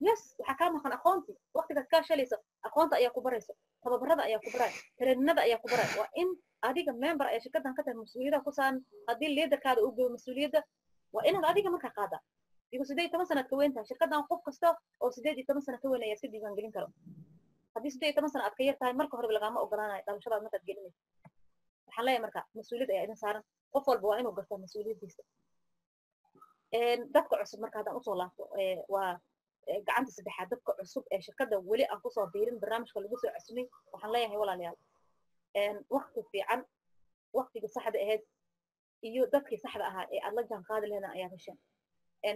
S2: Yes, waxaa kaa maqan aqoontii. Waqtigaad kaashalayso aqoonta ayaa ku barayso, tababarada ayaa ku baraya, trainingada ayaa ku baraya. Waa in adiga member ayaa shirkaddan ka tahay, mas-uuliyadaha ku saaran. Haddii leaderkaada uu geeyo, mas-uuliyadda waa inaad adiga markaa qaadaa, because 18 sanaad ka weyn tahay. Shirkaddan qof kasta oo 18 sano ka weyn ayaa iska diiwaangelin karo. Haddii 18 sano aad ka yar tahay, marka horeba lagaama ogolaanayo dhalashadaad markaad gelinayso. Waxaan leeyahay marka mas-uuliyad ayaa idin saaran. Qof walba waa inuu gartaa mas-uuliyaddiisa. Dadka cusub marka haddaan usoo laabto, waa gacanta saddexaad, dadka cusub ee shirkadda weli aan kusoo biirin, barnaamijka lagu soo cusumay, waxaan leeyahay walaalayaal, waqti fiican, waqtigii saxda ahayd iyo dadkii saxda ahaa ee aad la jaan qaadi laheedaan ayaad hesheen.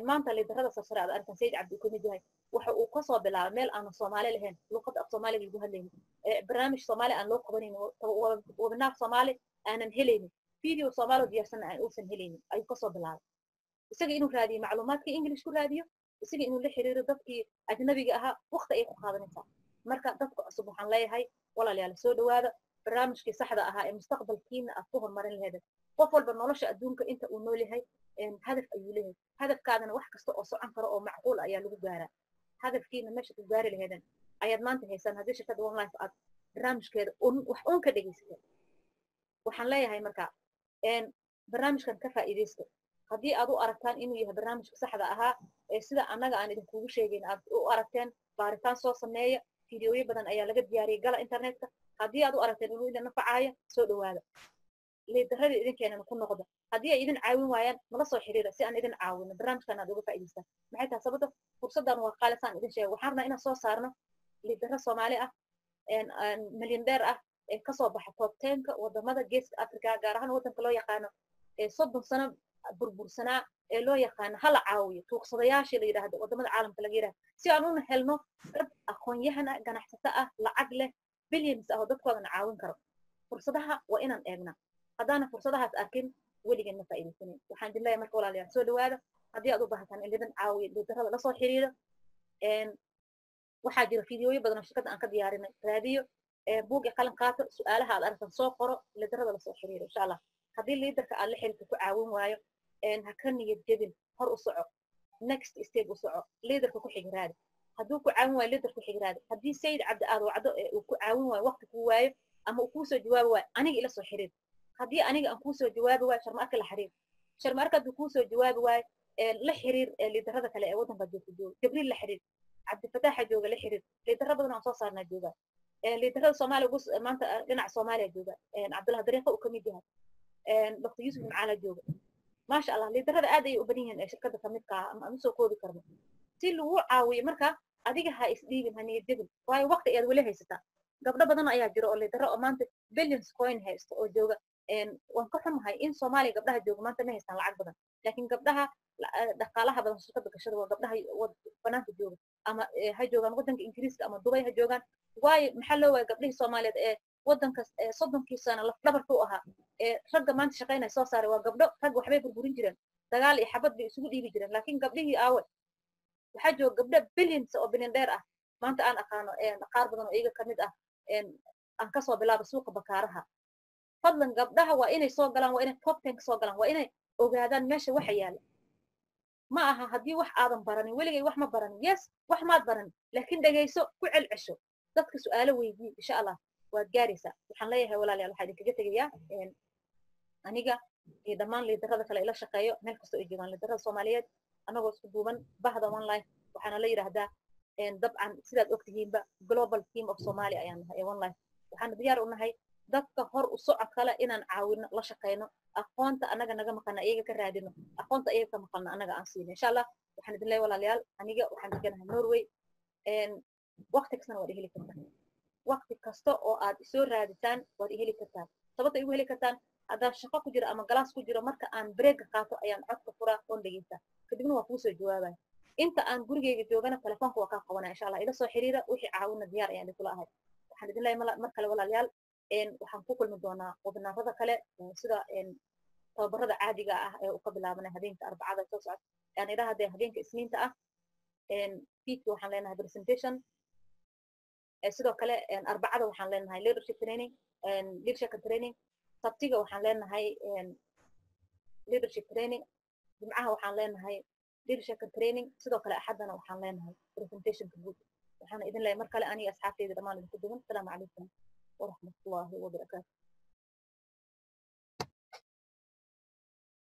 S2: Maanta leaderada sarsare aad aragtaan, Sayid Cabdi uu kamid yahay, waxa uu kasoo bilaabay meel aanu Soomaali lahayn, luqadda af Soomaaliga lagu hadlaynin, barnaamij Soomaali aan loo qabanaynin, webinar Soomaali aanan helaynin, video Soomaali oo diyaarsanna aan uusan helaynin ayuu kasoo bilaabay. Isaga inuu raadiyo macluumaadkii English ku raadiyo, isaga inuu la xiriiro dadkii ajnabiga ahaa, waqti ayay ku qaadanaysaa. Marka dadka cusub waxaan leeyahay, walaalayaal, soo dhawaada barnaamijkii saxda ahaa ee mustaqbalkiina aad ku horumarin laheedeen. Qof walba nolosha adduunka inta uu nool yahay hadaf ayuu leeyahay. Hadafkaadana wax kasta oo socon karo oo macquul ayaa lagu gaaraa. Hadafkiina meesha ku gaari laheedeen ayaad maanta haysaan haddii shirkadda One Life aad barnaamijkeeda un wax uun ka dhegaysateen. Waxaan leeyahay marka barnaamijkan ka faa'iidaysta. Haddii aad u aragtaan inuu yahay barnaamijka saxda ahaa ee sida annaga aan idinkugu sheegayn aad u aragteen, baaritaan soo sameeya. Fideoyo badan ayaa laga diyaariyay, gala internetka. Haddii aad u aragteen inuu idin nafacaayo, soo dhawaada. Leaderada idinkeenana ku noqda. Haddii ay idin caawin waayaan, nala soo xiriira si aan idin caawino, barnaamijkan aad uga faa'iidaystaan. Maxay tahay sababta? Fursaddan waa qaali, saan idin sheegay. Waxaan rabnaa inaan soo saarno leadero Soomaali ah, milyaneer ah, ee kasoo baxa top 10-ka wadamada Geeska Africa, gaar ahaan waddanka loo yaqaano ee 30 sano burbursanaa, ee loo yaqaano hala caawiyo tuugsadayaashii la yidhaahdo, wadamada caalamka laga yidhahdo, si aan una helno dad aqoon-yahan ah, ganacsato ah, lacag leh, billions ah, oo dadkoodana caawin karo. Fursadaha waa inaan eegnaa. Haddaana fursadahaas arkin, weligeen ma faa'iidaysanayn. Waxaan idin leeyahay marka, walaalayaal, soo dhawaada. Haddii aad u baahataan in lidin caawiyo, leaderada lasoo xiriiro. Waxaa jira fideooyo badan oo shirkadda aan ka diyaarinay, raadiyo. Buug iyo qalin qaato, su-aalaha aad aragtan soo qoro, leaderada lasoo xiriiro insha Allah. Haddii leaderka aad la xiriirto ku caawin waayo, ha ka niyad jebin, hor u soco, next step u soco, leaderka ku xig raadi. Hadduu ku caawin waayo, leader ku xig raadi. Haddii Sayid Cabdi aad wacdo ee uu ku caawin waayo, waqti kuu waayo ama uu kuu soo jawaabi waayo, aniga ila soo xiriir. Haddii aniga aan kuu soo jawaabi waayo, Sharma Arka la xiriir. Sharma Arka hadduu kuu soo jawaabi waayo, la xiriir leaderada kale ee waddanka joogta jooga. Jibriil la xiriir, Cabdifataaxa jooga la xiriir. Leadero badan aan soo saarnaa jooga. Leaderada Soomaaliya ugu maanta dhinaca Soomaaliya jooga, Cabdullahi Dariiqa uu kamid yahay, Dr Yuusuf Macaala jooga. Maasha Allah, leaderada aad ayay u badan yihiin ee shirkadda kamidka ah, ama aan usoo koobi karno si lagu caawiyo. Marka adiga ha isdhiibin, ha niyad jebin, waayo waqti ayaad weli haysataa. Gabdho badan ayaa jira oo leadero oo maanta billions coin haysta oo jooga. Waan ka xumahay in Soomaaliya gabdhaha jooga maanta ma haystaan lacag badan, laakiin gabdhaha dhaqaalaha badan shirkadda gashada waa gabdhaha banaanka jooga, ama ha joogaan waddanka Ingiriiska ama Dubay ha joogaan. Waayo, maxaa loo waaya gabdhihii Soomaaliyeed ee waddanka 30-kii sano lafdhabarka u ahaa, ee ragga maanta shaqaynaya soo saaray? Waa gabdho. Rag waxbay burburin jireen, dagaal iyo xabad bay isugu dhiibi jireen, laakiin gabdhihii aawe? Waxaa jooga gabdho billions oo billionaire ah. Maanta aan aqaano qaar badan oo iyaga kamid ah, aan kasoo bilaaba suuqa Bakaaraha. Fadlan, gabdhaha waa inay soo galaan, waa inay top 10 soo galaan, waa inay ogaadaan meesha waxa yaala. Ma aha haddii wax aadan baranin, weligay wax ma baranin. Yes, wax maad baranin, laakiin dhegayso, ku celcesho, dadka su'aalo weydii, insha Allah waad gaaraysaa. Waxaan leeyahay, walaalayaal, waxaa idinkaga tegayaa aniga iyo dhammaan leaderada kale ila shaqeeyo, meel kastoo ay joogaan, leaderada Soomaaliyeed, anagoo isku duuban, bahda One Life, waxaana la yidhaahdaa dabcan sidaad ogtihiinba Global Team of Somalia ayaan nahay ee One Life. Waxaana diyaar u nahay dadka hor u socod kale inaan caawino, la shaqeyno, aqoonta anaga naga maqana iyaga ka raadino, aqoonta iyaga ka maqalna anaga aan siino, insha Allah. Waxaan idin leeyahay, walaalayaal, aniga waxaan deganahay Norway. Waqti kastana waad iheli kartaan, waqti kasta oo aad isoo raadisaan waad iheli kartaan. Sababta igu heli kartaan, haddaan shaqo ku jiro ama class ku jiro, marka aan breakga qaato ayaan codka furaa oon dhegeystaa, kadibna waa kuu soo jawaabaya. Inta aan gurigeyga joogana telefoonka waa kaa qabanaya, insha Allah. Ila soo xiriira, wixii caawina diyaar ayaan idinkula ahay. Waxaan idin leeyahay mar kale, walaalayaal, waxaan ku kulmi doonaa webinarada kale, sida tababarada caadiga ah ee uu ka bilaabanay habeenka Arbacada soo socota, yani idhaha dee habeenka Isniinta ah fiidki waxaan leenahay presentation. Sidoo kale Arbacada waxaan leenahay leadership training, leadership training. Sabtiga waxaan leenahay leadership training. Jimcaha waxaan leenahay leadership training. Sidoo kale Axadana waxaan leenahay presentationka guud. Waxaana idin leeyahay mar kale, aniga asxaabteyda dhammaan idinku duwan, asalaamu calaykum waraxmatullaahi wabarakaatu.